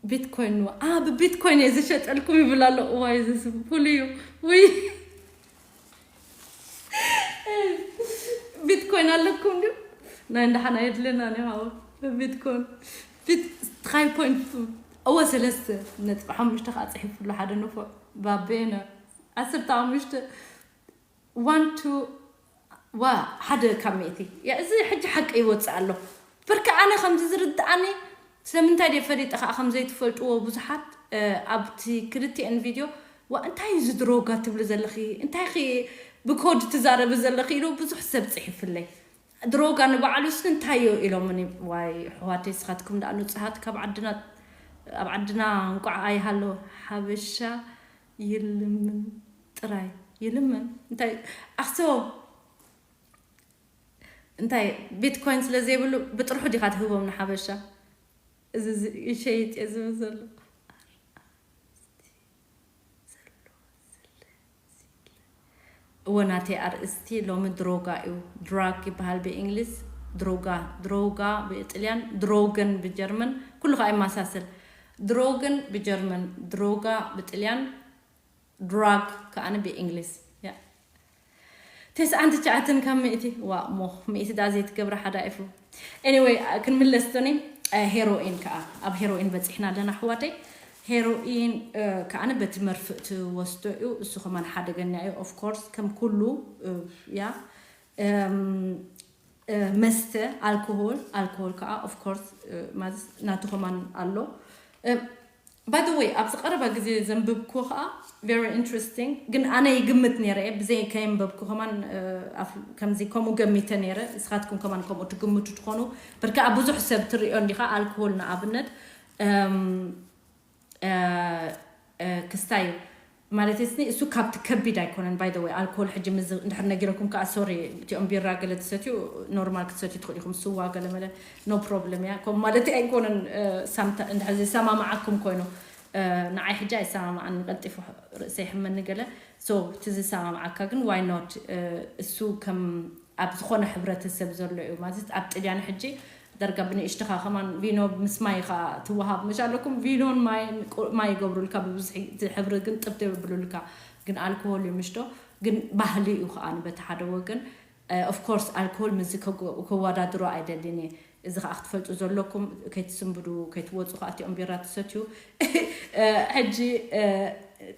ቢትኮይን ዋ ብቢትኮይን እየ ዝሸጠልኩም ይብል ኣሎ። እዋይ እዚ ስም ፍሉይ እዩ። ውይ ቢትኮይን ኣለኩም ድዩ? ናይ እንዳሓና የድልየና ኒ ሓወ ቢትኮይን ቢት ትኻይ ፖይንት እወ ሰለስተ ነጥቢ ሓሙሽተ ከዓ ፅሒፉሉ ሓደ ንፉዕ ባቤነ ዓሰርተ ሓሙሽተ ዋን ቱ ዋ ሓደ ካብ ሚእቲ ያ እዚ ሕጂ ሓቂ ይወፅእ ኣሎ። ብርክ ኣነ ከምዚ ዝርድኣኒ ስለምንታይ ድየ ፈሊጠ ከዓ ከም ዘይትፈልጥዎ ብዙሓት ኣብቲ ክልቲኤን ቪድዮ ዋ እንታይ እዩ ዝድሮጋ ትብሊ ዘለኺ እንታይ ኺ ብኮድ ትዛረቢ ዘለኺ ኢሉ ብዙሕ ሰብ ፅሒፍለይ። ድሮጋ ንባዕሉስ እንታይ እዩ ኢሎምኒ። ዋይ ኣሕዋተይ ስኻትኩም ደኣ ንፁሃት ካብ ዓድና ኣብ ዓድና እንቋዕ ኣይሃሎ ሓበሻ ይልምን ጥራይ ይልምን እንታይ ኣኽስቦ እንታይ ቢትኮይን ስለ ዘይብሉ ብጥርሑ ዲኻ ትህቦም ንሓበሻ እዚ ይሸይጥ እየ ዝብል ዘሎ እወ ናተይ ኣርእስቲ ሎሚ ድሮጋ እዩ ድራግ ይበሃል ብእንግሊዝ ድሮጋ ድሮጋ ብጥልያን ድሮገን ብጀርመን ኩሉ ከዓ ይመሳሰል ድሮገን ብጀርመን ድሮጋ ብጥልያን ድራግ ከዓኒ ብእንግሊዝ ተስዓን ትሽዓተን ካብ ሚእቲ ዋ እሞ ሚእቲ ደኣ ዘይትገብረ ሓዳኢፉ anyway ክንምለስ ዶኒ ሄሮኢን ከዓ ኣብ ሄሮኢን በፂሕና ኣለና ኣሕዋተይ ሄሮኢን ከዓኒ በቲ መርፍእ ትወስዶ እዩ እሱ ከማን ሓደገኛ እዩ of course ከም ኩሉ ያ መስተ ኣልኮሆል ኣልኮሆል ከዓ of course ማለት ናቱ ከማን ኣሎ by the way ኣብዚ ቀረባ ግዜ ዘንብብኩ ከዓ very interesting ግን ኣነ ይግምት ነይረ እየ ብዘይ ከየንበብኩ ከማን ከምዚ ከምኡ ገሚተ ነይረ ንስኻትኩም ከማን ከምኡ ትግምቱ ትኾኑ በርከ ኣብ ብዙሕ ሰብ ትሪኦ እንዲኻ ኣልኮሆል ንኣብነት ክስታይ እዩ ማለት ስኒ እሱ ካብቲ ከቢድ ኣይኮነን by the way ኣልኮል ሕጂ ምዝ እንድሕር ነጊረኩም ከዓ sorry እቲኦም ቢራ ገለ ትሰትዩ ኖርማል ክትሰትዩ ትኽእሉ ኢኹም ስዋ ገለ መለ no problem እያ ከምኡ ማለት ኣይኮነን እንድሕር ዝሰማማዓኩም ኮይኑ ንዓይ ሕጂ ኣይሰማማዓን ቀልጢፉ ርእሰይ ሕመኒ ገለ so እቲ ዝሰማማዓካ ግን why not እሱ ከም ኣብ ዝኾነ ሕብረተሰብ ዘሎ እዩ ማለት ኣብ ጥልያን ሕጂ ዳርጋ ብንእሽትኻ ከማን ቪኖ ምስ ማይ ኢኻ ትወሃብ መሽ ኣለኩም ቪኖን ማይ ማይ ይገብሩልካ ብብዝሒ እቲ ሕብሪ ግን ጥብቲ የብሉልካ ግን ኣልኮሆል እዩ ምሽቶ ግን ባህሊ እዩ ከዓ በቲ ሓደ ወገን of course ኣልኮል ምስዚ ከወዳድሮ ኣይደልን እየ እዚ ከዓ ክትፈልጡ ዘለኩም ከይትስንብዱ ከይትወፁ ከዓ እቲኦም ቢራ ትሰትዩ ሕጂ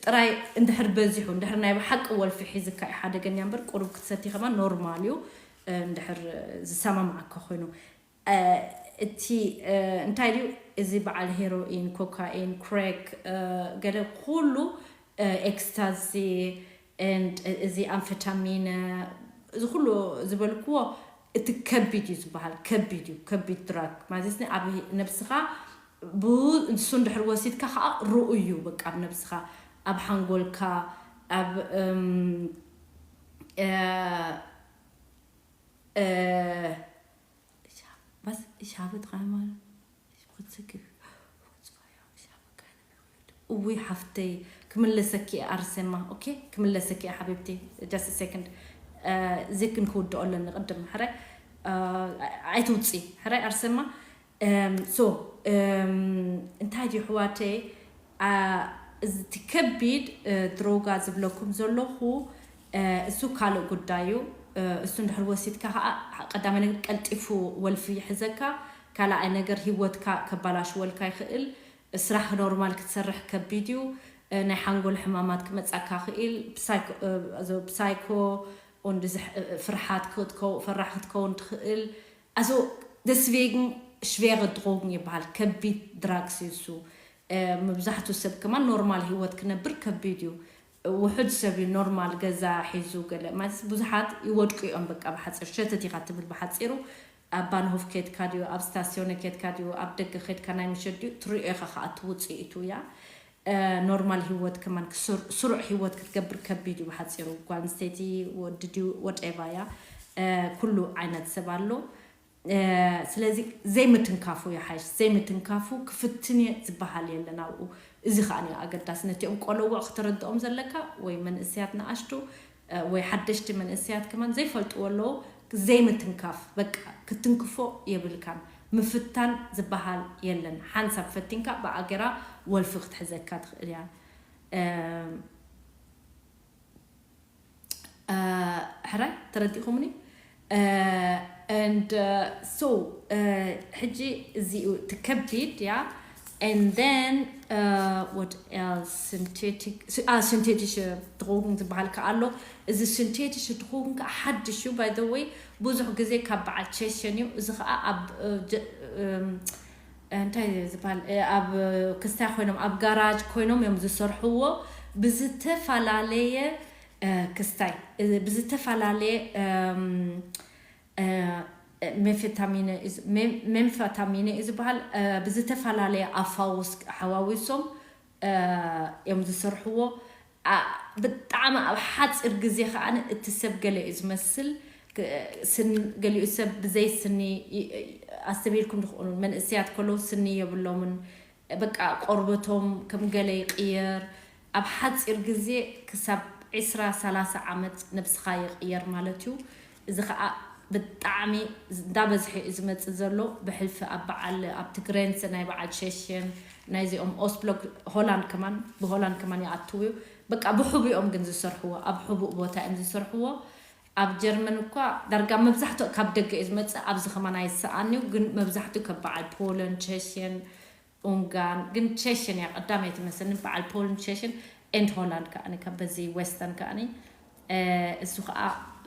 ጥራይ እንድሕር በዚሑ እንድሕር ናይ ብሓቂ ወልፊ ሒዝካ እዩ ሓደገኛ እምበር ቁሩብ ክትሰቲ ከማን ኖርማል እዩ እንድሕር ዝሰማማዓካ ኮይኑ፣ እቲ እንታይ ድዩ እዚ በዓል ሄሮኢን፣ ኮካኢን፣ ክሬክ፣ ገለ ኩሉ፣ ኤክስታዚ፣ እዚ ኣምፌታሚን፣ እዚ ኩሉ ዝበልክዎ፣ እቲ ከቢድ እዩ ዝበሃል። ከቢድ እዩ፣ ከቢድ ድራግ ማለት ኣብ ነብስኻ ብኡ ንሱ እንድሕር ወሲድካ ከዓ ርኡ እዩ። በቃ ኣብ ነብስኻ፣ ኣብ ሓንጎልካ፣ ኣብ እውይ ሓፍተይ፣ ክምለሰኪ ኣርሴማ። ኦኬ፣ ክምለሰኪ ሓቢብቲ። Just second። እዚ ክንክውድኦ ኣለኒ ቅድም ሕረ ኣይትውፂ ሕረ ኣርሴማ። ሶ እንታይ ድዩ ኣሕዋተይ፣ እቲ ከቢድ ድሮጋ ዝብለኩም ዘለኹ፣ እሱ ካልእ ጉዳይ እዩ። እሱ እንድሕር ወሲድካ ከዓ፣ ቀዳማይ ነገር ቀልጢፉ ወልፊ ይሕዘካ። ካልኣይ ነገር ህይወትካ ከባላሽወልካ ይኽእል። ስራሕ ኖርማል ክትሰርሕ ከቢድ እዩ። ናይ ሓንጎል ሕማማት ክመፃካ ክእል። ብሳይኮ und ፍርሓት ክትከው ፈራሕ ክትከውን ትኽእል። Also deswegen schwere Drogen ይበሃል። ከቢድ ድራግስ እዩ እሱ። መብዛሕቱ ሰብ ከማን ኖርማል ህይወት ክነብር ከቢድ እዩ። ውሑድ ሰብ እዩ ኖርማል ገዛ ሒዙ ገለ ማለት ብዙሓት ይወድቁ እዮም። በቃ ብሓፂር ሸተት ኢኻ ትብል ብሓፂሩ። ኣብ ባንሆፍ ኬድካ ድዩ፣ ኣብ ስታሲዮነ ኬድካ ድዩ፣ ኣብ ደገ ኬድካ ናይ ምሸት ድዩ ትሪኦ ኢኻ ከዓ እቲ ውፅኢቱ እያ። ኖርማል ህይወት ከማን ስሩዕ ህይወት ክትገብር ከቢድ እዩ ብሓፂሩ። ጓል ኣንስተይቲ ወዲ ድዩ ወደባ እያ፣ ኩሉ ዓይነት ሰብ ኣሎ። ስለዚ ዘይምትንካፉ ይሓይሽ። ዘይምትንካፉ ክፍትን እየ ዝበሃል የለን ኣብኡ። እዚ ከዓ እዩ ኣገዳሲ። ነቲኦም ቆለውዕ ክተረድኦም ዘለካ ወይ መንእሰያት ንኣሽቱ ወይ ሓደሽቲ መንእሰያት ከማን ዘይፈልጥዎ ኣለዉ። ዘይምትንካፍ፣ በቃ ክትንክፎ የብልካን። ምፍታን ዝበሃል የለን። ሓንሳብ ፈቲንካ ብኣገራ ወልፊ ክትሕዘካ ትኽእል እያ። ሕራይ ተረዲኹምኒ? And so ሕጂ እዚኡ ትከቢድ እያ። And then what else? Synthetic, synthetische Drogen ዝበሃል ከዓ ኣሎ። እዚ synthetische Drogen ከዓ ሓድሽ እዩ። By the way ብዙሕ ግዜ ካብ በዓል ቸሸን እዩ። እዚ ከዓ ኣብ እንታይ ዝበሃል፣ ኣብ ክስታይ ኮይኖም ኣብ ጋራጅ ኮይኖም እዮም ዝሰርሕዎ። ብዝተፈላለየ ክስታይ ብዝተፈላለየ ሜምፌታሚነ እዩ ዝበሃል። ብዝተፈላለየ ኣፋውስ ሓዋዊሶም እዮም ዝሰርሕዎ። ብጣዕሚ ኣብ ሓፂር ግዜ ከዓ እቲ ሰብ ገለ እዩ ዝመስል። ገሊኡ ሰብ ብዘይ ስኒ ኣስተብሂልኩም ትኽእሉ። መንእሰያት ከለዉ ስኒ የብሎምን። በቃ ቆርበቶም ከም ገለ ይቕየር። ኣብ ሓፂር ግዜ ክሳብ ዕስራ ሰላሳ ዓመት ነብስኻ ይቕየር ማለት እዩ። እዚ ከዓ ብጣዕሚ እንዳበዝሐ እዩ ዝመፅእ ዘሎ። ብሕልፊ ኣብ በዓል ኣብቲ ግሬንስ ናይ በዓል ሸሽን ናይዚኦም ኦስብሎክ ሆላንድ ከማን ብሆላንድ ከማን ይኣትው እዩ። በቃ ብሕቡኦም ግን ዝሰርሕዎ ኣብ ሕቡእ ቦታ እዮም ዝሰርሕዎ። ኣብ ጀርመን እኳ ዳርጋ መብዛሕትኡ ካብ ደገ እዩ ዝመፅእ። ኣብዚ ከማን ኣይሰኣን እዩ ግን መብዛሕትኡ ካብ በዓል ፖለን ቸሽን ኡንጋን ግን ቸሽን እያ ቀዳመይቲ መሰኒ በዓል ፖልን ቸሽን ኤንድ ሆላንድ ከዓኒ ካብ በዚ ዌስተርን ከዓኒ እሱ ከዓ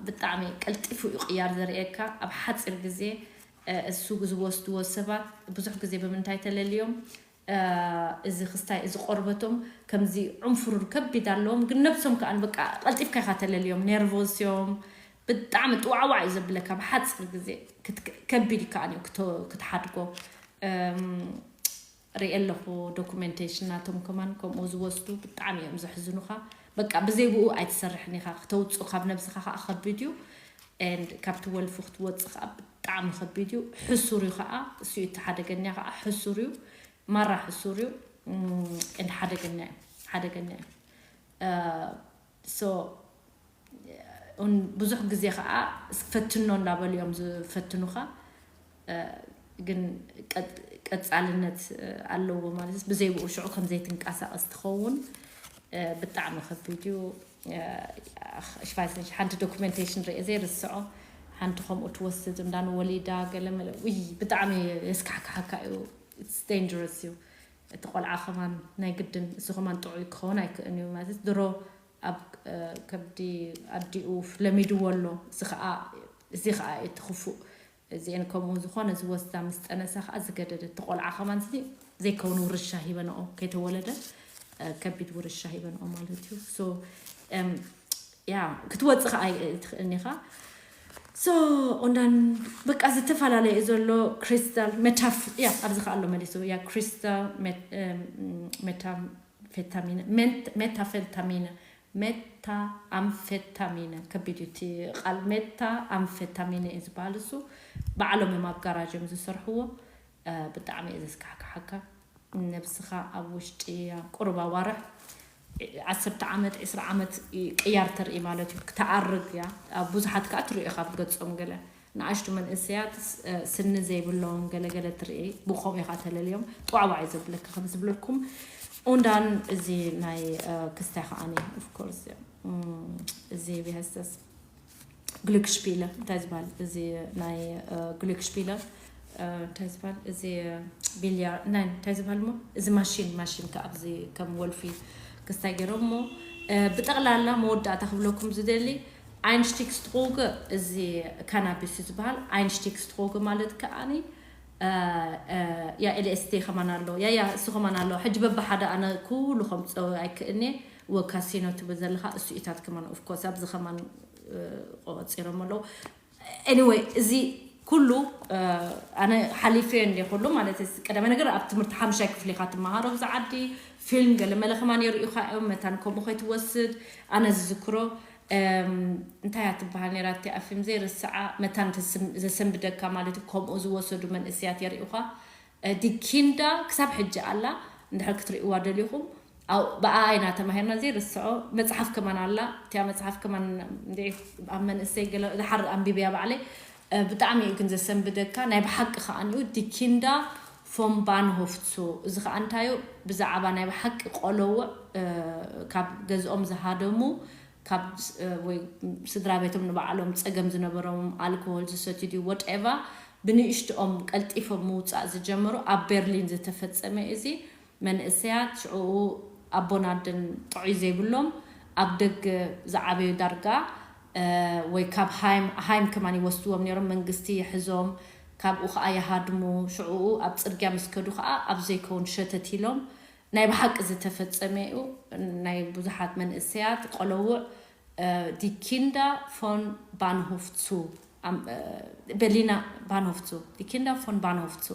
ብጣዕሚ ቀልጢፉ እዩ ቅያር ዘርእየካ ኣብ ሓፂር ግዜ። እሱ ዝወስድዎ ሰባት ብዙሕ ግዜ ብምንታይ ተለልዮም እዚ ክስታይ እዚ ቆርበቶም ከምዚ ዕንፍሩር ከቢድ ኣለዎም ግን ነብሶም ከዓ በቃ ቀልጢፍካ ኢካ ተለልዮም ኔርቮስ እዮም። ብጣዕሚ ጥዋዕዋዕ እዩ ዘብለካ ብሓፂር ግዜ ከቢድ እዩ ከዓ ክትሓድጎ። ርኢ ኣለኹ ዶኩሜንቴሽን ናቶም ከማን ከምኡ ዝወስዱ ብጣዕሚ እዮም ዘሕዝኑኻ። በቃ ብዘይ ብኡ ኣይትሰርሕን ኢኻ። ክተውፅኡ ካብ ነብስኻ ከዓ ከቢድ እዩ። And ካብቲ ወልፊ ክትወፅእ ከዓ ብጣዕሚ ከቢድ እዩ። ሕሱር እዩ ከዓ እሱ እዩ እቲ ሓደገኛ ከዓ ሕሱር እዩ። ማራ ሕሱር እዩ። And ሓደገኛ እዩ። ሓደገኛ እዩ። So ብዙሕ ግዜ ከዓ ፈትኖ እንዳበሉ እዮም ዝፈትኑኻ። ግን ቀፃልነት ኣለዎ ማለት ብዘይ ብኡ ሽዑ ከምዘይትንቀሳቀስ ትኸውን። ብጣዕሚ ከቢድ እዩ። ሽፋይሰን ሓንቲ ዶኩሜንቴሽን ርአ ዘይርስዖ ሓንቲ ከምኡ ትወስድ እንዳን ወሊዳ ገለመለ ውይ ብጣዕሚ የስካሕካሓካ እዩ። Dangerous እዩ። እቲ ቆልዓ ከማን ናይ ግድን እሱ ከማን ጥዑይ ክኸውን ኣይክእን እዩ ማለት ድሮ ኣብ ከብዲ ኣዲኡ ለሚድዎ ኣሎ። እዚ ከዓ እዚ ከዓ እቲ ክፉእ። እዚአን ከምኡ ዝኾነ ዝወስዳ ምስ ጠነሳ ከዓ ዝገደደት ቆልዓ ከማን እዚ ዘይከውን ውርሻ ሂበንኦ፣ ከይተወለደ ከቢድ ውርሻ ሂበንኦ ማለት እዩ። ሶ ያ ክትወፅእ ከዓ ትኽእል ኢኻ። ሶ ኦንዳን በቃ ዝተፈላለየ ዘሎ ክሪስታል ሜታፍ ያ ኣብዚ ከዓ ኣሎ መሊሱ ያ ክሪስታል ሜታፌታሚን ሜታፌታሚን ሜታ ኣምፌታሚን ከቢድ እዩ እቲ ቃል። ሜታ ኣምፌታሚን እዩ ዝበሃል። እሱ ባዕሎም እዮም ኣብ ጋራጅ እዮም ዝሰርሕዎ። ብጣዕሚ እዩ ዘስካሕክሓካ። ነብስኻ ኣብ ውሽጢ ቁሩብ ኣዋርሕ ዓሰርተ ዓመት ዕስራ ዓመት ቅያር ተርኢ ማለት እዩ። ክትኣርግ እያ። ኣብ ብዙሓት ከዓ ትሪኦ ካብ ገጾም ገለ ንኣሽቱ መንእሰያት ስኒ ዘይብሎም ገለገለ ትርኢ። ብኸምኡ ኢኻ ተለልዮም። ጧዕዋዕ እዩ ዘብለካ ከም ዝብለኩም። ኡንዳን እዚ ናይ ክስታይ ከዓኒ ኦፍኮርስ እዚ ቢሃስተስ ግሉክሽፒለ እንታይ ዝበሃል እዚ ናይ ግሉክሽፒለ እንታይ ዝበሃል እዚ ቢልያ ናይ እንታይ ዝበሃል ሞ እዚ ማሽን ማሽን ከ ኣብዚ ከም ወልፊ ክስታይ ገይሮም ሞ ብጠቕላላ መወዳእታ ክብለኩም ዝደሊ ኣይንሽቲክስትሮገ እዚ ካናቢስ ዝበሃል ኣይንሽቲክስትሮገ ማለት ከዓኒ ያ ኤልኤስቲ ከማን ኣሎ ያ ያ እሱ ከማን ኣሎ ሕጂ በብሓደ ኣነ ኩሉ ከምፀ ኣይክእልኒ ወካሲኖ ትብል ዘለካ እሱ ኢታት ከማን ኦፍኮርስ ኣብዚ ከማን ቆፂሮም ኣለዉ ኤኒወይ እዚ ኩሉ ኣነ ሓሊፈዮ እንደ ኩሉ ማለት ቀዳማይ ነገር ኣብ ትምህርቲ ሓምሻይ ክፍሊ ኢካ ትመሃሮ ብዛ ዓዲ ፊልም ገለ መለ ከማን የርእዩካ እዮም መታን ከምኡ ከይትወስድ ኣነ ዝዝክሮ እንታይ እያ ትበሃል ነራ እቲኣ ፊልም ዘይርስዓ መታን ዘሰንብደካ ማለት እዩ ከምኡ ዝወሰዱ መንእስያት የርእዩካ ዲኪንዳ ክሳብ ሕጂ ኣላ እንድሕር ክትርእይዋ ደሊኹም ብኣ ኢና ተማሂርና ዘይርስዖ መፅሓፍ ከማን ኣላ እቲያ መፅሓፍ ከማን ኣብ መንእሰይ ገለ ድሓር ኣንቢብያ ባዕለይ ብጣዕሚ እዩ ግን ዘሰንብደካ ናይ ብሓቂ ከዓኒኡ ዲኪንዳ ፎም ባንሆፍቱ እዚ ከዓ እንታዩ ብዛዕባ ናይ ብሓቂ ቆለውዕ ካብ ገዝኦም ዝሃደሙ ካብ ወይ ስድራ ቤቶም ንባዕሎም ፀገም ዝነበሮም ኣልኮሆል ዝሰትዩ ድዩ ወደኤቫ ብንእሽትኦም ቀልጢፎም ምውፃእ ዝጀመሩ ኣብ ቤርሊን ዝተፈፀመ እዚ መንእሰያት ሽዕኡ ኣቦን ኣደን ጥዑይ ዘይብሎም ኣብ ደገ ዝዓበዩ ዳርጋ ወይ ካብ ሃይም ከማን ይወስድዎም ነይሮም መንግስቲ ይሕዞም ካብኡ ከዓ ይሃድሙ ሽዕኡ ኣብ ፅርግያ ምስ ከዱ ከዓ ኣብ ዘይከውን ሸተት ኢሎም ናይ ብሓቂ ዝተፈፀመ እዩ ናይ ብዙሓት መንእሰያት ቆለውዕ ዲኪንዳ ፎን ባንሆፍቱ ቤሊና ባንሆፍቱ ዲኪንዳ ፎን ባንሆፍቱ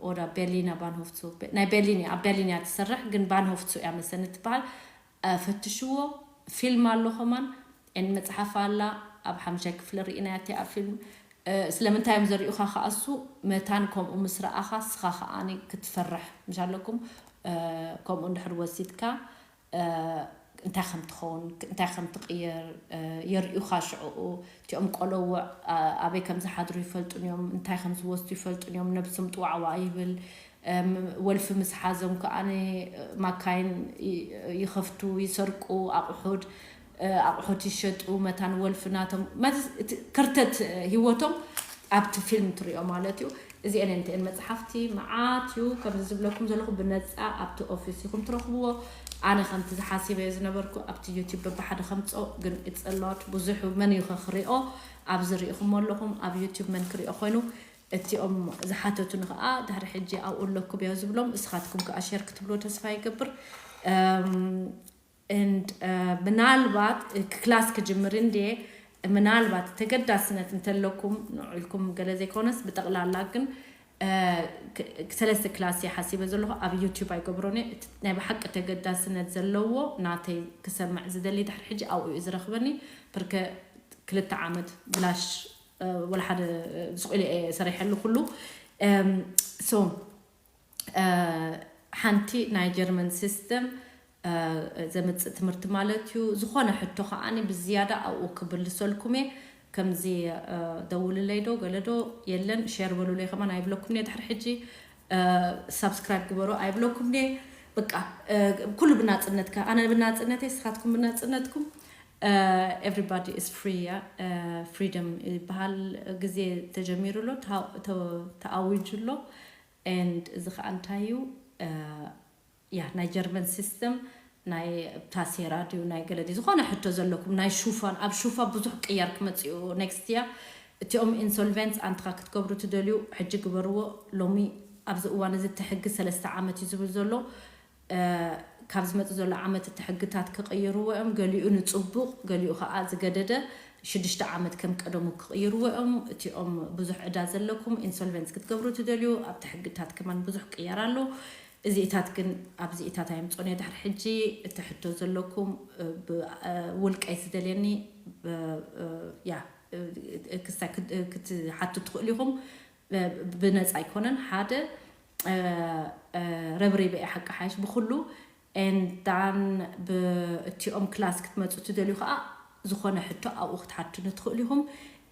ኦዳ ቤሊና ባንሆፍቱ ናይ ቤሊን ኣብ ቤሊን እያ ትሰርሕ ግን ባንሆፍቱ እያ መሰኒ ትበሃል ፈትሽዎ ፊልም ኣሎ ከማን ን መፅሓፍ ኣላ ኣብ ሓምሻይ ክፍሊ ርኢናያ እቲኣ ፊልም ስለምንታይ እዮም ዘርእዩኻ ከኣሱ መታን ከምኡ ምስ ረኣኻ ስኻ ከዓኒ ክትፈርሕ ምሽ ኣለኩም ከምኡ እንድሕር ወሲድካ እንታይ ከም ትኸውን እንታይ ከም ትቕየር የርእዩኻ ሽዕኡ እቲኦም ቆለውዕ ኣበይ ከም ዝሓድሩ ይፈልጡን እዮም እንታይ ከም ዝወስዱ ይፈልጡን እዮም ነብሶም ጥዋዕዋ ይብል ወልፊ ምስ ሓዞም ከዓ ማካይን ይኸፍቱ ይሰርቁ ኣቑሑድ ኣቑሑት ይሸጡ መታን ወልፊ ናቶም ክርተት ህይወቶም ኣብቲ ፊልም ትሪኦ ማለት እዩ እዚአን እንተን መፅሓፍቲ መዓት እዩ ከምዚ ዝብለኩም ዘለኹ ብነፃ ኣብቲ ኦፊስ ኢኹም ትረኽብዎ ኣነ ከምቲ ዝሓሲበዮ ዝነበርኩ ኣብቲ ዩቲብ በብሓደ ከምፅኦ ግን it's a lot ብዙሕ መን እዩ ክሪኦ ኣብዚ ርኢኹም ኣለኹም ኣብ ዩቲብ መን ክሪኦ ኮይኑ እቲኦም ዝሓተቱኒ ከዓ ድሕሪ ሕጂ ኣብኡ ኣለኩም እዮ ዝብሎም እስኻትኩም ከዓ ሸር ክትብሎ ተስፋ ይገብር and ምናልባት ክላስ ክጅምር እንድየ ምናልባት ተገዳስነት እንተለኩም ንዑ ኢልኩም ገለ ዘይኮነስ ብጠቕላላ ግን ሰለስተ ክላስ እየ ሓሲበ ዘለኹ ኣብ ዩቲብ ኣይገብሮን እየ ናይ ብሓቂ ተገዳስነት ዘለዎ ናተይ ክሰምዕ ዝደሊ ድሕሪ ሕጂ ኣብኡ እዩ ዝረኽበኒ ብርከ ክልተ ዓመት ብላሽ ወላ ሓደ ስቁኢለ እየ ሰሪሐሉ ኩሉ so ሓንቲ ናይ ጀርመን ሲስተም ዘምፅእ ትምህርቲ ማለት እዩ ዝኾነ ሕቶ ከዓኒ ብዝያዳ ኣብኡ ክብልሰልኩም እየ ከምዚ ደውልለይ ዶ ገለ ዶ የለን ሸር በሉለይ ከማን ኣይብለኩም እየ ድሕሪ ሕጂ ሳብስክራይብ ግበሩ ኣይብለኩም እየ በቃ ኩሉ ብናፅነትካ ኣነ ብናፅነተይ ስኻትኩም ብናፅነትኩም everybody is free እያ freedom ይበሃል ግዜ ተጀሚሩ ኣሎ ተኣዊጁ ኣሎ and እዚ ከዓ እንታይ እዩ ያ ናይ ጀርመን ሲስተም ናይ ታሴራ ድዩ ናይ ገለ ድዩ ዝኾነ ሕቶ ዘለኩም ናይ ሹፋን ኣብ ሹፋ ብዙሕ ቅያር ክመፅኡ next year እቲኦም ኢንሶልቨንት ኣንትኻ ክትገብሩ ትደልዩ ሕጂ ግበርዎ። ሎሚ ኣብዚ እዋን እዚ እቲ ሕጊ ሰለስተ ዓመት እዩ ዝብል ዘሎ። ካብ ዝመጽእ ዘሎ ዓመት እቲ ሕግታት ክቕይርዎ እዮም። ገሊኡ ንጽቡቕ፣ ገሊኡ ከዓ ዝገደደ ሽዱሽተ ዓመት ከም ቀደሙ ክቕይርዎ እዮም። እቲኦም ብዙሕ ዕዳ ዘለኩም ኢንሶልቨንስ ክትገብሩ ትደልዩ፣ ኣብቲ ሕግታት ከማን ብዙሕ ቅየር ኣሎ። እዚኢታት ግን ኣብዚኢታት ኣየምጾን እየ። ድሕሪ ሕጂ እቲ ሕቶ ዘለኩም ብውልቀይ ዝደልየኒ ያ ክሳ ክትሓቱ ትኽእሉ ኢኹም። ብነፃ ኣይኮነን። ሓደ ረብሪበ እየ ሓቂ ሓይሽ ብኩሉ ኤንዳን ብእቲኦም ክላስ ክትመፁ ትደልዩ ከዓ ዝኾነ ሕቶ ኣብኡ ክትሓቱኒ ትኽእሉ ኢኹም።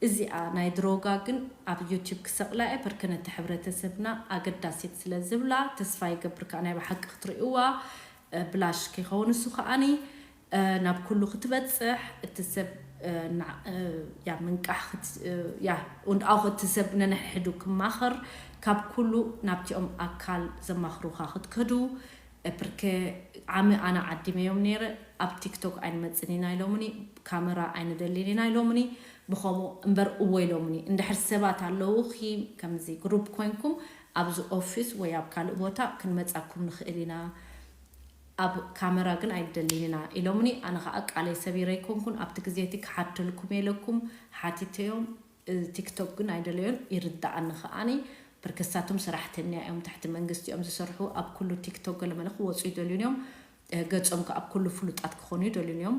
እዚኣ ናይ ድሮጋ ግን ኣብ ዩቲብ ክሰቕላ እየ ፐርከ ነቲ ሕብረተሰብና ኣገዳሲት ስለ ዝብላ ተስፋ ይገብር ከዓ ናይ ብሓቂ ክትርእይዋ። ብላሽ ከይኸውን እሱ ከዓኒ ናብ ኩሉ ክትበፅሕ እቲ ሰብ ምንቃሕ ኣው እቲ ሰብ ነንሕሕዱ ክማኸር ካብ ኩሉ ናብቲኦም ኣካል ዘማኽሩካ ክትከዱ። ብርከ ዓሚ ኣነ ዓዲመዮም ነይረ። ኣብ ቲክቶክ ኣይንመፅን ኢና ኢሎምኒ። ካመራ ኣይንደልን ኢና ኢሎምኒ። ብኸምኡ እምበር እዎ ኢሎምኒ። እንድሕር ሰባት ኣለውኺ ከምዚ ግሩፕ ኮይንኩም ኣብዚ ኦፊስ ወይ ኣብ ካልእ ቦታ ክንመፃኩም ንኽእል ኢና፣ ኣብ ካመራ ግን ኣይንደልን ኢና ኢሎምኒ። ኣነ ከዓ ቃለይ ሰቢረ ኣይኮንኩን። ኣብቲ ግዜ እቲ ክሓተልኩም ኢለኩም ሓቲተዮም። ቲክቶክ ግን ኣይደለዮን። ይርዳኣኒ ከዓኒ ብርከሳቶም ሰራሕተኛ እዮም፣ ትሕቲ መንግስቲ እዮም ዝሰርሑ። ኣብ ኩሉ ቲክቶክ ገለመለ ክወፁ ይደልዩን እዮም። ገጾም ከ ኣብ ኩሉ ፍሉጣት ክኾኑ ይደልዩን እዮም።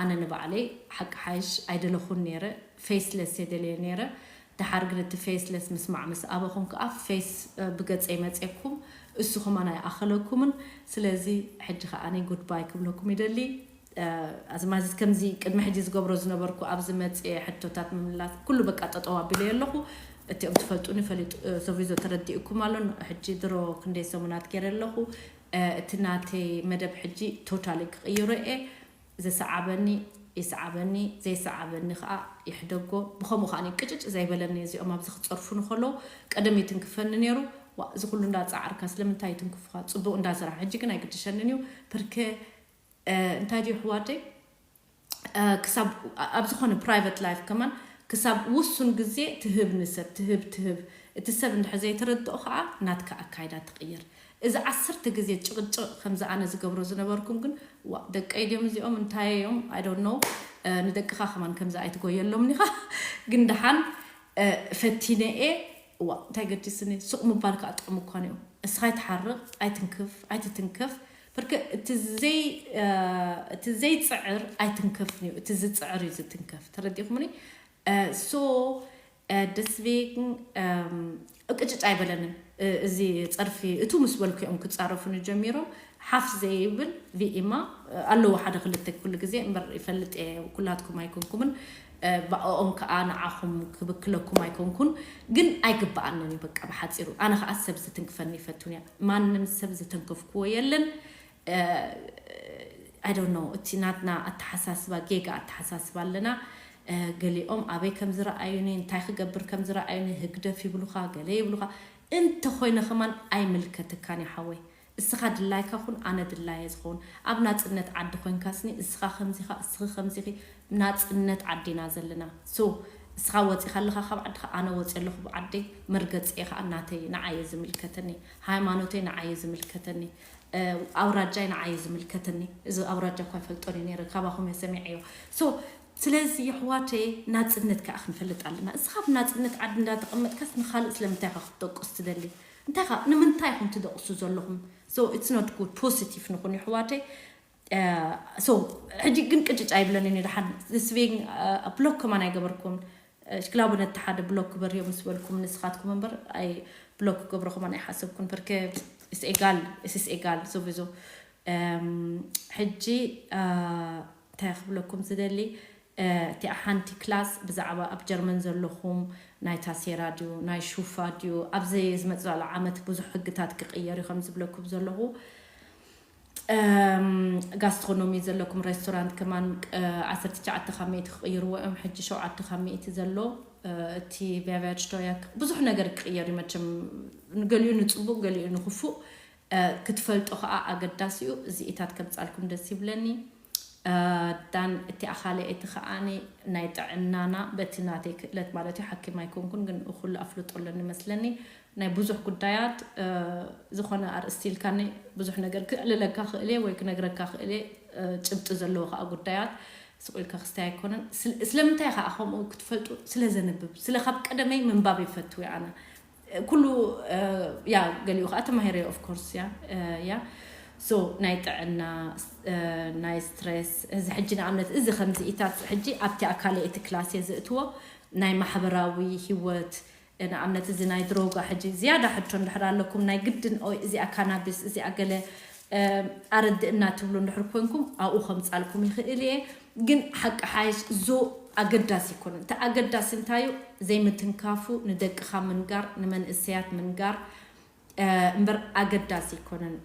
ኣነ ንባዕለይ ሓቂ ሓይሽ ኣይደለኹን ነይረ፣ ፌስለስ የደልየ ነይረ። ደሓር ግን እቲ ፌስለስ ምስማዕ ምስ ኣበኹም ከኣ ፌስ ብገጸይ መጽየኩም፣ እሱ ከማን ኣይኣኸለኩምን። ስለዚ ሕጂ ከኣ ኣነ ጉድባይ ክብለኩም ይደሊ። ኣዝማዚዝ ከምዚ ቅድሚ ሕጂ ዝገብሮ ዝነበርኩ ኣብዚ መጽየ ሕቶታት ምምላስ ኩሉ በቃ ጠጠው ኣቢለዮ ኣለኹ። እቲኦም ትፈልጡኒ ፈሊጡ ሶቪዞ ተረዲእኩም ኣሎ። ሕጂ ድሮ ክንደይ ሰሙናት ገይረ ኣለኹ። እቲ ናተይ መደብ ሕጂ ቶታሊ ክቕይሮ እየ። ዝሰዓበኒ ይስዓበኒ፣ ዘይሰዓበኒ ከዓ ይሕደጎ። ብኸምኡ ከዓ ቅጭጭ ዘይበለኒ እዚኦም ኣብዚ ክፀርፉ ንከሎ ቀደም ይትንክፈኒ ነይሩ። ዋ፣ እዚ ኩሉ እንዳፀዓርካ ስለምንታይ ይትንክፉካ? ፅቡቅ እንዳስራሕ ሕጂ ግን ኣይግድሸንን እዩ። ፕርከ እንታይ ድዩ ኣሕዋተይ፣ ክሳብ ኣብ ዝኾነ ፕራይቨት ላይፍ ከማን ክሳብ ውሱን ግዜ ትህብ ንሰብ ትህብ ትህብ። እቲ ሰብ እንድሕር ዘይተረድኦ ከዓ ናትካ ኣካይዳ ትቕይር። እዚ ዓሰርተ ግዜ ጭቕጭቕ ከምዚ ኣነ ዝገብሮ ዝነበርኩም ግን ዋ ደቀይ ድዮም እዚኦም እንታይ እዮም I don't know። ንደቅኻ ከማን ከምዚ ኣይትጎየሎም ኒኻ። ግን ደሓን ፈቲነ እየ። ዋ እንታይ ገዲስኒ ሱቕ ምባል ከዓ ጥዑም እኳ ነይሩ። እስኻ ኣይትሓርቕ ኣይትንክፍ ኣይትትንከፍ። ብርክ እቲ ዘይ እቲ ዘይፅዕር ኣይትንከፍን እዩ፣ እቲ ዝፅዕር እዩ ዝትንከፍ። ተረዲኹምኒ? ሶ ደስቤግን ቅጭጭ ኣይበለንን። እዚ ፀርፊ እቱ ምስ በልኩ እዮም ክፃረፉኒ ጀሚሮም። ሓፍ ዘይብል ቪኢማ ኣለዎ ሓደ ክልተ ኩሉ ግዜ እምበር ይፈልጥ እየ ኩላትኩም ኣይኮንኩምን። ብኣኦም ከዓ ንዓኹም ክብክለኩም ኣይኮንኩን። ግን ኣይግበኣንን እዩ በቃ ብሓፂሩ። ኣነ ከዓ ሰብ ዝትንክፈኒ ይፈቱን እያ። ማንም ሰብ ዝተንከፍክዎ የለን። I don't know እቲ ናትና ኣተሓሳስባ ጌጋ ኣተሓሳስባ ኣለና። ገሊኦም ኣበይ ከም ዝረኣዩኒ እንታይ ክገብር ከም ዝረኣዩኒ ህግደፍ ይብሉኻ ገለ ይብሉኻ። እንተኾይነ ከማን ኣይምልከተካን እዩ ሓወይ። እስኻ ድላይካ ኩን ኣነ ድላየ ዝኸውን ኣብ ናፅነት ዓዲ ኮይንካስኒ እስኻ ከምዚኻ እስኺ ከምዚኺ ናፅነት ዓዲና ዘለና። So እስኻ ወፂኻ ኣለኻ ካብ ዓድኻ ኣነ ወፂ ኣለኹ ብዓደይ። መርገፂ ከዓ ናተይ ንዓየ ዝምልከተኒ ሃይማኖተይ ንዓየ ዝምልከተኒ ኣውራጃይ ንዓየ ዝምልከተኒ። እዚ ኣውራጃ እኳ ይፈልጦን እዩ ነይረ ካባኹም እየ ሰሚዐዮ። So ስለዚ የሕዋተይ ናፅነት ከዓ ክንፈልጥ ኣለና። እስኻ ብናፅነት ዓዲ እንዳተቐመጥካስ ንኻልእ ስለምንታይ ኢኻ ክትደቁስ ትደሊ? እንታይ ኻ ንምንታይ ኢኹም ትደቕሱ ዘለኹም? So it's not good positive ንኹን የሕዋተይ። So ሕጂ ግን ቅጭጭ ኣይብለንን እዩ ደሓን ዝስቤግ ብሎክ ከማን ኣይገበርኩም። ሽክላቡ ነቲ ሓደ ብሎክ ክበርዮ ምስ በልኩም ንስኻትኩም እምበር ኣይ ብሎክ ክገብሮ ከማን ኣይሓሰብኩን። በርከ is egal is egal ዞብዞ። ሕጂ እንታይ ክብለኩም ዝደሊ እቲ ሓንቲ ክላስ ብዛዕባ ኣብ ጀርመን ዘለኹም ናይ ታሴራ ድዩ ናይ ሹፋ ድዩ ኣብዚ ዝመፅእ ዘሎ ዓመት ብዙሕ ህግታት ክቅየር እዩ ከም ዝብለኩም ዘለኹ። ጋስትሮኖሚ ዘለኩም ሬስቶራንት ከማን ዓሰርተ ትሽዓተ ካብ ሚእቲ ክቅይርዎ እዮም። ሕጂ ሸውዓተ ካብ ሚእቲ ዘሎ እቲ ቪያቪያችቶያ ብዙሕ ነገር ክቅየር እዩ መቸም። ገሊኡ ንፅቡቅ ገሊኡ ንክፉእ ክትፈልጦ ከዓ ኣገዳሲ እዩ። እዚኢታት ከምፃልኩም ደስ ይብለኒ። ዳን እቲ ኣኻለ እቲ ከዓኒ ናይ ጥዕናና በቲ ናተይ ክእለት ማለት እዩ። ሓኪም ኣይኮንኩን፣ ግን እኹል ኣፍልጦ ኣለኒ መስለኒ። ናይ ብዙሕ ጉዳያት ዝኾነ ኣርእስቲ ኢልካኒ ብዙሕ ነገር ክዕልለካ ክእልየ ወይ ክነግረካ ክእልየ። ጭብጢ ዘለዎ ከዓ ጉዳያት ስቑ ኢልካ ክስታይ ኣይኮነን። ስለምንታይ ከዓ ከምኡ ክትፈልጡ? ስለ ዘንብብ፣ ስለ ካብ ቀደመይ ምንባብ ይፈትው ኣነ። ኩሉ ያ ገሊኡ ከዓ ተማሂረ of course ያ ያ so ናይ ጥዕና ናይ stress እዚ ሕጂ ንኣብነት እዚ ከምዚ ኢታት ሕጂ ኣብቲ ኣካለ እቲ class እየ ዝእትዎ። ናይ ማሕበራዊ ህይወት ንኣብነት እዚ ናይ ድሮጋ ሕጂ ዝያዳ ሕቶ እንድሕር ኣለኩም ናይ ግድን ኦይ እዚኣ ካናቢስ እዚኣ ገለ ኣረድእና ትብሉ እንድሕር ኮንኩም ኣብኡ ከምፃልኩም ይኽእል እየ። ግን ሓቂ ሓይሽ ዞ ኣገዳሲ ይኮነ። እቲ ኣገዳሲ እንታዩ? ዘይምትንካፉ፣ ንደቅኻ ምንጋር፣ ንመንእሰያት ምንጋር እምበር ኣገዳሲ ኣይኮነን።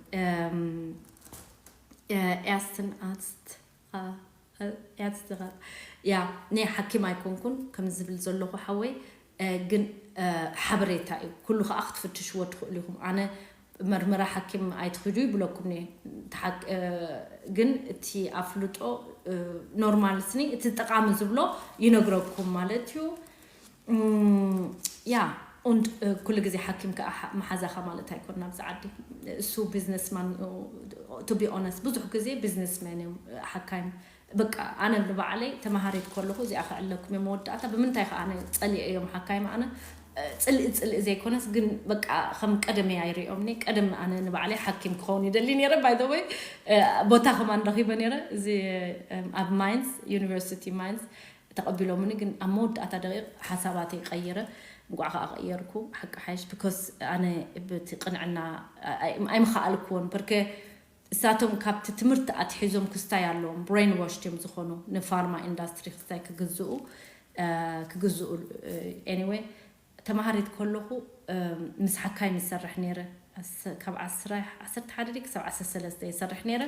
Ersten Arzt Ärzte ያ ናይ ሓኪም ኣይኮንኩን ከም ዝብል ዘለኹ ሓወይ። ግን ሓበሬታ እዩ። ኩሉ ከዓ ክትፍትሽዎ ትኽእሉ ኢኹም። ኣነ መርመራ ሓኪም ኣይትኽዱ ይብለኩም። ግን እቲ ኣፍልጦ ኖርማል ስኒ እቲ ጠቃሚ ዝብሎ ይነግረኩም ማለት እዩ። ያ und ኩሉ ግዜ ሓኪም ከዓ መሓዛኻ ማለት ኣይኮን ናብዚ ዓዲ። እሱ ቢዝነስማን to be honest ብዙሕ ግዜ ቢዝነስማን እዮም ሓካይም። በቃ ኣነ ንባዕለይ ተማሃሪት ከለኹ እዚኣ ክዕለኩም እየ መወዳእታ። ብምንታይ ከዓ ኣነ ፀሊአ እዮም ሓካይም ኣነ ፅልኢ ፅልኢ ዘይኮነስ ግን በቃ ከም ቀደመይ ኣይሪኦምኒ። ቀደም ኣነ ንባዕለይ ሓኪም ክኸውን ይደሊ ነይረ። By the way ቦታ ከማን ረኺበ ነይረ እዚ ኣብ ማይንስ ዩኒቨርሲቲ ማይንስ ተቐቢሎምኒ። ግን ኣብ መወዳእታ ደቂቕ ሓሳባተይ ቀይረ። እንቋዕ ከዓ ቀየርኩ ሓቂ ሓይሽ because ኣነ ብቲ ቅንዕና ኣይምኸኣልክዎን በርከ እሳቶም ካብቲ ትምህርቲ ኣትሒዞም ክስታይ ኣለዎም። Brainwashed እዮም ዝኾኑ ንፋርማ ኢንዳስትሪ ክስታይ ክግዝኡ ክግዝኡ anyway ተማሃሪት ከለኹ ምስ ሓካይም ይሰርሕ ነይረ። ካብ ዓሰርተ ሓደ ክሳብ ዓሰርተ ሰለስተ ይሰርሕ ነይረ።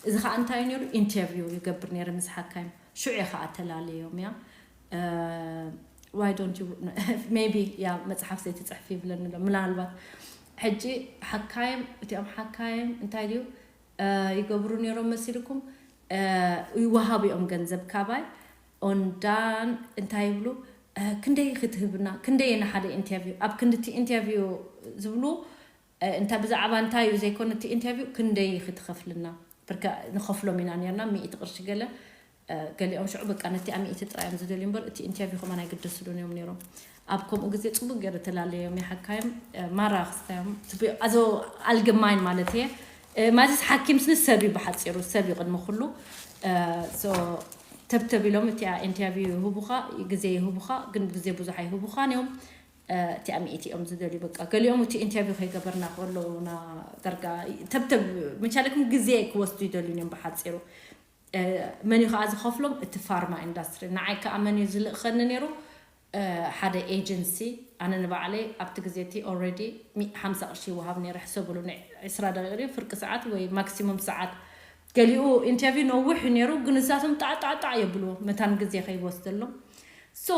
እዚ ከዓ እንታይ ነይሩ ኢንተርቪው ይገብር ነይረ ምስ ሓካይም። ሽዑ ከዓ ተላለዮም እያ why don't you maybe ያ መፅሓፍ ዘይትፅሕፊ ይብለኒ ኣሎ ምናልባት። ሕጂ ሓካይም እቲኦም ሓካይም እንታይ ድዩ ይገብሩ ነይሮም መሲልኩም? ይወሃቡ እዮም ገንዘብ ካባይ። ኦንዳን እንታይ ይብሉ? ክንደይ ክትህብና? ክንደይ ንሓደ ኢንተርቪው ኣብ ክንድቲ ኢንተርቪው ዝብሉ እንታይ ብዛዕባ እንታይ እዩ ዘይኮነ እቲ ኢንተርቪው ክንደይ ክትኸፍልና? ብርካ ንኸፍሎም ኢና ነርና ሚእቲ ቅርሺ ገለ። ገሊኦም ሽዑ በቃ ነቲ ሚእቲ ጥራይ እዮም ዝደልዩ እምበር እቲ ኢንተርቪው ከማን ኣይግደስሉን እዮም ነይሮም። ኣብ ከምኡ ግዜ ፅቡቅ ገይረ ተላለዮም ይሓካዮም ማራ ክስታዮም። ኣዞ ኣልገማይን ማለት እየ። ማለትስ ሓኪም ስኒ ሰብ እዩ ብሓፂሩ ሰብ እዩ ቅድሚ ኩሉ። ተብተብ ኢሎም እቲኣ ኢንተርቪው ይህቡኻ፣ ግዜ ይህቡኻ፣ ግን ግዜ ብዙሕ ኣይህቡኻን እዮም። እቲኣ ሚእቲ እዮም ዝደልዩ። በቃ ገሊኦም እቲ ኢንተርቪው ከይገበርና ከለውና ደርጋ ተብተብ መቻለኩም ግዜ ክወስዱ ይደልዩ እዮም ብሓፂሩ። መን እዩ ከዓ ዝኸፍሎም? እቲ ፋርማ ኢንዳስትሪ። ንዓይ ከዓ መን እዩ ዝልእኸኒ ነይሩ? ሓደ ኤጀንሲ። ኣነ ንባዕለይ ኣብቲ ግዜ እቲ ኦልሬዲ ሓምሳ ቅርሺ ይወሃብ ነይረ። ሕሰብሉ ዕስራ ደቂቕ ድዩ ፍርቂ ሰዓት ወይ ማክሲሙም ሰዓት። ገሊኡ ኢንተርቪው ነዊሕ እዩ ነይሩ፣ ግን ንሳቶም ጣዕጣዕጣዕ የብልዎ መታን ግዜ ከይወስደሎም። So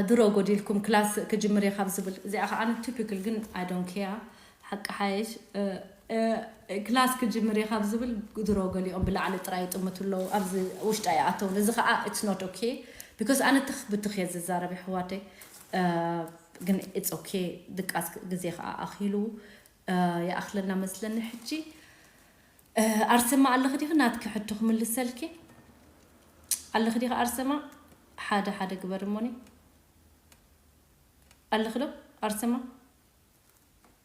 ድሮ ጎዲልኩም ክላስ ክጅምር እየ ካብ ዝብል እዚኣ ከዓ ቲፒክል ግን I don't care ሓቂ ሓይሽ ክላስ ክጅምር እየ ካብ ዝብል ድሮ ገሊኦም ብላዕሊ ጥራይ ይጥምቱ ኣለዉ ኣብዚ ውሽጢ ኣይኣተውን። እዚ ከዓ it's not okay because ኣነ ትኽ ብትኽ እየ ዝዛረብ የሕዋተይ። ግን it's okay ድቃስ ግዜ ከዓ ኣኺሉ ይኣኽለና መስለኒ። ሕጂ ኣርሰማ ኣለኺ ዲኺ ናትኪ ሕቶ ክምልሰልኪ ኣለኺ ዲኺ ኣርሰማ? ሓደ ሓደ ግበር እሞኒ ኣለኺ ዶ ኣርሰማ?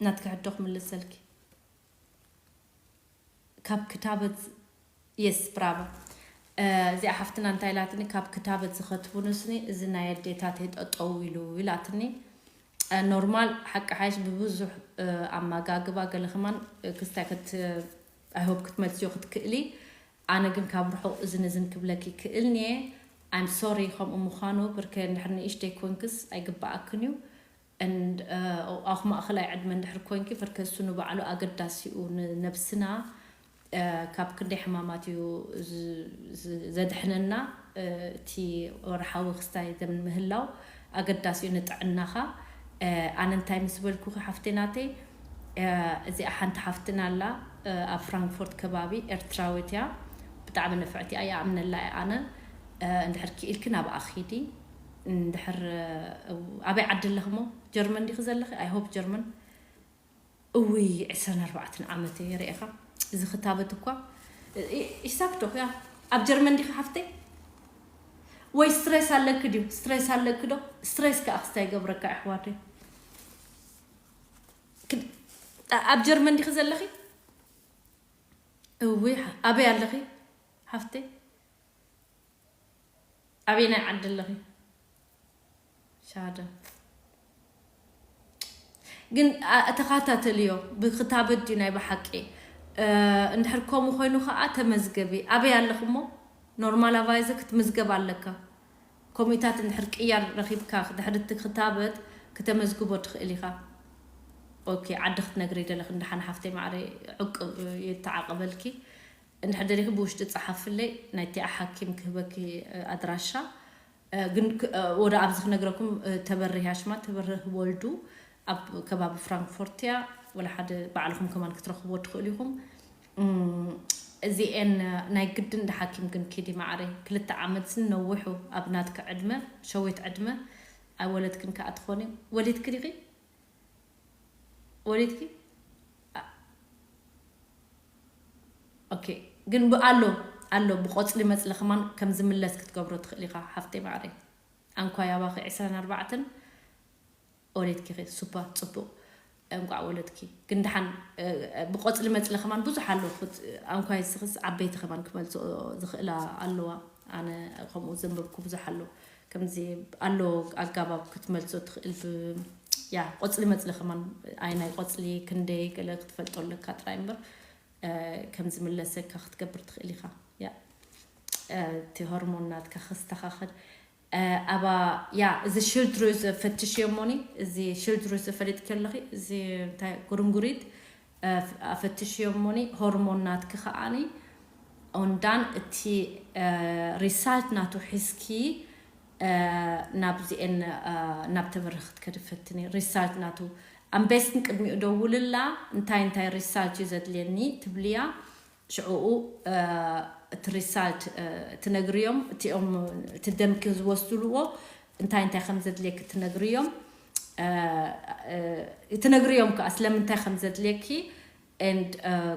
ናትኪ ሕቶ ክምልሰልኪ ካብ ክታበት የስ ብራቮ። እዚኣ ሓፍትና እንታይ ኢላትኒ ካብ ክታበት ዝኸትቡ ንስኒ እዚ ናይ ኣዴታተይ ጠጠው ኢሉ ኢላትኒ። ኖርማል ሓቂ ሓይሽ ብብዙሕ ኣመጋግባ ገለ ከማን ክስታይ ክት ኣይሆፕ ክትመልስዮ ክትክእሊ። ኣነ ግን ካብ ርሑቕ እዝን እዝን ክብለኪ ክእል እየ። I'm sorry ከምኡ ምዃኑ ብርከ እንድሕር ንእሽተይ ኮንክስ ኣይግባኣክን እዩ። And ኣብ ማእኸላይ ዕድመ እንድሕር ኮንኪ ብርከ እሱ ንባዕሉ ኣገዳሲኡ ንነብስና ካብ ክንደይ ሕማማት እዩ ዘድሕነና። እቲ ወርሓዊ ክስታይ ደም ምህላው ኣገዳሲ እዩ ንጥዕናኻ። ኣነ እንታይ ምስ በልኩኺ ሓፍተይ ናተይ፣ እዚኣ ሓንቲ ሓፍትና ኣላ ኣብ ፍራንክፎርት ከባቢ ኤርትራዊት እያ። ብጣዕሚ ንፍዕቲ እያ፣ ይኣምነላ እየ ኣነ። እንድሕር ክኢልኪ ናብኣ ኺዲ። እንድሕር ኣበይ ዓዲ ኣለኽሞ? ጀርመን ዲኺ ዘለኺ? I hope ጀርመን። እውይ ዕስራን ኣርባዕተን ዓመት እየ ርኢኻ። እዚ ክታበት እኳ ይሳክቶ ያ። ኣብ ጀርመን ዲኺ ሓፍተይ? ወይ ስትሬስ ኣለኪ ድዩ? ስትሬስ ኣለኪ ዶ? ስትሬስ ከኣ ክስታይ ይገብረካ ኣሕዋተይ። ኣብ ጀርመን ዲኺ ዘለኺ? እውይ ኣበይ ኣለኺ ሓፍተይ? ኣበየናይ ዓዲ ኣለኺ? ሻደ ግን ተኻታተልዮ። ብክታበት ድዩ ናይ ብሓቂ? እንድሕር ከምኡ ኮይኑ ከዓ ተመዝገቢ። ኣበይ ኣለኽሞ? ኖርማላቫይዘ ክትምዝገብ ኣለካ። ኮሚታት እንድሕር ቅያር ረኺብካ ድሕሪ እቲ ክታበት ክተመዝግቦ ትኽእል ኢኻ። ኦኬ፣ ዓዲ ክትነግሪ ደለኽ እንደሓን ሓፍተይ ማዕረ ዕቅብ ይተዓቐበልኪ። እንድሕር ደሊኺ ብውሽጢ ጸሓፍለይ ናይቲ ሓኪም ክህበኪ ኣድራሻ። ግን ወደ ኣብዚ ክነግረኩም፣ ተበርህ ያሽማ፣ ተበርህ ወልዱ ኣብ ከባቢ ፍራንክፎርት እያ። ወላ ሓደ ባዕልኹም ከማን ክትረኽብዎ ትኽእሉ ኢኹም። እዚኤን ናይ ግድን ዳ ሓኪም ግን ኪዲ ማዕረ። ክልተ ዓመት ስን ነዊሑ ኣብ ናትኪ ዕድመ፣ ሸዊት ዕድመ። ኣይወለድክን ከኣ ትኾኒ። ወሊድኪ ዲኺ? ወሊድኪ? ኦኬ፣ ግን ኣሎ ኣሎ ብቆጽሊ መጽሊ ከማን ከም ዝምለስ ክትገብሮ ትኽእል ኢኻ ሓፍተይ ማዕረይ። ኣንኳይ ኣባኺ ዕስራን ኣርባዕተን ወሊድኪ ኸ ሱባ ጽቡቕ። እንቋዕ ወለድኪ። ግን ደሓን ብቆጽሊ መጽሊ ከማን ብዙሕ ኣሎ። ኣንኳይ ስኽስ ዓበይቲ ከማን ክመልስኦ ዝኽእላ ኣለዋ። ኣነ ከምኡ ዘንበብኩ ብዙሕ ኣሎ። ከምዚ ኣሎ ኣጋባብ ክትመልሶ ትኽእል። ያ ቆጽሊ መጽሊ ከማን ኣይ ናይ ቆጽሊ ክንደይ ገለ ክትፈልጦ ኣለካ ጥራይ እምበር ከም ዝምለሰካ ክትገብር ትኽእል ኢኻ። ያ እቲ ሆርሞን ናትካ ክስተኻኸል። ኣባ ያ እዚ ሽልድሩዝ ፈትሽዮ እሞኒ። እዚ ሽልድሩዝ ፈሊጥኪ ኣለኺ? እዚ እንታይ ጉርንጉሪት ፈትሽዮ እሞኒ። ሆርሞን ናትኪ ከዓኒ ኦንዳን እቲ ሪሳልት ናቱ ሒዝኪ ናብዚኤን ናብ ተበርህ ክትከዲ ፈትኒ። ሪሳልት ናቱ ኣምቤስትን ቅድሚኡ ደውልላ። እንታይ እንታይ ሪሳልት እዩ ዘድልየኒ ትብልያ። ሽዕኡ እቲ ሪሳልት ትነግርዮም። እቲኦም እቲ ደምኪ ዝወስድልዎ እንታይ እንታይ ከም ዘድልየኪ ትነግርዮም። ትነግርዮም ከዓ ስለምንታይ ከም ዘድልየኪ and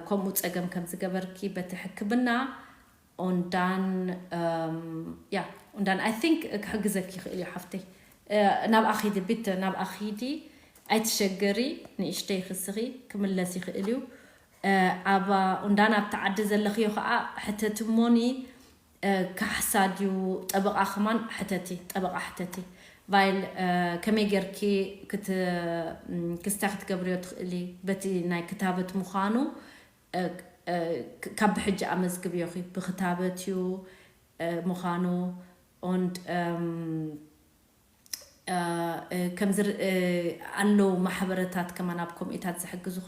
ከምኡ ፀገም ከም ዝገበርኪ በቲ ሕክምና ኦንዳን ያ ኦንዳን I think ክሕግዘኪ ይኽእል እዩ ሓፍተይ። ናብኣ ኺዲ ቢተ ናብኣ ኺዲ ኣይትሸገሪ። ንእሽተይ ክስኺ ክምለስ ይኽእል እዩ። ኣብ ኦንዳን ኣብቲ ዓዲ ዘለኽዮ ከዓ ሕተቲ እሞኒ። ካሕሳ ድዩ ጠበቓ ከማን ሕተቲ። ጠበቓ ሕተቲ ቫይል ከመይ ጌርኪ ክስታ ክትገብርዮ ትኽእሊ በቲ ናይ ክታበት ምዃኑ ካብ ብሕጂ ኣመዝግብዮኺ ብክታበት እዩ ምዃኑ und ከምዚ ኣለዉ ማሕበረታት ከማን ኣብ ኮሚታት ዝሕግዙኻ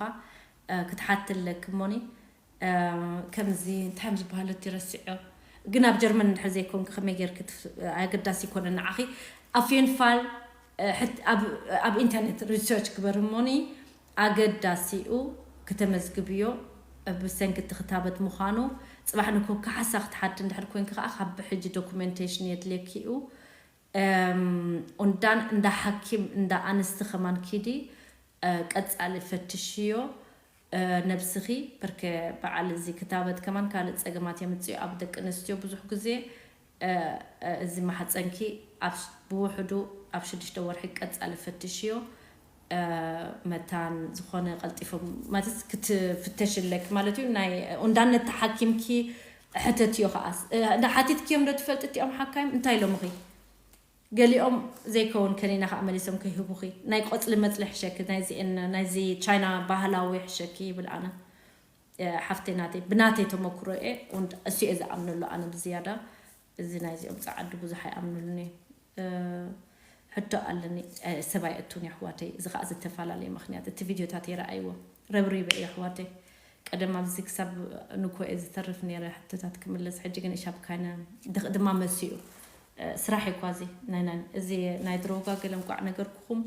ክትሓትለክ እሞኒ ከምዚ እንታይ እዮም ዝበሃሉ እቲ ረስዖ ግን ኣብ ጀርመን እንድሕር ዘይኮንክ ከመይ ጌርክ ኣገዳሲ ይኮነ ንዓኺ ኣፍየንፋል ኣብ ኢንተርነት ሪሰርች ግበር እሞኒ ኣገዳሲኡ ክተመዝግብዮ ብሰንኪ እቲ ክታበት ምዃኑ ጽባሕ ንኮ ካሓሳ ክትሓቲ እንድሕር ኮንክ ከዓ ካብ ብሕጂ ዶኩሜንቴሽን የድልየኪ እዩ ኦንዳን እንዳ ሓኪም እንዳ ኣንስቲ ከማን ኪዲ ቀጻሊ ፈትሽዮ ነብስኺ ብርከ በዓል እዚ ክታበት ከማን ካልእ ጸገማት የምጽኡ ኣብ ደቂ ኣንስትዮ ብዙሕ ግዜ እዚ ማሕፀንኪ ብውሕዱ ኣብ ሽዱሽተ ወርሒ ቀጻሊ ፈትሽዮ መታን ዝኾነ ቀልጢፎም ማለት ክትፍተሽለክ ማለት እዩ ናይ ኦንዳነት ተሓኪምኪ ሕተትዮ ከዓስ ሓቲትክዮም ዶ ትፈልጥ እቲኦም ሓካይም እንታይ ኢሎምኺ ገሊኦም ዘይከውን ከኒና ከዓ መሊሶም ከይህቡኺ ናይ ቆፅሊ መፅሊ ሕሸኪ ናይዚ ቻይና ባህላዊ ሕሸኪ ይብል ኣነ ሓፍተይ ናተይ ብናተይ ተመክሮ እየ እሱ እየ ዝኣምነሉ ኣነ ብዝያዳ እዚ ናይዚኦም ፀዓዱ ብዙሕ ኣይኣምነሉን እየ ሕቶ ኣለኒ ሰብ ኣይእቱን እየ ኣሕዋተይ እዚ ከዓ ዝተፈላለየ ምክንያት እቲ ቪድዮታት የረኣይዎ ረብሪበ እየ ኣሕዋተይ ቀደም ኣብዚ ክሳብ ንኮ እየ ዝተርፍ ነረ ሕቶታት ክምለስ ሕጂ ግን እሻብ ካይነ ድኽ ድማ መሲኡ ስራሕ እኳ እዚ ናይ ናይ እዚ ናይ ድሮጋ ገለ እንቋዕ ነገርኩኹም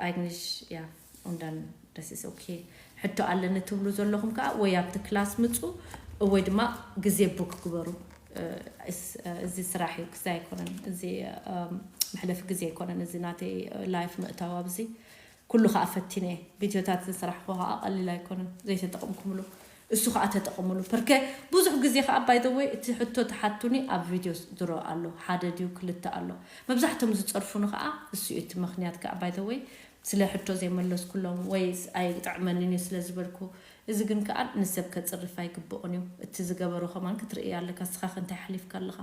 ኣይግንሽ ያ ኦንዳን ደስ is okay ሕቶ ኣለኒ ትብሉ ዘለኹም ከዓ ወይ ኣብቲ ክላስ ምፁ ወይ ድማ ግዜ ቡክ ግበሩ። እዚ ስራሕ እዩ፣ ክሳይ ኣይኮነን፣ እዚ መሕለፊ ግዜ ኣይኮነን፣ እዚ ናተይ ላይፍ ምእታው ኣብዚ። ኩሉ ከዓ ፈቲነ እየ። ቪድዮታት ዝሰራሕኩ ከዓ ቀሊል ኣይኮነን ዘይተጠቕምኩምሉ። እሱ ከዓ ተጠቕምሉ። ፐርከ ብዙሕ ግዜ ከዓ ባይዘወይ እቲ ሕቶ ተሓቱኒ ኣብ ቪድዮ ድሮ ኣሎ። ሓደ ድዩ ክልተ ኣሎ። መብዛሕቶም ዝፀርፉኒ ከዓ እሱ እዩ እቲ ምክንያት ከዓ ባይዘወይ ስለ ሕቶ ዘይመለስኩሎም ወይ ኣይጥዕመንን እዩ ስለ ዝበልኩ። እዚ ግን ከዓ ንሰብ ከፅርፍ ኣይግብኦን እዩ። እቲ ዝገበሮ ከማን ክትርኢ ኣለካ። ስኻ ከ እንታይ ሓሊፍካ ኣለኻ?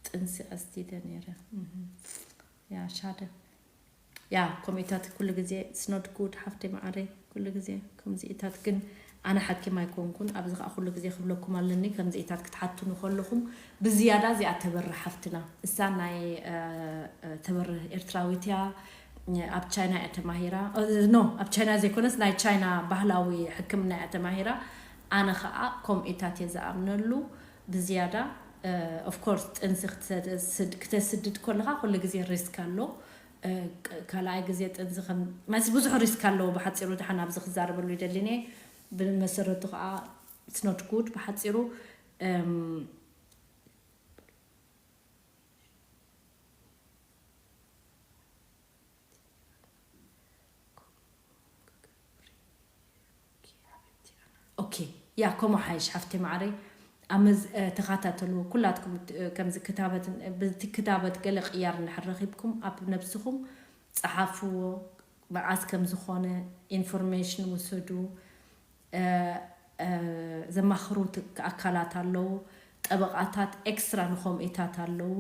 ጥንሲ ኣስዲደ ነይረ። ያ ሻደ ያ ኮሜታት ኩሉ ግዜ ስኖድ ጉድ ሓፍቲ ማዕረ ኩሉ ግዜ ከምዚኢታት ግን ኣነ ሓኪም ኣይኮንኩን። ኣብዚ ከዓ ኩሉ ግዜ ክብለኩም ኣለኒ ከምዚኢታት ክትሓቱኑ ከለኹም ብዝያዳ እዚኣ ተበረ ሓፍትና እሳ ናይ ተበረ ኤርትራዊት እያ። ኣብ ቻይና እያ ተማሂራ። ኖ ኣብ ቻይና ዘይኮነስ ናይ ቻይና ባህላዊ ሕክምና እያ ተማሂራ። ኣነ ከዓ ከምኢታት እየ ዝኣምነሉ ብዝያዳ። ኦፍኮርስ ጥንሲ ክተስድድ ከለካ ኩሉ ግዜ ሪስክ ኣሎ። ካልኣይ ግዜ ጥንሲ ከም ማለት ብዙሕ ሪስክ ኣለዎ። ብሓፂሩ ድሓን ኣብዚ ክዛረበሉ ይደሊኒ። ብመሰረቱ ከዓ it's not good ብሓፂሩ። ኦኬ ያ ኮሞ ሓይሽ ሓፍቲ ማዕረይ ኣመዝ ተኻታተሉ ኩላትኩም። ከምዚ ክታበት ብቲ ክታበት ገለ ቅያር እንድሕር ረኺብኩም ኣብ ነብስኹም ጸሓፍዎ። መዓስ ከም ዝኾነ ኢንፎርሜሽን ውሰዱ። ዘማኽሩ ኣካላት ኣለዉ። ጠበቓታት ኤክስትራ ንኸምኢታት ኣለዉ።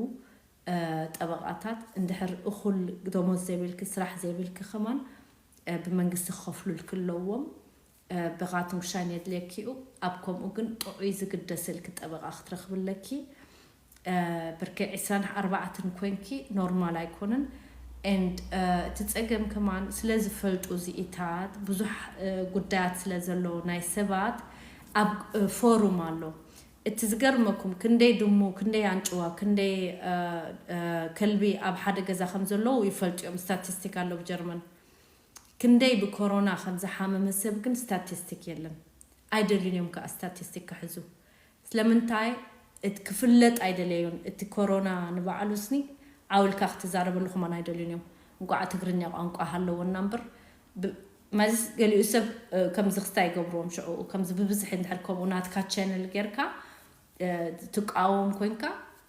ጠበቓታት እንድሕር እኹል ደሞዝ ዘይብልኪ ስራሕ ዘይብልኪ ከማን ብመንግስቲ ክኸፍሉልኪ ኣለዎም። ብኻትም ሻይን የድልየኪ እዩ። ኣብ ከምኡ ግን ጥዑይ ዝግደሰልኪ ጠበቓ ክትረኽቢ ኣለኪ። ብርኪ ዕስራን ኣርባዕተን ኮይንኪ ኖርማል ኣይኮነን። And እቲ ጸገም ከማን ስለ ዝፈልጡ እዚኢታት ብዙሕ ጉዳያት ስለ ዘለዎ ናይ ሰባት ኣብ ፎሩም ኣሎ። እቲ ዝገርመኩም ክንደይ ድሙ ክንደይ ኣንጭዋ ክንደይ ከልቢ ኣብ ሓደ ገዛ ከም ዘለዉ ይፈልጡ እዮም። ስታቲስቲክ ኣሎ ብጀርመን። ክንደይ ብኮሮና ከም ዝሓመመ ሰብ ግን ስታቲስቲክ የለን። ኣይደልዩን እዮም ከዓ ስታቲስቲክ ክሕዙ። ስለምንታይ? ክፍለጥ ኣይደለዩን። እቲ ኮሮና ንባዕሉ ስኒ ዓውልካ ክትዛረበሉ ከማን ኣይደልዩን እዮም። እንቋዕ ትግርኛ ቋንቋ ሃለወና እምበር መዝስ ገሊኡ ሰብ ከምዚ ክስታይ ይገብርዎም ሽዑ ከምዚ ብብዝሒ እንድሕር ከምኡ ናትካ ቻነል ጌርካ ትቃወም ኮይንካ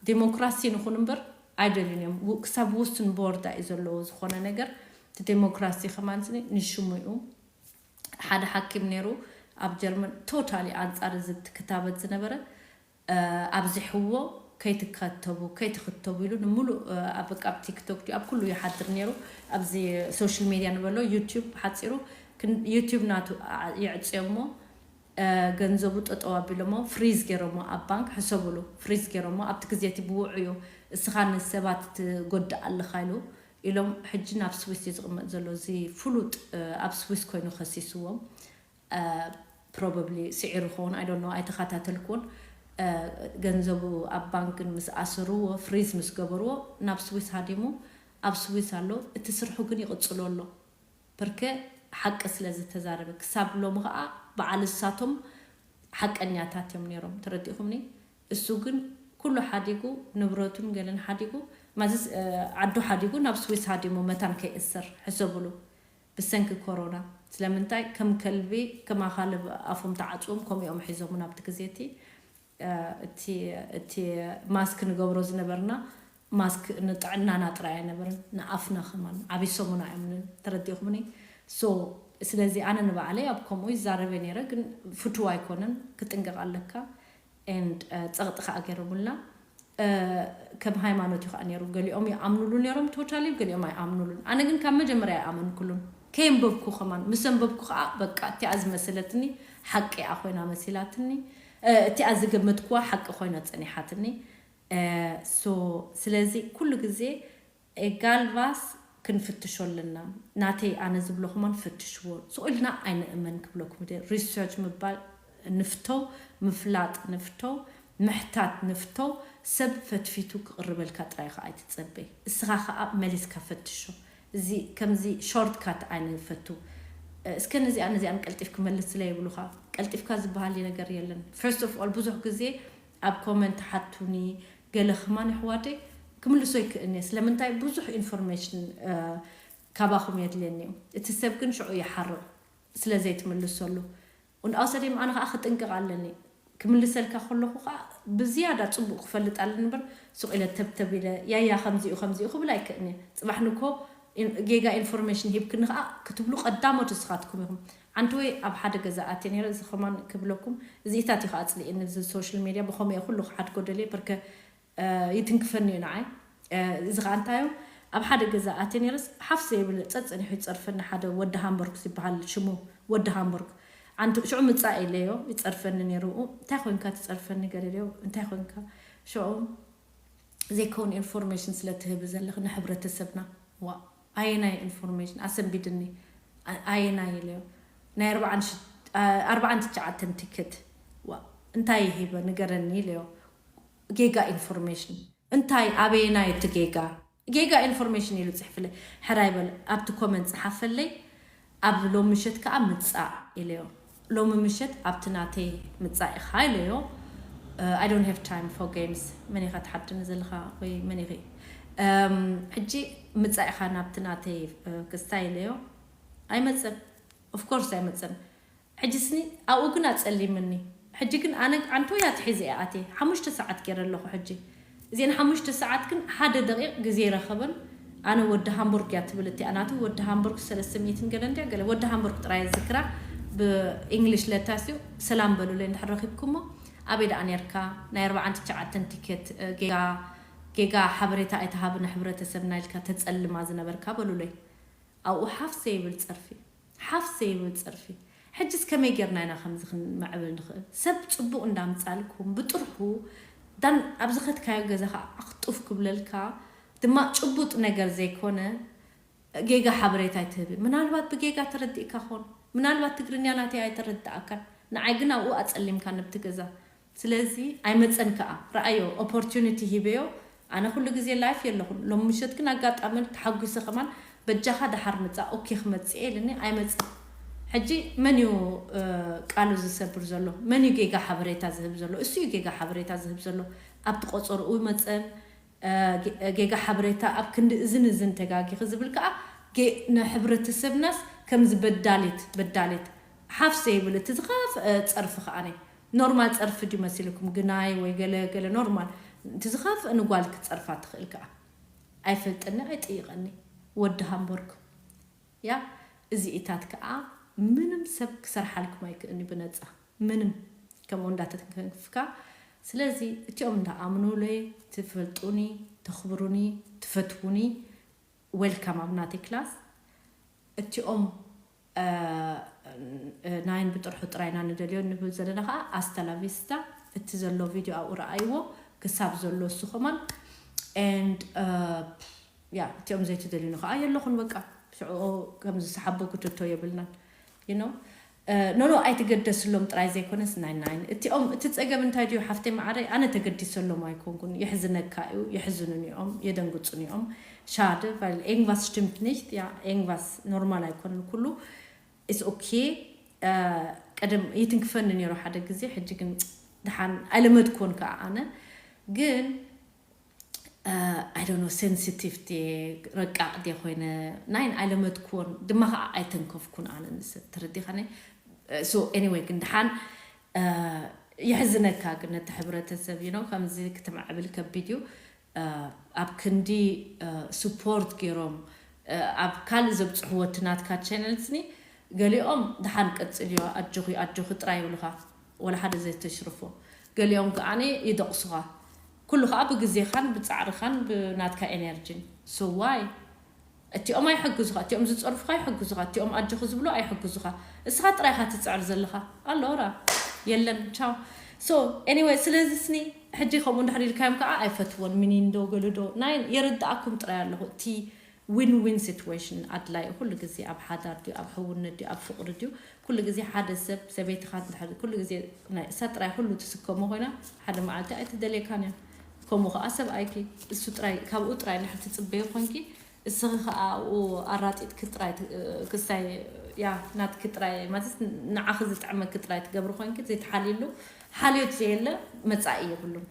ዴሞክራሲ ንኹን እምበር ኣይደልዩን እዮም። ክሳብ ውስን ቦርዳ እዩ ዘለዎ ዝኾነ ነገር እቲ ዴሞክራሲ ከማን ንሽሙ እዩ። ሓደ ሓኪም ነይሩ ኣብ ጀርመን ቶታሊ ኣንጻር እዚ ክታበት ዝነበረ ኣብዚሕዎ ከይትከተቡ ከይትክተቡ ኢሉ ንምሉእ ኣብ ቲክቶክ ኣብ ኩሉ ይሓድር ነይሩ። ኣብዚ ሶሻል ሚድያ ንበሎ ዩቲዩብ ሓፂሩ ዩቲዩብ ናቱ ይዕፅዮሞ ገንዘቡ ጠጠው ኣቢሎሞ ፍሪዝ ገይሮሞ ኣብ ባንክ ሕሰብሉ ፍሪዝ ገይሮሞ ኣብቲ ግዜ እቲ ብውዑዩ እስኻ ንሰባት ትጎድእ ኣለኻ ኢሉ ኢሎም ሕጂ ናብ ስዊስ እዩ ዝቕመጥ ዘሎ። እዚ ፍሉጥ ኣብ ስዊስ ኮይኑ ከሲስዎም ፕሮባብሊ ስዒሩ ክኸውን ኣይ ዶንት ኖ ኣይተኸታተልኩን። ገንዘቡ ኣብ ባንክ ግን ምስ ኣስርዎ ፍሪዝ ምስ ገበርዎ ናብ ስዊስ ሃዲሙ ኣብ ስዊስ ኣሎ። እቲ ስርሑ ግን ይቕጽሎ ኣሎ። ብርከ ሓቂ ስለ ዝተዛረበ ክሳብ ሎሚ ከዓ በዓል እሳቶም ሓቀኛታት እዮም ነይሮም። ተረዲእኹምኒ? እሱ ግን ኩሉ ሓዲጉ ንብረቱን ገለን ሓዲጉ ማዝስ ዓዱ ሓዲጉ ናብ ስዊስ ሃዲሙ መታን ከይእሰር ሕሰብሉ። ብሰንኪ ኮሮና ስለምንታይ ከም ከልቢ ከም ኣኻልብ ኣፎም ተዓፅዎም ከምኡ እዮም ሒዞሙ ናብቲ ግዜ እቲ እቲ እቲ ማስክ ንገብሮ ዝነበርና ማስክ ንጥዕናና ጥራይ ኣይነበርን ንኣፍና ከማን ዓብሶሙና እዮም ተረዲእኩምኒ። ሶ ስለዚ ኣነ ንባዕለይ ኣብ ከምኡ ይዛረበ ነይረ ግን ፍትው ኣይኮነን። ክጥንቀቕ ኣለካ። And ጸቕጢ ከዓ ገይሮምልና። ከም ሃይማኖት እዩ ከዓ ነይሩ። ገሊኦም ይኣምኑሉ ነይሮም ቶታሊ፣ ገሊኦም ኣይኣምኑሉን። ኣነ ግን ካብ መጀመርያ ኣይኣመንኩሉን። ከየንበብኩ ከማን ምስ ኣንበብኩ ከዓ በቃ እቲኣ ዝመሰለትኒ ሓቂ እያ ኮይና መሲላትኒ። እቲኣ ዝገመትኩዋ ሓቂ ኮይና ፀኒሓትኒ። ሶ ስለዚ ኩሉ ግዜ ጋልቫስ ክንፍትሾ ኣለና። ናተይ ኣነ ዝብሎ ከማን ፈትሽዎ። ስቕ ኢልና ኣይንእመን ክብለኩም ደ ሪሰርች ምባል ንፍተው፣ ምፍላጥ ንፍተው። ምሕታት ንፍቶ። ሰብ ፈትፊቱ ክቕርበልካ ጥራይ ኸዓ ኣይትጸበይ። እስኻ ኸዓ መሊስካ ፈትሾ። እዚ ከምዚ ሾርትካት ኣይንፈቱ። እስከ ነዚኣ ነዚኣን ቀልጢፍ ክመልስ ስለ ይብሉኻ። ቀልጢፍካ ዝበሃል ነገር የለን። First of all ብዙሕ ግዜ ኣብ ኮመንት ሓቱኒ ገለ ኸማን ኣሕዋተይ ክምልሶ ይክእልኒ። ስለምንታይ ብዙሕ ኢንፎርሜሽን ካባኹም የድልየኒ እዩ። እቲ ሰብ ግን ሽዑ ይሓርቕ ስለ ዘይትምልሰሉ። ንኣውሰደም ኣነ ከዓ ክጥንቅቕ ኣለኒ። ክምልሰልካ ከለኹ ከዓ ብዝያዳ ፅቡቅ ክፈልጥ ኣለኒ እምበር ሱቅ ኢለ ተብተብ ኢለ ያያ ከምዚኡ ከምዚኡ ክብል ኣይክእልኒ። ፅባሕ ንኮ ጌጋ ኢንፎርሜሽን ሂብክኒ ከዓ ክትብሉ ቀዳሞት እስኻትኩም ኢኹም። ሓንቲ ወይ ኣብ ሓደ ገዛ ኣትየ ነይረ፣ እዚ ከማን ክብለኩም፣ እዚኢታት እዩ ከዓ ኣፅሊእኒ። እዚ ሶሻል ሚድያ ብኸመይ ኩሉ ክሓድጎ ደልየ በርከ ይትንክፈኒ እዩ ንዓይ። እዚ ከዓ እንታይ እዩ? ኣብ ሓደ ገዛ ኣትየ ነይረስ ሓፍ ዘይብል ጸጸኒሑ ይጸርፈኒ ሓደ ወዲ ሃምበርግ ዝበሃል ሽሙ፣ ወዲ ሃምበርግ። ኣንቲ ሽዑ ምጻእ ኢለዮ ይጸርፈኒ ነይሩ። እንታይ ኮይንካ ትጸርፈኒ ገለ ኢለዮ። እንታይ ኮይንካ? ሽዑ ዘይከውን ኢንፎርሜሽን ስለ ትህቢ ዘለኺ ንሕብረተሰብና። ዋ ኣየናይ ኢንፎርሜሽን ኣሰንቢድኒ። ኣየናይ ኢለዮ። ናይ ኣርባዓን ትሽዓተን ቲኬት። ዋ እንታይ ሂበ ንገረኒ ኢለዮ። ጌጋ ኢንፎርሜሽን እንታይ ኣበየናይ እቲ ጌጋ? ጌጋ ኢንፎርሜሽን ኢሉ ጽሕፍለይ። ሕራይ በል ኣብቲ ኮመንት ጽሓፈለይ። ኣብ ሎሚ ምሸት ከኣ ምጻእ ኢለዮ። ሎሚ ምሸት ኣብቲ ናተይ ምጻእ ኢኻ ኢለዮ። I don't have time for games። መን ኢኻ ትሓድኒ ዘለኻ ወይ መን ኢኺ? ሕጂ ምጻእ ኢኻ ናብቲ ናተይ ክስታይ ኢለዮ። ኣይመጽን። Of course ኣይመጽን። ሕጂ ስኒ ኣብኡ ግን ኣጸሊምኒ። ሕጂ ግን ኣነ ዓንቶ እያ ትሒዘ እያ ኣትየ ሓሙሽተ ሰዓት ገይረ ኣለኹ። ሕጂ እዚአን ሓሙሽተ ሰዓት ግን ሓደ ደቂቕ ግዜ ይረኸበን። ኣነ ወዲ ሃምቡርግ እያ ትብል እቲኣ ናቱ ወዲ ሃምቡርግ ሰለስተ ሚእትን ገለ እንድያ ገለ ወዲ ሃምቡርግ ጥራይ ዝክራ ብእንግሊሽ ለታስዩ ሰላም በሉለይ እንድሕር ረኺብኩሞ ኣበይ ደኣ ነርካ ናይ ኣርባዓን ትሽዓተን ቲኬት ጌጋ ጌጋ ሓበሬታ ኣይተሃብን ሕብረተሰብና ኢልካ ተጸልማ ዝነበርካ በሉለይ። ኣብኡ ሓፍ ዘይብል ጸርፊ ሓፍ ዘይብል ጸርፊ። ሕጅስ ከመይ ጌርና ኢና ከምዚ ክንምዕብል ንኽእል? ሰብ ጽቡቕ እንዳምጻልኩም ብጥርሑ ዳን ኣብ ዝኸድካዮ ገዛ ኸዓ ኣኽጡፍ ክብለልካ ድማ ጭቡጥ ነገር ዘይኮነ ጌጋ ሓበሬታ ኣይትህቢ። ምናልባት ብጌጋ ተረዲእካ ኾን ምናልባት ትግርኛ ናተይ ኣይተረድኣካን ንዓይ ግን ኣብኡ ኣጸሊምካ ነብቲ ገዛ ስለዚ ኣይመፀን ከዓ ረኣዮ opportunity ሂበዮ ኣነ ኩሉ ግዜ live የለኹን ሎም ምሸት ግን ኣጋጣሚ ተሓጒሰ ከማን በጃኻ ደሓር ምፃእ okay ክመፅእ ኢልኒ ኣይመፅን ሕጂ መን እዩ ቃሉ ዝሰብር ዘሎ መን እዩ ጌጋ ሓበሬታ ዝህብ ዘሎ እሱ እዩ ጌጋ ሓበሬታ ዝህብ ዘሎ ኣብቲ ቆፀርኡ መፀን ጌጋ ሓበሬታ ኣብ ክንዲ እዝን እዝን ተጋጊኺ ዝብል ከዓ ንሕብረተሰብናስ ከምዚ በዳሊት በዳሊት ሓፍ ዘይብል እቲ ዝኸፍአ ፀርፊ ከዓ ናይ normal ፀርፊ ድዩ መሲልኩም ግናይ ወይ ገለ ገለ normal እቲ ዝኸፍአ ንጓል ክትፀርፋ ትኽእል ከዓ ኣይፈልጠኒ ኣይጥይቐኒ ወዲ ሃምቦርግ ያ እዚኢታት ከዓ ምንም ሰብ ክሰርሓልኩም ኣይክእልኒ ብነፃ ምንም ከምኡ እንዳተተንከፍካ ስለዚ እቲኦም እንዳኣምኑለይ ትፈልጡኒ ተኽብሩኒ ትፈትዉኒ welcome ኣብ ናተይ class እቲኦም ናይን ብጥርሑ ጥራይና ንደልዮ ንብል ዘለና ከዓ ኣስተላቪስታ እቲ ዘሎ ቪድዮ ኣብኡ ረኣይዎ ክሳብ ዘሎ እሱ ከማን and ያ እቲኦም ዘይትደልዩኒ ከዓ የለኹን በቃ ሽዑ ከም ዝሰሓቦ ክትቶ የብልናን you know ኖኖ ኣይትገደስሎም ጥራይ ዘይኮነስ ናይ ናይን እቲኦም እቲ ፀገም እንታይ ድዩ ሓፍተይ ማዓረይ ኣነ ተገዲሰሎም ኣይኮንኩን የሕዝነካ እዩ የሕዝኑን እዮም የደንግፁን እዮም schade weil irgendwas stimmt nicht ja irgendwas normal ኣይኮነን ኩሉ is okay ቀደም ይትንክፈኒ ነይሩ ሓደ ግዜ ሕጂ ግን ድሓን ኣይለመድኩዎን ከዓ ኣነ ግን I don't know sensitive ረቃቕ ደ ኮይነ ናይን ኣይለመድኩዎን ድማ ከዓ ኣይተንከፍኩን ኣነ ንሰብ ተረዲኻኒ so anyway ግን ድሓን የሕዝነካ ግን ነቲ ሕብረተሰብ you know ከምዚ ክትምዕብል ከቢድ እዩ ኣብ ክንዲ support ገይሮም ኣብ ካልእ ዘብፅሕዎ እቲ ናትካ channels ኒ ገሊኦም ድሓን ቀፅልዮ ኣጆኺ ኣጆኺ ጥራይ ይብሉኻ ወላ ሓደ ዘይተሽርፎ ገሊኦም ከዓኒ ይደቕሱኻ ኩሉ ከዓ ብግዜኻን ብፃዕርኻን ብናትካ energy ን so why እቲኦም ኣይሕግዙኻ እቲኦም ዝፀርፉኻ ኣይሕግዙኻ እቲኦም ኣጆኺ ዝብሉ ኣይሕግዙኻ እስኻ ጥራይ ኢኻ ትፅዕር ዘለኻ ኣሎ ራ የለን ቻው so anyway ስለዚ ስኒ ሕጂ ከምኡ እንድሕር ኢልካዮም ከዓ ኣይፈትዎን ሚኒን ዶ ገሉ ዶ ናይ የረድኣኩም ጥራይ ኣለኹ እቲ win win situation ኣድላይ ኩሉ ግዜ ኣብ ሓዳር ድዩ ኣብ ሕውነት ድዩ ኣብ ፍቕሪ ድዩ ኩሉ ግዜ ሓደ ሰብ ሰበይትኻ እንድሕር ኩሉ ግዜ ናይ እሳ ጥራይ ኩሉ ትስከሞ ኮይና ሓደ መዓልቲ ኣይትደልየካን እያ። ከምኡ ከዓ ሰብኣይኪ እሱ ጥራይ ካብኡ ጥራይ እንድሕር ትፅበዮ ኮንኪ እስኺ ከዓ ኣብኡ ኣራጢጥኪ ጥራይ ት- ክሳይ ያ ናትኪ ጥራይ ማለት ንዓኺ ዝጥዕመኪ ጥራይ ትገብሪ ኮንኪ ዘይትሓልይሉ ሓልዮት ዘየለ መፃኢ የብሉን።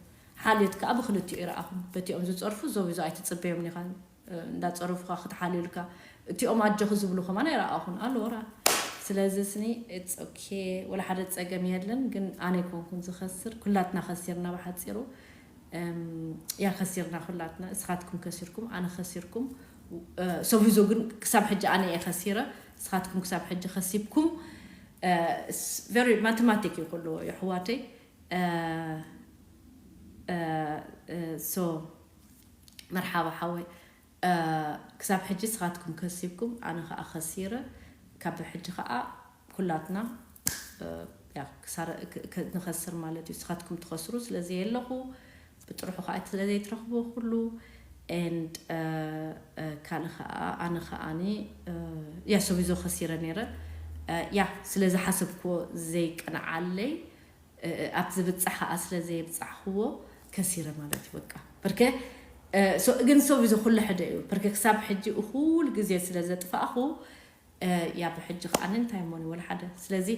ሓልዮት ከዓ ብክልቲኡ ይረኣኹም በቲኦም ዝፀርፉ ዞቢዞ ኣይትፅበዮም ኒኻ እንዳፀረፉካ ክትሓልዩልካ እቲኦም ኣጆኺ ዝብሉ ከማን ኣይረኣኹን ኣሎ ወራ ስለዚ ስኒ it's okay ወላ ሓደ ፀገም የለን ግን ኣነ ይኮንኩን ዝኸስር ኩላትና ከሲርና ብሓፂሩ እም፣ ያ ከሲርና ኩላትና እስኻትኩም ከሲርኩም ኣነ ከሲርኩም እ፣ ሰቪዞ ግን ክሳብ ሕጂ ኣነ እየ ከሲረ እስኻትኩም ክሳብ ሕጂ ከሲብኩም very ማቴማቲክ እዩ ኩሉ የሕዋተይ እ፣ እ፣ እ፣ so መርሓባ ሓወይ እ፣ ክሳብ ሕጂ ስኻትኩም ከሲብኩም ኣነ ከዓ ከሲረ ካብ ሕጂ ከዓ ኩላትና እ፣ ያ፣ ክሳረ- ክ- ክ- ንኸስር ማለት እዩ ስኻትኩም ትኸስሩ ስለዚ የለኹ ብጥርሑ ከዓ ስለ ዘይትረኽቦ ኩሉ and ካልእ ከዓ ኣነ ከዓኒ ያ ሰቪዞ ከሲረ ነይረ ያ ስለ ዝሓሰብክዎ ዘይቀንዓለይ ኣብ ዝብፃሕ ከዓ ስለ ዘየብፃሕክዎ ከሲረ ማለት እዩ በቃ በርከ ግን ሰቪዞ ኩሉ ሕደ እዩ በርከ ክሳብ ሕጂ እኩል ግዜ ስለ ዘጥፋእኩ ያ ብሕጂ ከዓ እንታይ ሞኒ ወላ ሓደ ስለዚ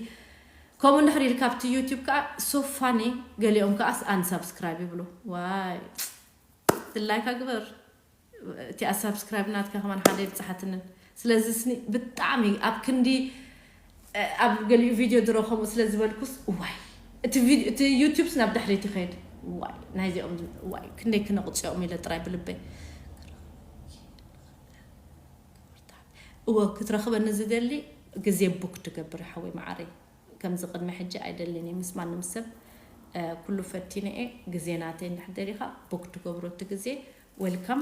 ከምኡ እንድሕር ኢልካ ኣብቲ ዩቲብ ከዓ ሶፋኒ ገሊኦም ከዓስ ኣንሳብስክራይብ ይብሉ ዋይ ድላይካ ግበር እቲኣ ሳብስክራይብ ናትካ ከማን ሓደ ይብፅሓትንን ስለዚ ስኒ ብጣዕሚ ኣብ ክንዲ ኣብ ገሊኡ ቪድዮ ድሮ ከምኡ ስለ ዝበልኩስ ዋይ እቲ ዩቲብስ ናብ ድሕሪት ይኸይድ ዋይ ናይዚኦም ዋይ ክንደይ ክነቕፅኦም ኢለ ጥራይ ብልበይ እወ ክትረኽበኒ ዝደሊ ግዜ ቡክ ትገብር ሓወይ መዓረይ ከምዚ ቅድሚ ሕጂ ኣይደልን እየ ምስ ማንም ሰብ ኩሉ ፈቲነ እየ ግዜ ናተይ እንድሕር ደሊኻ ቡክ ትገብሮ እቲ ግዜ ዌልካም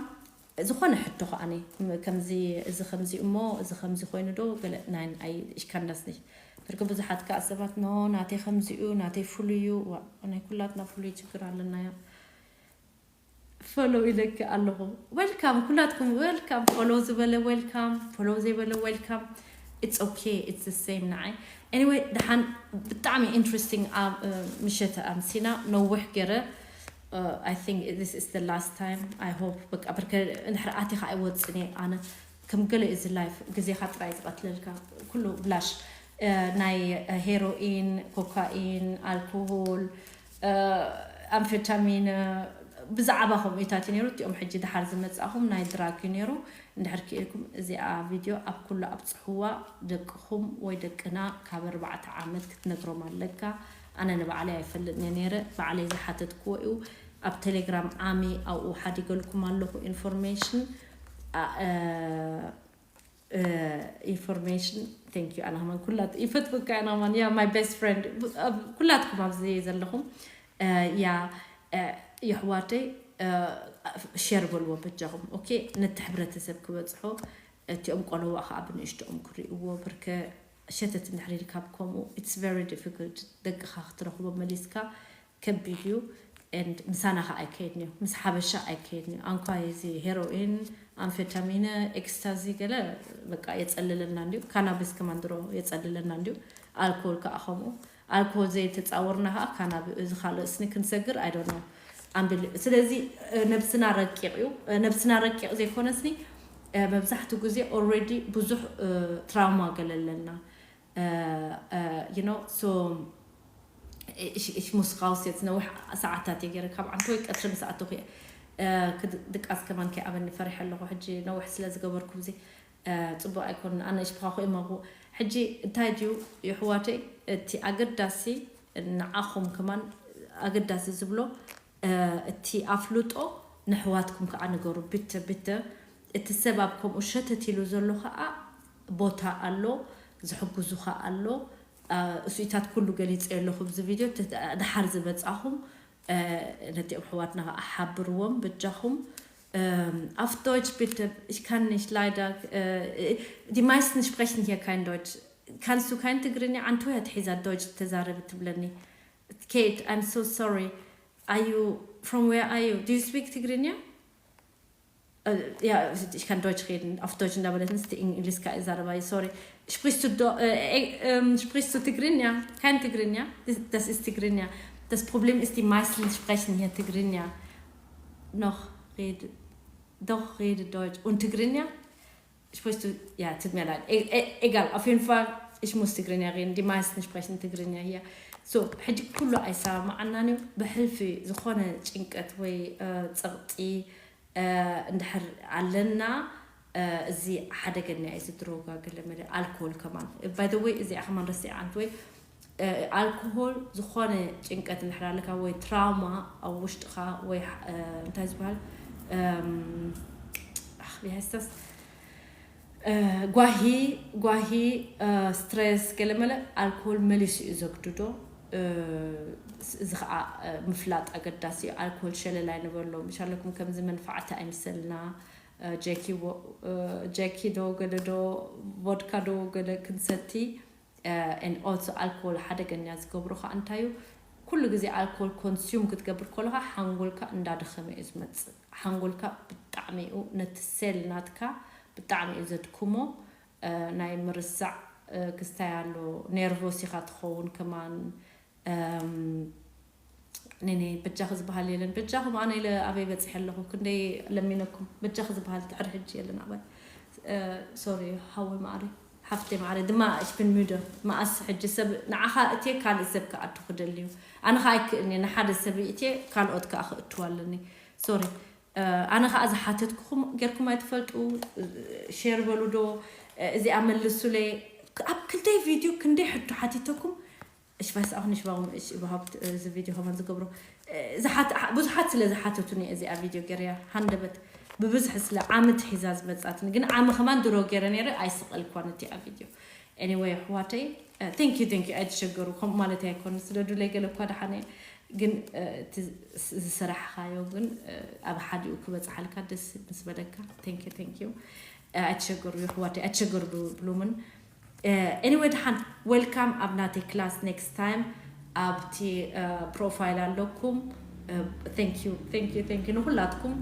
ዝኾነ ሕቶ ከዓኒ ከምዚ እዚ ከምዚ እሞ እዚ ከምዚ ኮይኑ ዶ ገለ ናይ ኣይ ich kann das nicht ብርክ ብዙሓት ከኣ ሰባት ኖ ናተይ ከምዚ እዩ ናተይ ፍሉይ እዩ ናይ ኩላትና ፍሉይ ችግር ኣለናዮ ፎሎው ኢለኪ ኣለኹ welcome ኩላትኩም welcome ፎሎው ዝበለ welcome ፎሎው ዘይበለ welcome it's okay it's the same ንዓይ anyway ደሓን ብጣዕሚ interesting ምሸት ኣምሲና ነዊሕ ገረ I think this is the last time I hope በቃ ብርከ እንድሕር ኣቲኻ ኣይወፅን እየ ኣነ ከም ገለ እዚ life ግዜኻ ጥራይ ዝቐትለልካ ኩሉ ብላሽ ናይ ሄሮኢን ኮካኢን ኣልኮሆል ኣምፌታሚን ብዛዕባ ከምኡታት እዩ ነይሩ እቲኦም ሕጂ ድሓር ዝመፃእኹም ናይ ድራግ እዩ ነይሩ እንድሕር ክኢልኩም እዚኣ ቪድዮ ኣብ ኩሉ ኣብፅሕዋ ደቅኹም ወይ ደቅና ካብ ኣርባዕተ ዓመት ክትነግሮም ኣለካ ኣነ ንባዕለይ ኣይፈልጥን እየ ነይረ ባዕለይ ዝሓተትክዎ እዩ ኣብ ቴሌግራም ዓሚ ኣብኡ ሓዲገልኩም ኣለኹ ኢንፎርሜሽን ኢንፎርሜሽን thank you ኣና ከማን ኩላት ይፈትወካ ኣና ከማን ያ my best friend ኩላትኩም ኣብዚ ዘለኹም ያ የሕዋተይ ሸር በልዎ በጃኹም okay ነቲ ሕብረተሰብ ክበፅሖ እቲኦም ቆለዋ ከዓ ብንእሽቶኦም ክርእይዎ ብርከ ሸተት እንድሕር ኢልካ ከምኡ it's very difficult ደቅኻ ክትረኽቦ መሊስካ ከቢድ እዩ and ምሳና ከዓ ኣይከይድን እዩ ምስ ሓበሻ ኣይከይድን እዩ ኣንኳ እዚ ሄሮኢን ኣንፌታሚነ ኤክስታዚ ገለ በቃ የፀልለና እንዲዩ ካናቢስ ከማን ድሮ የፀልለና እንዲዩ ኣልኮል ከዓ ከምኡ ኣልኮል ዘይተፃወርና ከዓ ካናቢ እዚ ካልእ ስኒ ክንሰግር ኣይደኖ ኣንብል ስለዚ ነብስና ረቂቕ እዩ ነብስና ረቂቕ ዘይኮነ ስኒ መብዛሕትኡ ግዜ already ብዙሕ ትራውማ ገለ ኣለና you know so ich, ich muss raus jetzt ነዊሕ ሰዓታት እየ ገይረ ካብ ዓንተ ወይ ቀትሪ ምስ ኣተኹ እየ ድቃስ ከማን ከይኣበኒ ፈሪሐ ኣለኹ ሕጂ ነዊሕ ስለ ዝገበርኩ እዚ ፅቡቅ ኣይኮንን ኣነ እሽብኻኹ እየ መጉ ሕጂ እንታይ ድዩ ይሕዋተይ እቲ ኣገዳሲ ንዓኹም ከማን ኣገዳሲ ዝብሎ እቲ ኣፍልጦ ንሕዋትኩም ከዓ ንገሩ ብተ ብተ እቲ ሰብ ኣብ ከምኡ ሸተት ኢሉ ዘሎ ከዓ ቦታ ኣሎ ዝሕግዙኻ ኣሎ እሱኢታት ኩሉ ገሊፀ ኣለኹ ብዚ ቪድዮ ድሓር ዝበፃኹም ነቲኦም ኣሕዋትና ከዓ ሓብርዎም በጃኹም auf Deutsch bitte ich kann nicht leider die meisten sprechen hier kein Deutsch kannst du kein Tigrinya ኣንተ ኣትሒዛ Deutsch ተዛረቢ ትብለኒ Kate I'm so sorry are you from where are you do you speak Tigrinya Ja, ich kann Deutsch reden, auf Deutsch እንዳበለት ንስቲ እንግሊዝካ እዛረባይ። Sorry. Sprichst du Do- äh, äh, ähm, sprichst du Tigrinya? Kein Tigrinya? Das ist Tigrinya. Das Problem ist, die meisten sprechen hier Tigrinya. Noch rede, doch rede Deutsch. Und Tigrinya? Sprichst du, ja, tut mir leid. E e egal, auf jeden Fall, ich muss Tigrinya reden. Die meisten sprechen Tigrinya hier. So, ሕጂ ኩሉ ኣይሰማማዓናን እዩ። ብሕልፊ ዝኾነ ጭንቀት ወይ ጸቕጢ እንድሕር ኣለና፣ እዚ ሓደገኛ እዩ። እዚ ድሮጋ ገለ መለ ኣልኮል ከማን፣ by the way፣ እዚኣ ከማን ረሲዓ ኣንት ወይ ኣልኮሆል ዝኾነ ጭንቀት እንድሕር ኣለካ ወይ ትራውማ ኣብ ውሽጥኻ ወይ እንታይ ዝበሃል፣ ቢሃስተስ ጓሂ፣ ጓሂ፣ ስትሬስ፣ ገለመለ ኣልኮል መሊሱ እዩ ዘግድዶ። እዚ ከዓ ምፍላጥ ኣገዳሲ እዩ። ኣልኮል ሸለል ኣይንበሎ። ምሻለኩም ከምዚ መንፋዕቲ ኣይምሰልና። ጀኪ ዶ ገለ ዶ ቮድካ ዶ ገለ ክንሰቲ። And also ኣልኮል ሓደገኛ ዝገብሮ ከዓ እንታይ እዩ? ኩሉ ግዜ ኣልኮል ኮንሱም ክትገብር ከለካ ሓንጎልካ እንዳደኸመ እዩ ዝመፅእ። ሓንጎልካ ብጣዕሚ እዩ ነቲ ሴል ናትካ ብጣዕሚ እዩ ዘድክሞ። ናይ ምርሳዕ ክስታይ ኣሎ። ኔርቮስ ኢካ ትኸውን ከማን። ኔኔ በጃኺ ዝበሃል የለን። በጃኹም ኣነ ኢለ ኣበይ በፂሐ ኣለኹ? ክንደይ ለሚነኩም። በጃኺ ዝበሃል ድሕሪ ሕጂ የለን ኣባይ። ሶሪ ሓወይ ማዕሪ፣ ሓፍተይ ማዕሪ ድማ እሽብን ሚዶ መኣስ ሕጂ ሰብ ንዓኻ እትየ ካልእ ሰብ ክኣቱ ክደልዩ ኣነ ከዓ ኣይክእልኒ። ንሓደ ሰብ እትየ ካልኦት ከዓ ክእትዋ ኣለኒ። ሶሪ ኣነ ከዓ ዝሓተትኩኹም ጌርኩም ኣይትፈልጡ። ሼር በሉ ዶ እዚኣ መልሱለይ። ኣብ ክልተይ ቪድዮ ክንደይ ሕቶ ሓቲተኩም። እሽ ፋይስ ኣሁን እሽ ባሁን እሽ überhaupt እዚ ቪድዮ ከማን ዝገብሮ ብዙሓት ስለ ዝሓተቱኒ እዚኣ ቪድዮ ገርያ ሃንደበት ብብዝሒ ስለ ዓመት ሒዛ ዝመጻትኒ ግን ዓመ ከማን ድሮ ገይረ ነይረ ኣይስቐልኳን እቲኣ ቪድዮ። Anyway ኣሕዋተይ thank you thank you ኣይትሸገሩ። ከምኡ ማለት ኣይኮን ስለ ዱለይ ገለ እኳ ደሓነ ግን ዝሰራሕኻዮ ግን ኣብ ሓዲኡ ክበፅሓልካ ደስ ምስ በለካ thank you thank you ኣይትሸገሩ ኣሕዋተይ ኣይትሸገሩ ብሉምን። Anyway ደሓን welcome ኣብ ናተይ class next time ኣብቲ ፕሮፋይል ኣለኩም። Thank you thank you thank you ንኩላትኩም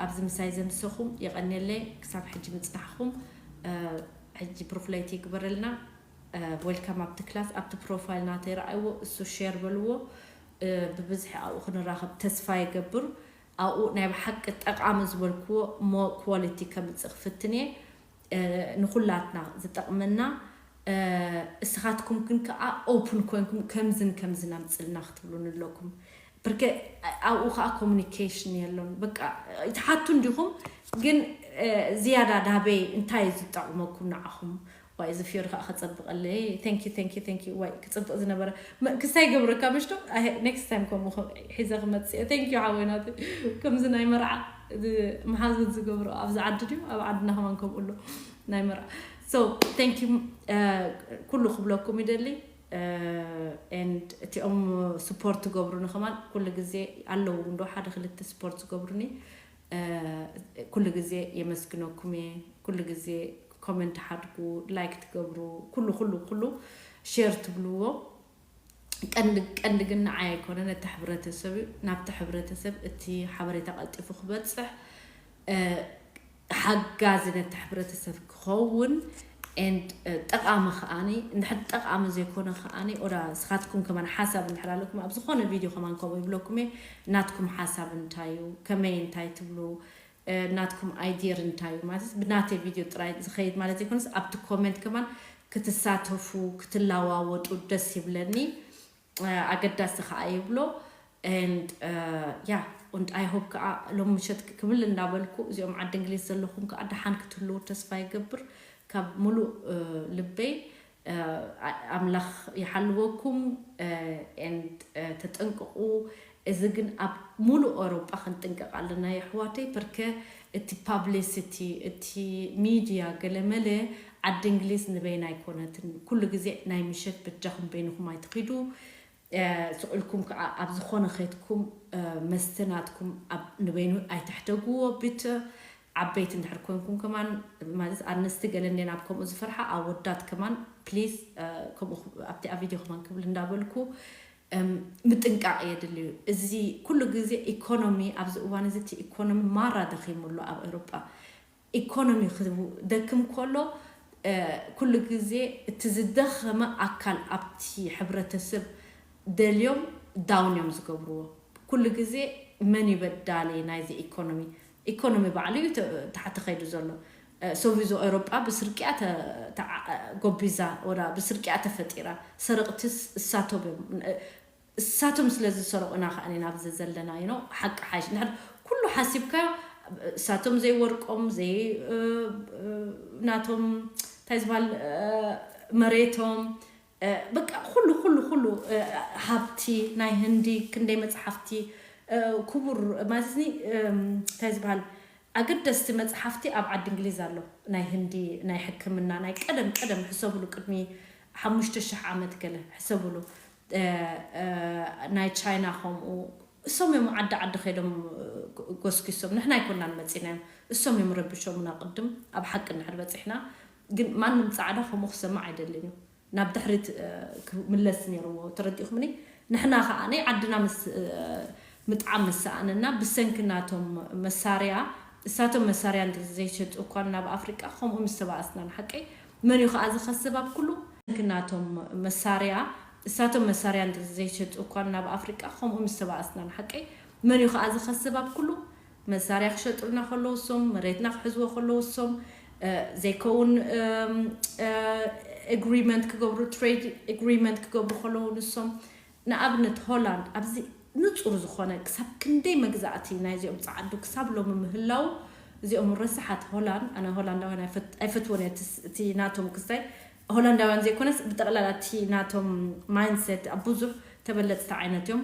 ኣብዚ ምሳይ ዘምሰኹም የቐንየለይ ክሳብ ሕጂ ምፅናሕኹም። ሕጂ ፕሩፍ ለይቲ ይግበረልና። Welcome ኣብቲ class ኣብቲ ፕሮፋይል ናተይ ረኣይዎ እሱ ሼር በልዎ። ብብዝሒ ኣብኡ ክንራኸብ ተስፋ ይገብር። ኣብኡ ናይ ብሓቂ ጠቓሚ ዝበልክዎ more quality ከምፅእ ክፍትን እየ። ንኹላትና ዝጠቕመና። እስኻትኩም ግን ከዓ ኦፕን ኮይንኩም ከምዝን ከምዝን ኣምፅልና ክትብሉን ኣለኩም። ብርከ ኣብኡ ከዓ ኮሚኒኬሽን የሎን። በቃ ይትሓቱ እንዲኹም ግን ዝያዳ ዳበይ እንታይ እዩ ዝጠቕመኩም ንዓኹም? ዋይ እዚ ፊዮሪ ከዓ ከፀብቐለይ። Thank you thank you thank you ዋይ ክፅብቕ ዝነበረ ክስታይ ገብረካ ምሽቶ። Next time ከምኡ ሒዘ ክመፅእ። Thank you ሓወይ ናቱ ከምዚ ናይ መርዓ መሓዙት ዝገብሮ ኣብዚ ዓዲ ድዩ ኣብ ዓድና ከማን ከምኡ ኣሎ ናይ መርዓ። So thank you ኩሉ ክብለኩም ይደሊ። And እቲኦም ስፖርት ዝገብሩኒ ከማን ኩሉ ግዜ ኣለዉ እንዶ ሓደ ክልተ ስፖርት ዝገብሩኒ ኩሉ ግዜ የመስግነኩም እየ። ኩሉ ግዜ ኮመንት ሓድጉ ላይክ ትገብሩ ኩሉ ኩሉ ኩሉ ሼር ትብልዎ። ቀንዲ ቀንዲ ግን ንዓይ ኣይኮነ ነቲ ሕብረተሰብ እዩ። ናብቲ ሕብረተሰብ እቲ ሓበሬታ ቀልጢፉ ክበፅሕ ሓጋዚ ነቲ ሕብረተሰብ ክኸውን and ጠቃሚ ከዓኒ እንድሕር ጠቃሚ ዘይኮነ ከዓኒ ኦዳ ስኻትኩም ከማን ሓሳብ እንድሕር ኣለኩም ኣብ ዝኾነ ቪድዮ ከማን ከምኡ ይብለኩም እየ። ናትኩም ሓሳብ እንታይ እዩ? ከመይ እንታይ ትብሉ? ናትኩም ኣይድየር እንታይ እዩ ማለት ብናተይ ቪድዮ ጥራይ ዝኸይድ ማለት ዘይኮነስ ኣብቲ ኮመንት ከማን ክትሳተፉ ክትለዋወጡ ደስ ይብለኒ። ኣገዳሲ ከዓ ይብሎ። And yeah, and I hope ከዓ ሎም ምሸት ክብል እንዳበልኩ እዚኦም ዓዲ እንግሊዝ ዘለኹም ከዓ ደሓን ክትህልዉ ተስፋ ይገብር ካብ ሙሉእ ልበይ። ኣምላኽ ይሓልወኩም። And ተጠንቅቑ። እዚ ግን ኣብ ሙሉእ ኣውሮጳ ክንጥንቀቕ ኣለና የሕዋተይ። በርከ እቲ ፓብሊሲቲ እቲ ሚድያ ገለመለ ዓዲ እንግሊዝ ንበይና ኣይኮነትን። ኩሉ ግዜ ናይ ምሸት በጃኹም በይንኹም ኣይትኺዱ። ስቕ ኢልኩም ከዓ ኣብ ዝኾነ ኸይድኩም መስተ ናትኩም ንበይኑ ኣይትሕደግዎ። ብት ዓበይቲ እንድሕር ኮንኩም ከማን ማለት ኣንስቲ ገለ እንዴን ኣብ ከምኡ ዝፈርሓ ኣወዳት ከማን ፕሊዝ ከምኡ ኣብቲ ኣብ ቪድዮ ከማን ክብል እንዳበልኩ ምጥንቃቕ የድልዩ። እዚ ኩሉ ግዜ ኢኮኖሚ ኣብዚ እዋን እዚ እቲ ኢኮኖሚ ማራ ደኺሙ ኣሎ ኣብ ኤውሮጳ። ኢኮኖሚ ክደክም ከሎ ኩሉ ግዜ እቲ ዝደኸመ ኣካል ኣብቲ ሕብረተሰብ ደልዮም ዳውን እዮም ዝገብርዎ። ኩሉ ግዜ መን ይበዳሊ ናይዚ ኢኮኖሚ? ኢኮኖሚ ባዕሉ እዩ ታሕቲ ከይዱ ዘሎ። ሶቪዞ ኤውሮጳ ብስርቂያ ጎቢዛ ወላ ብስርቂያ ተፈጢራ። ሰረቕትስ እሳቶም እዮም። እሳቶም ስለ ዝሰረቑ ኢና ከኣ ናብዚ ዘለና ኢኖ ሓቂ ሓይሽ እንድሕር ኩሉ ሓሲብካዮ እሳቶም ዘይወርቆም ዘይ ናቶም እንታይ ዝበሃል መሬቶም በቃ ኩሉ ኩሉ ኩሉ ሃብቲ ናይ ህንዲ ክንደይ መፅሓፍቲ ክቡር ማለት እንታይ ዝበሃል ኣገደስቲ መፅሓፍቲ ኣብ ዓዲ እንግሊዝ ኣሎ። ናይ ህንዲ ናይ ሕክምና ናይ ቀደም ቀደም ሕሰብሉ ቅድሚ ሓሙሽተ ሽሕ ዓመት ገለ ሕሰብሉ ናይ ቻይና ከምኡ እሶም እዮም ዓዲ ዓዲ ከይዶም ጎስኪሶም ንሕና ኣይኮናን መፂናዮም እሶም እዮም ረብሾምና ቅድም ኣብ ሓቂ እንድሕር በፂሕና ግን ማንም ፃዕዳ ከምኡ ክሰማዕ ኣይደልን እዩ ናብ ድሕሪት ክምለስ ነይርዎ ተረዲእኹምኒ ንሕና ከዓ ናይ ዓድና ምስ ምጥዓም መሰኣንና ብሰንኪ ናቶም መሳርያ እሳቶም መሳርያ ዘይሸጡ እኳ ናብ ኣፍሪቃ ከምኡ ምስ ተባኣስና ንሓቀይ መን እዩ ከዓ ዝኸስብ ኣብ ኩሉ ናቶም መሳርያ እሳቶም መሳርያ ዘይሸጡ እኳ ናብ ኣፍሪቃ ከምኡ ምስ ተባኣስና ንሓቀይ መን እዩ ከዓ ዝኸስብ ኣብ ኩሉ መሳርያ ክሸጡልና ከለዉ እሶም መሬትና ክሕዝዎ ከለዉ እሶም ዘይከውን agreement ክገብሩ trade agreement ክገብሩ ከለዉ ንሶም ንኣብነት ሆላንድ ኣብዚ ንፁር ዝኾነ ክሳብ ክንደይ መግዛእቲ ናይዚኦም ፃዓዱ ክሳብ ሎሚ ምህላው እዚኦም ረሳሓት ሆላንድ ኣነ ሆላንዳውያን ኣይፈትዎን እየ እቲ ናቶም ክስታይ ሆላንዳውያን ዘይኮነስ ብጠቕላላ እቲ ናቶም mindset ኣብ ብዙሕ ተበለፅቲ ዓይነት እዮም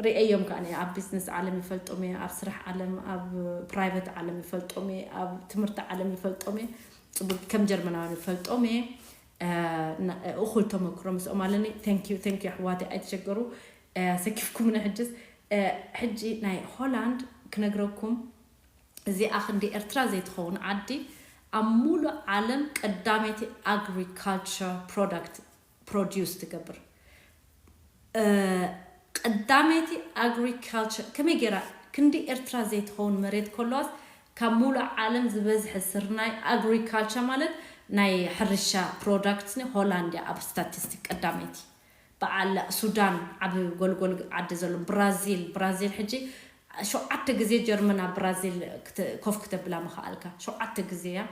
ርእየዮም ከዓ ኣብ business ዓለም ይፈልጦም እየ ኣብ ስራሕ ዓለም ኣብ private ዓለም ይፈልጦም እየ ኣብ ትምህርቲ ዓለም ይፈልጦም እየ ፅቡቅ ከም ጀርመናውያን ይፈልጦም እየ እኹል ተመክሮ ምስኦም ኣለኒ thank you thank you ኣሕዋተይ ኣይተሸገሩ ሰኪፍኩምኒ ሕጅስ ሕጂ ናይ ሆላንድ ክነግረኩም እዚኣ ክንዲ ኤርትራ ዘይትኸውን ዓዲ ኣብ ሙሉእ ዓለም ቀዳመይቲ agriculture product produce ትገብር ቀዳመይቲ agriculture ከመይ ገይራ ክንዲ ኤርትራ ዘይትኸውን መሬት ከለዋስ ካብ ሙሉእ ዓለም ዝበዝሐ ስርናይ agriculture ማለት ናይ ሕርሻ product ሆላንድ እያ ኣብ statistic ቀዳመይቲ በዓል ሱዳን ዓብ ጎልጎል ዓዲ ዘሎ ብራዚል ብራዚል ሕጂ ሸውዓተ ግዜ ጀርመን ኣብ ብራዚል ኮፍ ክተብላ ምኽኣልካ ሸውዓተ ግዜ እያ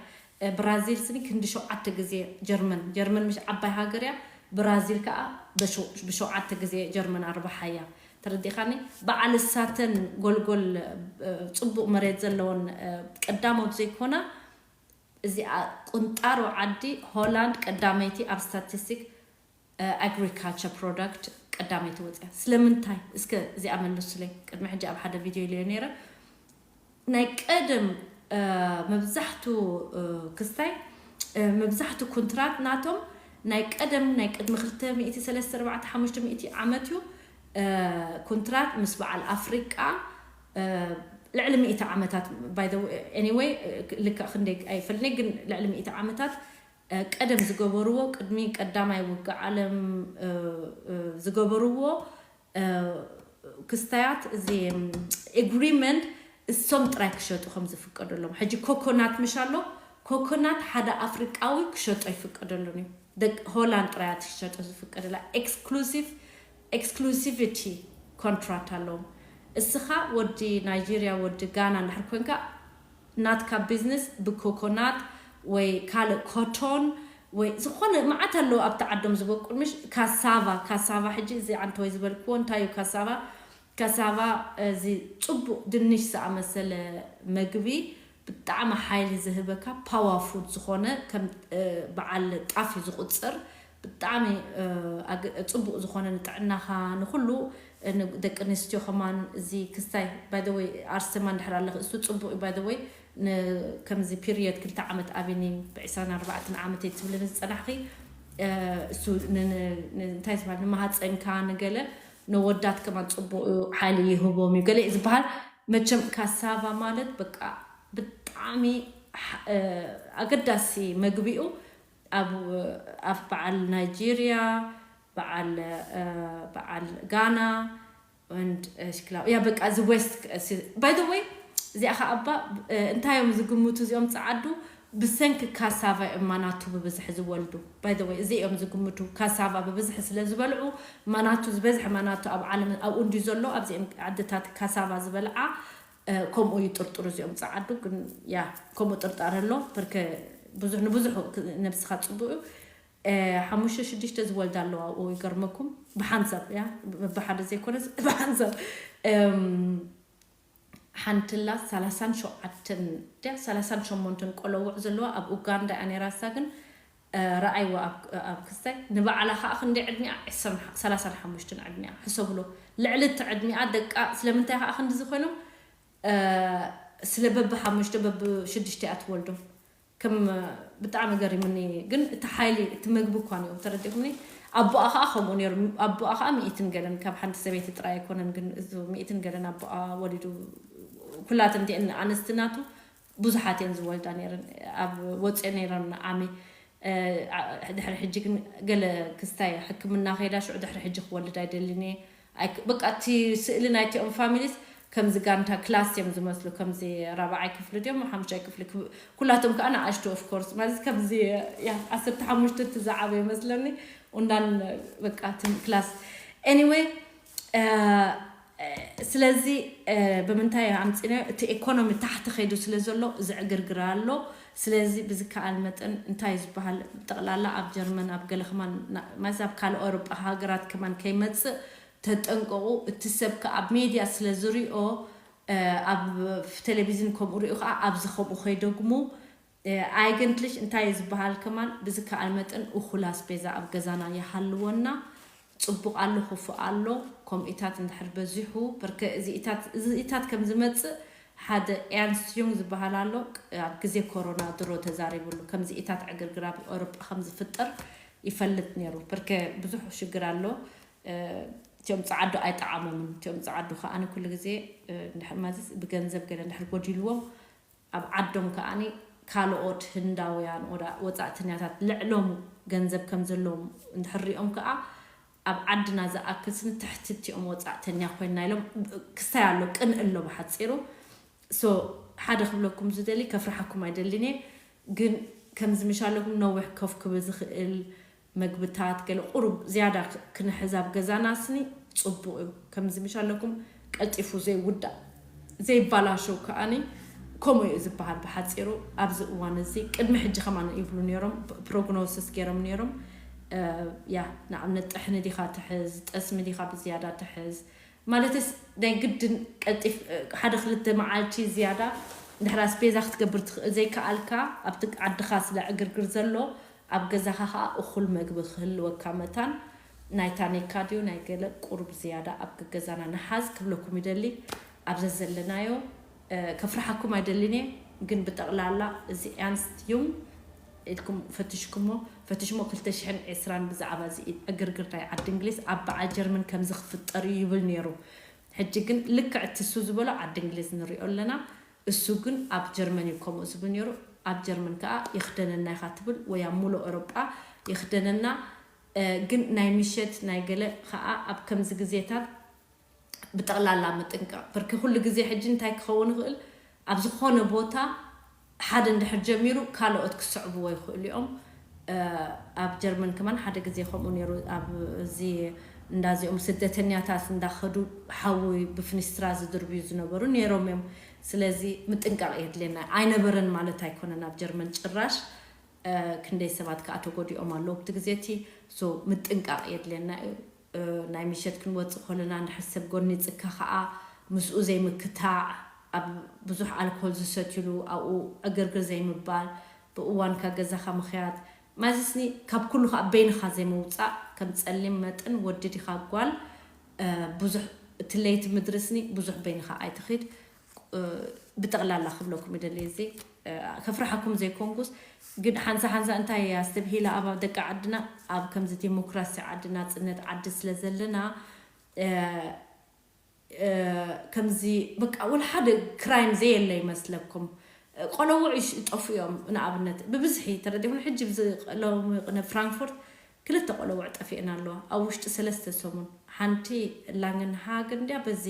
ብራዚል ስኒ ክንዲ ሸውዓተ ግዜ ጀርመን ጀርመን ምሽ ዓባይ ሃገር እያ ብራዚል ከዓ ብሸውዓተ ግዜ ጀርመን ኣርባሓያ ተረዲኻኒ በዓል እሳተን ጎልጎል ፅቡቅ መሬት ዘለዎን ቀዳሞት ዘይኮና እዚኣ ቁንጣሮ ዓዲ ሆላንድ ቀዳመይቲ ኣብ statistic agriculture product ቀዳመይቲ ወፅያ ስለምንታይ እስከ እዚኣ መልሱለይ ቅድሚ ሕጂ ኣብ ሓደ ቪድዮ ኢለዮ ነይረ ናይ ቀደም መብዛሕቱ ክስታይ መብዛሕቱ ኩንትራት ናቶም ናይ ቀደም ናይ ቅድሚ ክልተ ሚእቲ ሰለስተ ኣርባዕተ ሓሙሽተ ሚእቲ ዓመት እዩ ኩንትራት ምስ በዓል ኣፍሪቃ ልዕሊ ሚእቲ ዓመታት by the way anyway ልክዕ ክንደይ ኣይፈልኒ ግን ልዕሊ ሚእቲ ዓመታት ቀደም ዝገበርዎ ቅድሚ ቀዳማይ ውግእ ዓለም ዝገበርዎ ክስታያት እዚ agreement እሶም ጥራይ ክሸጡ ከም ዝፍቀደሎም ሕጂ ኮኮናት ምሽ ኣሎ ኮኮናት ሓደ ኣፍሪቃዊ ክሸጦ ይፍቀደሉን እዩ ደቂ ሆላንድ ጥራያት ክሸጦ ዝፍቀደላ exclusive exclusivity contract ኣለዎም እስኻ ወዲ ናይጄርያ ወዲ ጋና እንድሕር ኮንካ ናትካ business ብኮኮናት ወይ ካልእ ኮቶን ወይ ዝኾነ መዓት ኣለዉ ኣብቲ ዓዶም ዝበቁል ምሽ ካሳቫ ካሳቫ ሕጂ እዚ ዓንተወይ ዝበልክዎ እንታይ እዩ ካሳቫ ካሳቫ እዚ ፅቡቅ ድንሽ ዝኣመሰለ መግቢ ብጣዕሚ ሓይሊ ዝህበካ power food ዝኾነ ከም በዓል ጣፍ እዩ ዝቁፅር ብጣዕሚ ፅቡቅ ዝኾነ ንጥዕናኻ ንኩሉ ደቂ ኣንስትዮ ከማን እዚ ክስታይ by the way ኣርሰማ እንድሕር ኣለኺ እሱ ፅቡቅ እዩ by the way ከምዚ period ክልተ ዓመት ኣብኒ ብዕስራን ኣርባዕተን ዓመት ትብልኒ ዝፀናሕኺ እሱ እንታይ ዝበሃል ንማሃፀንካ ንገለ ነወዳት ከማን ፅቡቅ እዩ ሓይሊ ይህቦም እዩ ገለ ዝበሃል መቸም ካሳቫ ማለት በቃ ብጣዕሚ ኣገዳሲ መግቢኡ ኣብ በዓል ናይጄርያ በዓል በዓል ጋና and ሽክላ ያ በቃ እዚ west። By the way እዚኣ ከ ኣባ እንታይ እዮም ዝግምቱ እዚኦም ጸዓዱ? ብሰንኪ ካሳቫ እዮም ማናቱ ብብዝሒ ዝወልዱ። By the way እዚ እዮም ዝግምቱ፣ ካሳቫ ብብዝሒ ስለ ዝበልዑ ማናቱ ዝበዝሐ ማናቱ ኣብ ዓለም ኣብኡ እንድዩ ዘሎ። ኣብዚኦም ዓድታት ካሳቫ ዝበልዓ ከምኡ ይጥርጥሩ እዚኦም ጸዓዱ። ግን ያ ከምኡ ጥርጣረ ኣሎ። ብርከ ብዙሕ ንብዙሕ ነብስኻ ጽቡቅ እዩ። ሓሙሽተ ሽዱሽተ ዝወልዳ ኣለዋ ኣብኡ፣ ይገርመኩም። ብሓንሳብ ያ ብሓደ ዘይኮነስ ብሓንሳብ ሓንትላ ሰላሳን ሸውዓተን ድያ ሰላሳን ሸሞንተን ቆለውዕ ዘለዋ ኣብ ኡጋንዳ እያ ነይራ። እሳ ግን ረኣይዋ ኣብ ክስታይ ንባዕላ ከዓ ክንዲ ዕድሚኣ ሰላሳን ሓሙሽተን ዕድሚኣ ሕሰብሎ። ልዕሊ እቲ ዕድሚኣ ደቃ ስለምንታይ ከዓ ክንዲ ዝኾይኖም ስለ በቢ ሓሙሽተ በቢ ሽዱሽተ እያ ትወልዶ። ከም ብጣዕሚ ገሪምኒ። ግን እቲ ሓይሊ እቲ መግቢ እኳ እዮም ተረዲኹኒ። ኣቦኣ ከዓ ከምኡ ነይሩ። ኣቦኣ ከዓ ሚእትን ገለን ካብ ሓንቲ ሰበይቲ ጥራይ ኣይኮነን። ግን እዚ ሚእትን ገለን ኣቦኣ ወሊዱ ኩላተን እንዲአን ኣንስቲ ናቱ ብዙሓት እየን ዝወልዳ ነይረን። ኣብ ወፅኦ ነይረን ዓሚ ድሕሪ ሕጂ ግን ገለ ክስታይ ሕክምና ከይዳ ሽዑ ድሕሪ ሕጂ ክወልድ ኣይደልን እየ። በቃ እቲ ስእሊ ናይቲኦም ፋሚሊስ ከምዚ ጋንታ ክላስ እዮም ዝመስሉ። ከምዚ ራብዓይ ክፍሊ ድዮም ሓሙሻይ ክፍሊ፣ ኩላቶም ከዓ ንኣሽቱ of course ማለት ከምዚ ዓሰርተ ሓሙሽተ እቲ ዝዓበ ይመስለኒ። ኡንዳን በቃ እቲ ክላስ anyway ስለዚ ብምንታይ ኣምፂናዮ? እቲ ኢኮኖሚ ታሕቲ ከይዱ ስለ ዘሎ እዚ ዕግርግር ኣሎ። ስለዚ ብዝከኣል መጠን እንታይ ዝበሃል ብጠቕላላ ኣብ ጀርመን ኣብ ገለ ከማን ማለት ኣብ ካልእ ኣውሮጳ ሃገራት ከማን ከይመፅእ ተጠንቀቑ። እቲ ሰብ ከ ኣብ ሜድያ ስለ ዝሪኦ ኣብ ቴሌቪዝን ከምኡ ሪኡ ከዓ ኣብዚ ከምኡ ከይደግሙ። Eigentlich እንታይ ዝበሃል ከማን ብዝከኣል መጠን እኹል ኣስቤዛ ኣብ ገዛና ይሃልወና። ፅቡቕ ኣሎ ክፉእ ኣሎ። ከምኡታት እንድሕር በዚሑ በርከ እዚኢታት እዚኢታት ከም ዝመፅእ ሓደ ኤርንስት ዩንግ ዝበሃል ኣሎ። ኣብ ግዜ ኮሮና ድሮ ተዛሪብሉ ከምዚኢታት ዕግርግር ኣብ ኣውሮጳ ከም ዝፍጠር ይፈልጥ ነይሩ። በርከ ብዙሕ ሽግር ኣሎ። እቲኦም ጸዓዱ ኣይጠዓሞምን። እቲኦም ጸዓዱ ከኣ ኩሉ ግዜ እንድሕር ማለት ብገንዘብ ገለ እንድሕር ጎዲልዎም ኣብ ዓዶም ከኣ ካልኦት ህንዳውያን ወዳ ወጻእተኛታት ልዕሎም ገንዘብ ከም ዘለዎም እንድሕር ሪኦም ከኣ ኣብ ዓድና ዝኣክል ስኒ ትሕቲ እቲኦም ወጻእተኛ ኮይና ኢሎም ክስታይ ኣሎ ቅንእ ኣሎ ብሓጺሩ። So ሓደ ክብለኩም ዝደሊ ከፍርሓኩም ኣይደልን እየ፣ ግን ከምዚ ምሽ ኣለኩም ነዊሕ ከፍ ክብል ዝኽእል መግብታት ገለ ቁሩብ ዝያዳ ክንሕዝ ኣብ ገዛና ስኒ ጽቡቕ እዩ። ከምዚ ምሽ ኣለኩም ቀልጢፉ ዘይውዳእ ዘይባላሸው ከኣኒ ከምኡ እዩ ዝበሃል ብሓጺሩ። ኣብዚ እዋን እዚ ቅድሚ ሕጂ ከማን ይብሉ ነይሮም፣ ፕሮግኖሲስ ገይሮም ነይሮም። ያ ንኣብነት ጥሕኒ ዲኻ ትሕዝ፣ ጠስሚ ዲኻ ብዝያዳ ትሕዝ፣ ማለትስ ናይ ግድን ቀልጢፍ ሓደ ክልተ መዓልቲ ዝያዳ እንድሕር ኣስቤዛ ክትገብር ትኽእል ዘይከኣልካ ኣብቲ ዓድኻ ስለ ዕግርግር ዘሎ ኣብ ገዛኻ ከዓ እኹል መግቢ ክህልወካ መታን ናይ ታኒካ ድዩ ናይ ገለ ቁሩብ ዝያዳ ኣብ ገዛና ንሓዝ ክብለኩም ይደሊ። ኣብ ዘዘለናዮ ከፍርሓኩም ኣይደልን እየ፣ ግን ብጠቕላላ እዚ ኤርንስት ዩንግ ኢልኩም ፈትሽኩሞ ፈትሽሞ ክልተ ሽሕን ዕስራን ብዛዕባ እዚ ዕግርግር ናይ ዓዲ እንግሊዝ ኣብ በዓል ጀርመን ከምዚ ክፍጠር እዩ ይብል ነይሩ። ሕጂ ግን ልክዕ እቲ እሱ ዝበሎ ዓዲ እንግሊዝ ንሪኦ ኣለና። እሱ ግን ኣብ ጀርመን እዩ ከምኡ ዝብል ነይሩ። ኣብ ጀርመን ከዓ ይኽደነና ኢኻ ትብል ወይ ኣብ ሙሉእ ኤውሮጳ ይኽደነና። ግን ናይ ምሸት ናይ ገለ ከዓ ኣብ ከምዚ ግዜታት ብጠቕላላ ምጥንቃቕ ብርኪ ኩሉ ግዜ ሕጂ እንታይ ክኸውን ይኽእል ኣብ ዝኾነ ቦታ ሓደ እንድሕር ጀሚሩ ካልኦት ክስዕብዎ ይኽእሉ እዮም። ኣብ ጀርመን ከማን ሓደ ግዜ ከምኡ ነይሩ። ኣብ እዚ እንዳዚኦም ስደተኛታት እንዳኸዱ ሓዊ ብፍኒስትራ ዝድርብዩ ዝነበሩ ነይሮም እዮም። ስለዚ ምጥንቃቕ የድልየና። ኣይነበረን ማለት ኣይኮነን ኣብ ጀርመን ጭራሽ። ክንደይ ሰባት ከዓ ተጎዲኦም ኣለዉ ኣብቲ ግዜ እቲ። ምጥንቃቕ የድልየና እዩ። ናይ ምሸት ክንወፅእ ከለና እንድሕር ሰብ ጎኒፅካ ከዓ ምስኡ ዘይምክታዕ፣ ኣብ ብዙሕ ኣልኮል ዝሰትይሉ ኣብኡ ዕግርግር ዘይምባል፣ ብእዋንካ ገዛኻ ምኽያድ፣ ማለትስኒ ካብ ኩሉ ከዓ በይንኻ ዘይምውፃእ፣ ከም ፀሊም መጠን ወዲ ዲኻ ጓል ብዙሕ እቲ ለይቲ ምድሪ ስኒ ብዙሕ በይንኻ ኣይትኺድ። ብጠቕላላ ክብለኩም ይደሊ እዚ ከፍርሓኩም ዘይኮንኩስ ግን ሓንሳ ሓንሳ እንታይ ኣስተብሂላ ኣብ ደቂ ዓድና ኣብ ከምዚ ዲሞክራሲ ዓዲ ናፅነት ዓዲ ስለ ዘለና ከምዚ በቃ ወላ ሓደ ክራይም ዘየለ ይመስለኩም። ቆለውዕ ይጠፉ እዮም ንኣብነት ብብዝሒ ተረዲኹም ሕጂ ሎሚ ፍራንክፎርት ክልተ ቆለውዕ ጠፊእና ኣለዋ ኣብ ውሽጢ ሰለስተ ሰሙን። ሓንቲ ላንግንሃግ እንድያ በዚ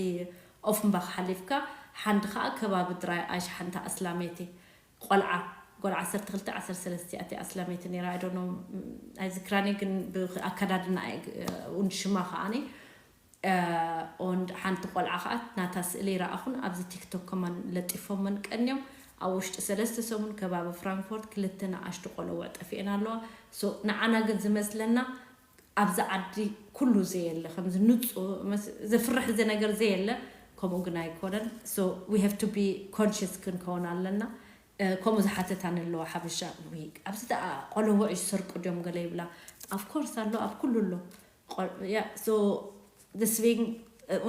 ኦፍንባኽ ሓሊፍካ፣ ሓንቲ ከዓ ከባቢ ድራይ ኣሽ ሓንቲ ኣስላሜቲ ቆልዓ፣ ጓል ዓሰርተ ክልተ ዓሰርተ ሰለስተ እያ፣ እቲ ኣስላሜቲ ነይራ። I don't know፣ ኣይዝክራኒ፣ ግን ብኣከዳድና እውን ሽማ ከዓኒ ኦንድ ሓንቲ ቆልዓ ከዓ ናታ ስእሊ ይረኣኹን ኣብዚ ቲክቶክ ከማን ለጢፎመን ቀንዮም። ኣብ ውሽጢ ሰለስተ ሰሙን ከባቢ ፍራንክፎርት ክልተ ንኣሽቱ ቆለውዕ ጠፊኤን ኣለዋ። So ንዓና ግን ዝመስለና ኣብዚ ዓዲ ኩሉ ዘየለ ከምዚ ንፁ ዘፍርሕ ዘ ነገር ዘየለ፣ ከምኡ ግን ኣይኮነን። So we have to be conscious ክንከውን ኣለና። ከምኡ ዝሓተታ ንለዋ ሓበሻ፣ ዊ ኣብዚ ደኣ ቆለውዕ ይሰርቁ ድዮም ገለ ይብላ። Of course ኣሎ፣ ኣብ ኩሉ ኣሎ። So the swing፣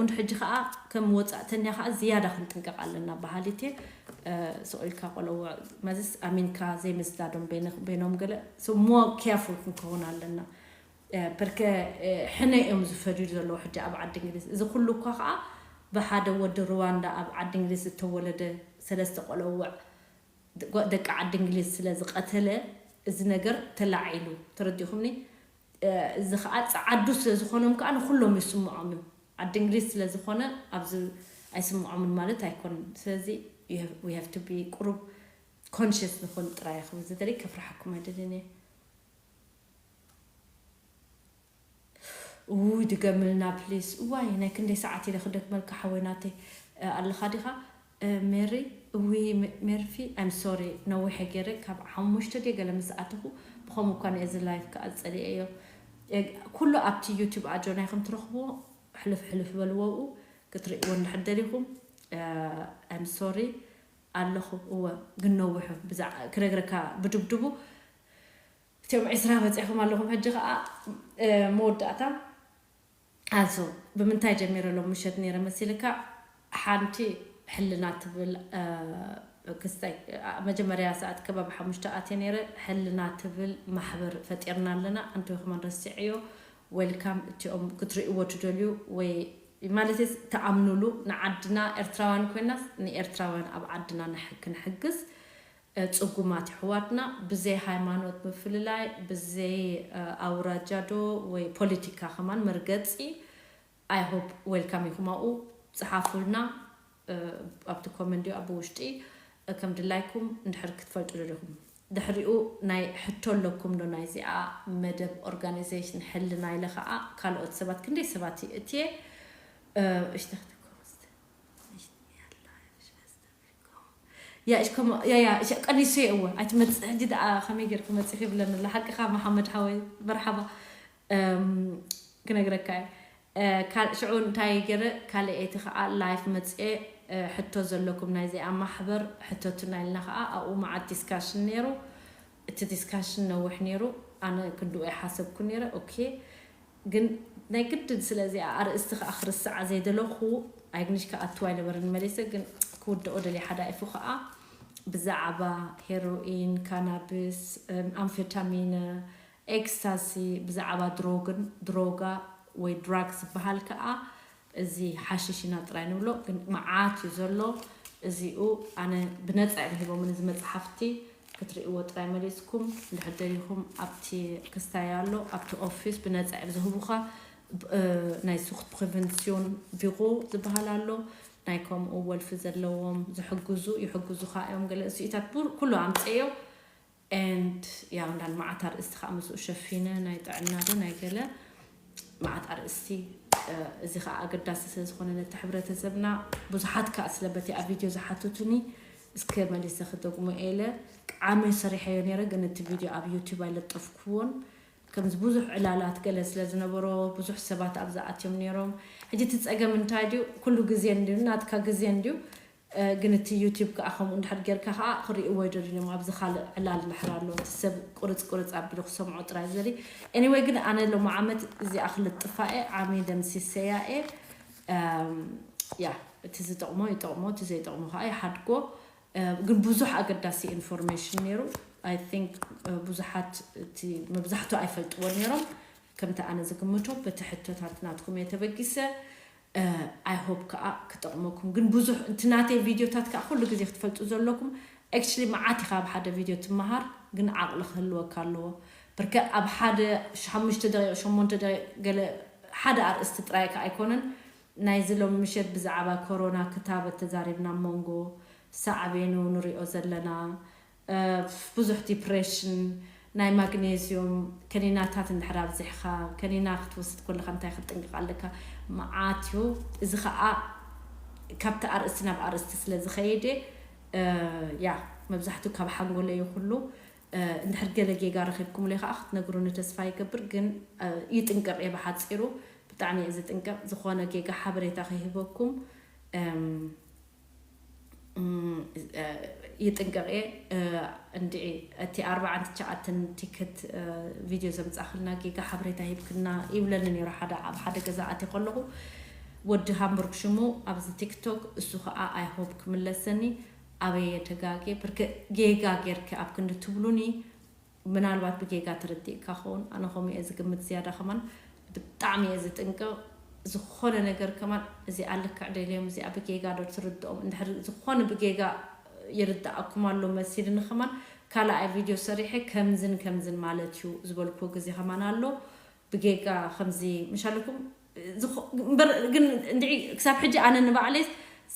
und ሕጂ ከዓ ከም ወፃእተኛ ከዓ ዝያዳ ክንጥንቀቕ ኣለና። በሃሊት እየ። ስቕ ኢልካ ቆለውዕ መዝስ ኣሚንካ ዘይምስዳዶም በይኖም ገለ፣ more careful ክንከውን ኣለና። ፐርከ ሕነ እዮም ዝፈድዩ ዘለዉ ሕጂ ኣብ ዓዲ እንግሊዝ። እዚ ኩሉ እኳ ከዓ ብሓደ ወዲ ሩዋንዳ ኣብ ዓዲ እንግሊዝ ዝተወለደ ሰለስተ ቆለውዕ ደቂ ዓዲ እንግሊዝ ስለ ዝቐተለ እዚ ነገር ተላዒሉ፣ ተረዲኹምኒ? እዚ ከዓ ፀዓዱ ስለ ዝኾኖም ከዓ ንኩሎም ይስምዖም እዩ። ዓዲ እንግሊዝ ስለ ዝኾነ ኣብዚ ኣይስምዖምን ማለት ኣይኮንን። ስለዚ we have to be ቁሩብ conscious ንኾን ጥራይ። ከም ዝደሊ ከፍርሓኩም ኣይደልን እየ። ውይ ድገምልና ፕሊስ። እዋይ ናይ ክንደይ ሰዓት ኢለ ክደግመልካ ሓወይ ናተይ። ኣለኻ ዲኻ ሜሪ? እዊ ሜርፊ፣ I'm sorry፣ ነዊሐ ገይረ ካብ ሓሙሽተ ድየ ገለ ምስ ኣተኹ። ብኸምኡ እኳ ነዚ ላይፍ ከዓ ዝፀሊኤዮ። ኩሉ ኣብቲ ዩቱብ ኣጆናይ ከም ትረኽብዎ ሕልፍ ሕልፍ በልዎ። ብኡ ክትርእይዎ እንድሕር ደሊኹም። I'm sorry ኣለኹ። እወ ግን ነዊሑ ክነግረካ ብድብድቡ እቲኦም ዕስራ በፂኹም ኣለኹም። ሕጂ ከዓ መወዳእታ ኣዞ ብምንታይ ጀሚረ ሎም ምሸት ነይረ መሲልካ? ሓንቲ ሕልና ትብል ክስታይ መጀመርያ ሰዓት ከባቢ ሓሙሽተ ኣትየ ነይረ። ሕልና ትብል ማሕበር ፈጢርና ኣለና። ኣንተ ከማን ረሲዐዮ። ዌልካም። እቲኦም ክትርእይዎ ትደልዩ ወይ ማለት ተኣምኑሉ፣ ንዓድና ኤርትራውያን ኮይናስ ንኤርትራውያን ኣብ ዓድና ክንሕግዝ ፅጉማት ይሕዋትና ብዘይ ሃይማኖት ምፍልላይ፣ ብዘይ ኣውራጃዶ ወይ ፖለቲካ ከማን መርገፂ። I hope welcome ኢኹም ኣብኡ። ፀሓፉልና ኣብቲ ኮመንት ዲዮ ኣብ ውሽጢ ከም ድላይኩም እንድሕር ክትፈልጡ ደሊኹም። ድሕሪኡ ናይ ሕቶ ኣለኩም ዶ ናይዚኣ መደብ ኦርጋናይዜሽን ሕልና ኢለ ከዓ ካልኦት ሰባት ክንደይ ሰባት እትየ እሽተክትኮምስት Ja, ich komme, ja, ja, ich, ቀኒሰ እየ። እወ ኣይትመፅእ ሕጂ ደኣ ከመይ ጌርኩ መፂኺ ይብለኒ ኣሎ። ሓቅኻ መሓመድ ሓወይ፣ መርሓባ። ክነግረካ እየ። ሽዑ እንታይ ገይረ፣ ካልኣይቲ ከዓ ላይፍ መፅኤ ሕቶ ዘለኩም ናይዚኣ ማሕበር ሕተቱና ኢልና ከዓ ኣብኡ መዓት ዲስካሽን ነይሩ። እቲ ዲስካሽን ነዊሕ ነይሩ። ኣነ ክንድኡ ኣይሓሰብኩ ነይረ። ኦኬ ግን ናይ ግድን ስለዚኣ ኣርእስቲ ከዓ ክርስዓ ዘይደለኹ ኣይግንሽ ክኣትዋ ኣይነበረን መሊሰ ግን ክውድኦ ደልየ ሓዳኢፉ ከዓ ብዛዕባ ሄሮኢን፣ ካናብስ፣ ኣምፌታሚን፣ ኤክስታሲ ብዛዕባ ድሮግን ድሮጋ ወይ ድራግ ዝበሃል ከዓ እዚ ሓሽሽ ኢና ጥራይ ንብሎ ግን መዓት እዩ ዘሎ። እዚኡ ኣነ ብነፃ እዮም ሂቦምኒ እዚ መፅሓፍቲ ክትርእይዎ ጥራይ መሊስኩም እንድሕር ደሊኹም ኣብቲ ክስታይ ኣሎ ኣብቲ ኦፊስ ብነፃ እዮም ዝህቡኻ። ናይ ሱክት ፕሪቨንሲዮን ቢሮ ዝበሃል ኣሎ ናይ ከምኡ ወልፊ ዘለዎም ዝሕግዙ ይሕግዙኻ እዮም። ገለ እዚኢታት ኩሉ ኣምፅእዮ and ያው እንዳን መዓት ኣርእስቲ ከዓ ምስኡ ሸፊነ ናይ ጥዕና ዶ ናይ ገለ መዓት ኣርእስቲ እዚ ከዓ ኣገዳሲ ስለ ዝኾነ ነቲ ሕብረተሰብና ብዙሓት ከዓ ስለ በቲ ኣብ ቪድዮ ዝሓተቱኒ እስከ መሊሰ ክደግሞ ኢለ ቃሚ ሰሪሐዮ ነይረ ግን እቲ ቪድዮ ኣብ ዩቲብ ኣይለጠፍኩዎን ከምዚ ብዙሕ ዕላላት ገለ ስለ ዝነበሮ ብዙሕ ሰባት ኣብዛ ኣትዮም ነይሮም ሕጂ እቲ ፀገም እንታይ ድዩ ኩሉ ግዜ እንድዩ ናትካ ግዜ እንድዩ ግን እቲ ዩቲብ ከዓ ከምኡ እንድሕር ጌርካ ከዓ ክርእይዎ ይደልዮም ኣብዚ ካልእ ዕላል እንድሕር ኣሎ እቲ ሰብ ቁርፅ ቁርፅ ኣቢሉ ክሰምዖ ጥራይ ዘሪ anyway ግን ኣነ ሎሚ ዓመት እዚኣ ክልጥፋ እየ ዓሚ ደምሲሰያ እየ ያ እቲ ዝጠቕሞ ይጠቕሞ እቲ ዘይጠቕሞ ከዓ ይሓድጎ ግን ብዙሕ ኣገዳሲ ኢንፎርሜሽን ነይሩ I think ብዙሓት እቲ መብዛሕቱ ኣይፈልጥዎ ነይሮም ከምቲ ኣነ ዝግምቶ በቲ ሕቶታት ናትኩም እየ ተበጊሰ I hope ከዓ ክጠቕመኩም ግን ብዙሕ እቲ ናተይ ቪድዮታት ከዓ ኩሉ ግዜ ክትፈልጡ ዘለኩም actually መዓት ኢኻ ኣብ ሓደ ቪድዮ ትመሃር ግን ዓቕሊ ክህልወካ ኣለዎ ብርከ ኣብ ሓደ ሓሙሽተ ደቂቕ ሸሞንተ ደቂቕ ገለ ሓደ ኣርእስቲ ጥራይ ከ ኣይኮነን። ናይዚ ሎም ምሸት ብዛዕባ ኮሮና ክታበት ተዛሪብና፣ መንጎ ሳዕቤኑ ንሪኦ ዘለና ብዙሕ ዲፕሬሽን፣ ናይ ማግኔዝዮም ከኒናታት እንድሕር ኣብዚሕካ፣ ከኒና ክትወስድ ከለካ እንታይ ክትጥንቅቕ ኣለካ? መዓት እዩ። እዚ ከዓ ካብቲ ኣርእስቲ ናብ ኣርእስቲ ስለ ዝኸይድ፣ ያ፣ መብዛሕትኡ ካብ ሓንጎለ እዩ ኩሉ። እንድሕር ገለ ጌጋ ረኺብኩምለይ ከዓ ክትነግሩኒ ተስፋ ይገብር። ግን ይጥንቀቕ እየ፣ ብሓፂሩ ብጣዕሚ እየ ዝጥንቀቕ። ዝኾነ ጌጋ ሓበሬታ ከይህበኩም ይጥንቀቕ እየ። እንድዒ እቲ ኣርባዓን ትሽዓተን ቲከት ቪድዮ ዘምፃእክልና ጌጋ ሓበሬታ ሂብክና ይብለኒ ነይሩ። ሓደ ኣብ ሓደ ገዛ ኣትየ ከለኹ፣ ወዲ ሃምቡርግ ሽሙ ኣብዚ ቲክቶክ፣ እሱ ከዓ ኣይሆፕ ክምለሰኒ፣ ኣበየ ተጋጌ፣ ብርክ ጌጋ ጌርኪ ኣብ ክንዲ ትብሉኒ፣ ምናልባት ብጌጋ ተረዲእካ ኸውን። ኣነ ከምኡ እየ ዝግምት። ዝያዳ ከማን ብጣዕሚ እየ ዝጥንቀቕ። ዝኾነ ነገር ከማን እዚኣ ልክዕ ደልዮም፣ እዚኣ ብጌጋ ዶ ትርድኦም፣ እንድሕር ዝኾነ ብጌጋ ይርድኣኩም ኣሎ መሲልኒ ከማን ካልኣይ ቪድዮ ሰሪሐ ከምዝን ከምዝን ማለት እዩ ዝበልኩ ግዜ ከማን ኣሎ። ብጌጋ ከምዚ ምሻልኩም ዝኾ- እምበር ግን እንድዒ ክሳብ ሕጂ ኣነ ንባዕለይ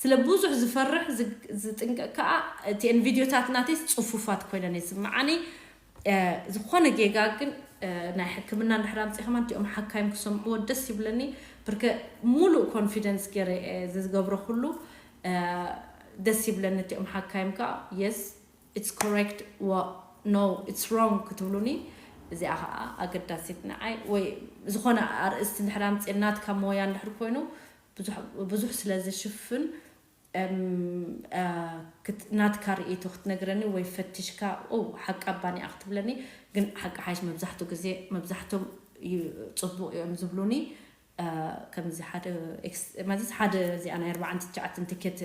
ስለ ብዙሕ ዝፈርሕ ዝግ- ዝጥንቀቕ ከዓ፣ እቲአን ቪድዮታት ናተይስ ፅፉፋት ኮይነን ይስምዓኒ። ዝኾነ ጌጋ ግን ናይ ሕክምና እንድሕር ኣምፅእ ከማን እቲኦም ሓካይም ክሰምዕዎ ደስ ይብለኒ። ብርከ ሙሉእ ኮንፊደንስ ገይረ ዝገብሮ ኩሉ ደስ ይብለኒ። እቲኦም ሓካይም ከዓ የስ it's correct፣ no it's wrong ክትብሉኒ፣ እዚኣ ከዓ ኣገዳሲት ንዓይ። ወይ ዝኾነ ኣርእስቲ እንድሕር ኣምፅእ ናትካ ሞያ እንድሕር ኮይኑ ብዙሕ ስለ ዝሽፍን ናትካ ርእይቶ ክትነግረኒ ወይ ፈቲሽካ ሓቂ ኣባኒኣ ክትብለኒ። ግን ሓቂ ሓይሽ መብዛሕትኡ ግዜ መብዛሕቶም ጽቡቕ እዮም ዝብሉኒ። ከምዚ ሓደ ማለት ሓደ እዚኣ ናይ ኣርባዓን ትሽዓተን ትኬት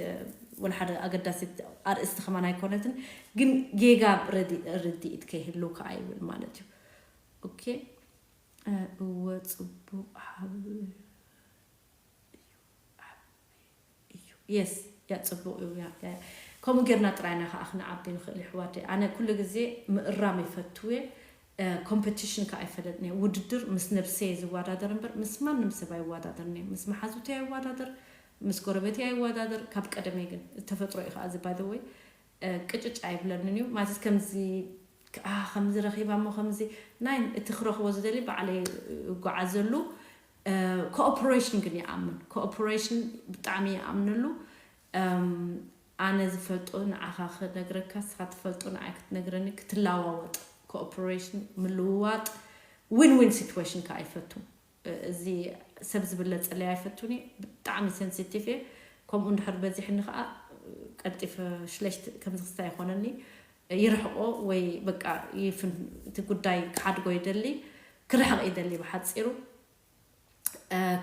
ወላ ሓደ ኣገዳሲት ኣርእስቲ ከማን ኣይኮነትን፣ ግን ጌጋ ርድኢት ከይህሉ ከዓ ይብል ማለት እዩ። ኦኬ፣ እወ ጽቡቕ ሓብ እዩ። የስ ያ ጽቡቕ እዩ። ከምኡ ጌርና ጥራይና ከዓ ክንዓቢ ንኽእል ይሕዋተይ። ኣነ ኩሉ ግዜ ምእራም ይፈትውየ። ኮምፐቲሽን ከዓ ኣይፈለጥን እየ። ውድድር ምስ ነብሰይ ዝወዳደር እምበር ምስ ማንም ሰብ ኣይወዳደርን እየ። ምስ መሓዙተይ ኣይወዳደር፣ ምስ ጎረቤተይ ኣይወዳደር። ካብ ቀደመይ ግን ተፈጥሮ እዩ ከዓ እዚ ባይ ወይ ቅጭጭ ኣይብለንን እዩ ማለት ከምዚ ከምዚ ረኺባ እሞ ከምዚ ናይ እቲ ክረኽቦ ዝደሊ ባዕለይ እጓዓዘሉ። ኮኦፕሬሽን ግን ይኣምን። ኮኦፕሬሽን ብጣዕሚ ይኣምነሉ። ኣነ ዝፈልጦ ንዓኻ ክነግረካ፣ ስኻ ትፈልጦ ንዓይ ክትነግረኒ፣ ክትለዋወጥ። ኮኦፕሬሽን ምልውዋጥ ዊን ዊን ሲትዌሽን ከዓ ይፈቱ። እዚ ሰብ ዝብለፀለይ ኣይፈቱን እየ። ብጣዕሚ ሴንሲቲቭ እየ። ከምኡ እንድሕር በዚሕኒ ከዓ ቀልጢፈ ሽለሽት ከምዚ ክስታይ ይኮነኒ፣ ይርሕቆ ወይ በቃ ይፍን እቲ ጉዳይ ክሓድጎ ይደሊ፣ ክርሕቕ ይደሊ። ብሓፂሩ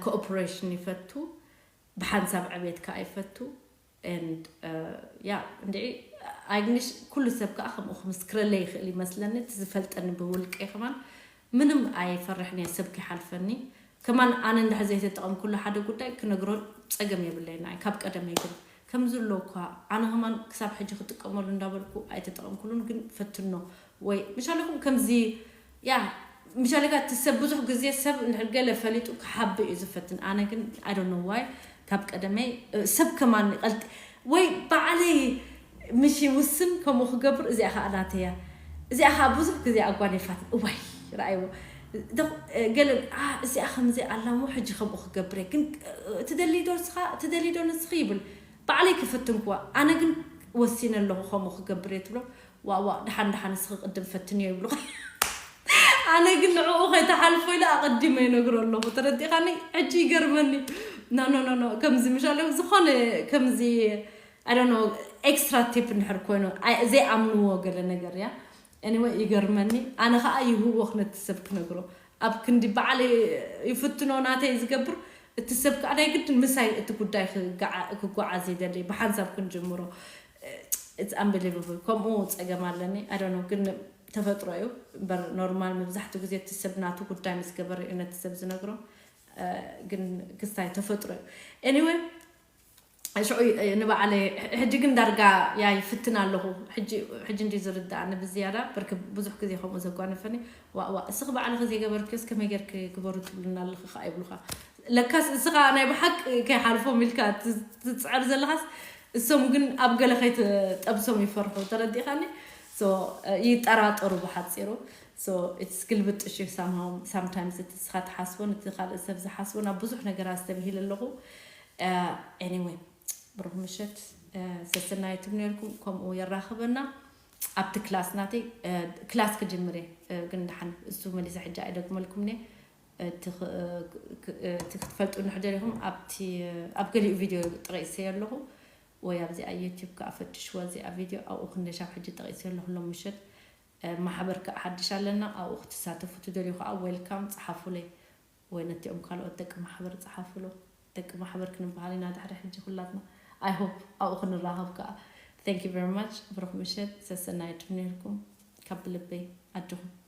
ኮኦፕሬሽን ይፈቱ፣ ብሓንሳብ ዕቤት ከዓ ይፈቱ። ያ እንድዒ ኣይግንሽ ኩሉ ሰብ ከዓ ከምኡ ክምስክረለይ ይኽእል ይመስለኒ። እቲ ዝፈልጠኒ ብውልቂ ከማን ምንም ኣይፈርሕን እየ ሰብ ከይሓልፈኒ። ከማን ኣነ እንድሕር ዘይተጠቐምኩሉ ሓደ ጉዳይ ክነግሮ ፀገም የብለይን። ኣይ ካብ ቀደመይ ግን ከምዚ ኣሎ እኳ ኣነ ከማን ክሳብ ሕጂ ክጥቀመሉ እንዳበልኩ ኣይተጠቐምኩሉን፣ ግን ፈትኖ ወይ ምሻለኩም ከምዚ ያ ምሻለካ እቲ ሰብ ብዙሕ ግዜ ሰብ እንድሕር ገለ ፈሊጡ ክሓቢ እዩ ዝፈትን። ኣነ ግን I don't know why ካብ ቀደመይ ሰብ ከማን ይቐልጥ ወይ ባዕለይ ምሽ ይውስን ከምኡ ክገብር። እዚኣ ከዓ ናተያ እዚኣ ከዓ ብዙሕ ግዜ ኣጓኒፋት እዋይ ረኣይዎ ገለ እዚኣ ከምዚ ኣላ ሞ ሕጂ ከምኡ ክገብር እየ ግን ትደሊ ዶ ንስኻ ትደሊ ዶ ንስኺ ይብል ባዕለይ ክፍትንክዋ። ኣነ ግን ወሲነ ኣለኹ ከምኡ ክገብር እየ ትብሎ። ዋዋ ድሓን ድሓን ንስኺ ቅድም ፈትንዮ ይብሉኻ። ኣነ ግን ንዕኡ ከይተሓልፎ ኢለ ኣቐዲመ ይነግሮ ኣለኹ። ተረዲኻኒ? ሕጂ ይገርመኒ። ኖ ኖ ኖ ኖ ከምዚ ምሻለ ዝኾነ ከምዚ I don't know ኤክስትራ ቲፕ እንድሕር ኮይኑ ዘይኣምንዎ ገለ ነገር እያ። Anyway ይገርመኒ። ኣነ ከዓ ይህወኽ ነቲ ሰብ ክነግሮ ኣብ ክንዲ ባዕለ ይፍትኖ ናተይ ዝገብር እቲ ሰብ ከዓ ናይ ግድን ምሳይ እቲ ጉዳይ ክጓዓዝ ይደሊ። ብሓንሳብ ክንጅምሮ it's unbelievable። ከምኡ ፀገም ኣለኒ። I don't know ግን ተፈጥሮ እዩ እምበር ኖርማል መብዛሕትኡ ግዜ እቲ ሰብ ናቱ ጉዳይ ምስ ገበረ እዩ ነቲ ሰብ ዝነግሮ። ግን ክስታይ ተፈጥሮ እዩ። Anyway ሽዑ ንባዕለ ሕጂ ግን ዳርጋ ያ ይፍትን ኣለኹ። ሕጂ ሕጂ እንዲ ዝርዳእኒ ብዝያዳ ብርክ ብዙሕ ግዜ ከምኡ ዘጓነፈኒ። ዋ ዋ እስኺ ባዕልኺ ዘይገበርክዮስ ከመይ ጌርኪ ግበሩ ትብልና ኣለኺ ከዓ ይብሉኻ። ለካስ እስኻ ናይ ብሓቂ ከይሓልፎም ኢልካ ትጽዕር ዘለኻስ እሶም ግን ኣብ ገለ ከይትጠብሶም ይፈርሑ። ተረዲእኻኒ? ይጠራጠሩ ብሓፂሩ። It's ግልብጥ ሽ ሳምሃው ሳምታይምስ እቲ እስኻ ትሓስቦን እቲ ካልእ ሰብ ዝሓስቦን ኣብ ብዙሕ ነገራት ዝተብሂል ኣለኹ። Anyway ብሩኽ ምሸት። ሰሰናየትም ነርኩም። ከምኡ የራኽበና ኣብቲ ክላስ ናተይ ክላስ ክጅምር እየ። ግን ደሓን እሱ መሊሰ ሕጂ ኣይደግመልኩም እየ። እቲ ክትፈልጡ እንድሕር ደሊኹም ኣብቲ ኣብ ገሊኡ ቪድዮ ጠቒሰዮ ኣለኹ ወይ ኣብዚኣ ዩቲብ ከዓ ፈትሽዋ። እዚኣ ቪድዮ ኣብኡ ክንደሻብ ሕጂ ጠቒሰዮ ኣለኹ ሎም ምሸት። ማሕበር ከዓ ሓድሽ ኣለና ኣብኡ ክትሳተፉ ትደልዩ ከዓ ዌልካም ፀሓፉለይ። ወይ ነቲኦም ካልኦት ደቂ ማሕበር ፀሓፉሎ። ደቂ ማሕበር ክንበሃል ኢና ድሕሪ ሕጂ ኩላትና። I hope ኣብኡ ክንራኸብ ከዓ። Thank you very much። ብሩኽ ምሸት ሰሰናየትም ነርኩም። ካብ ብልበይ ኣድኹም።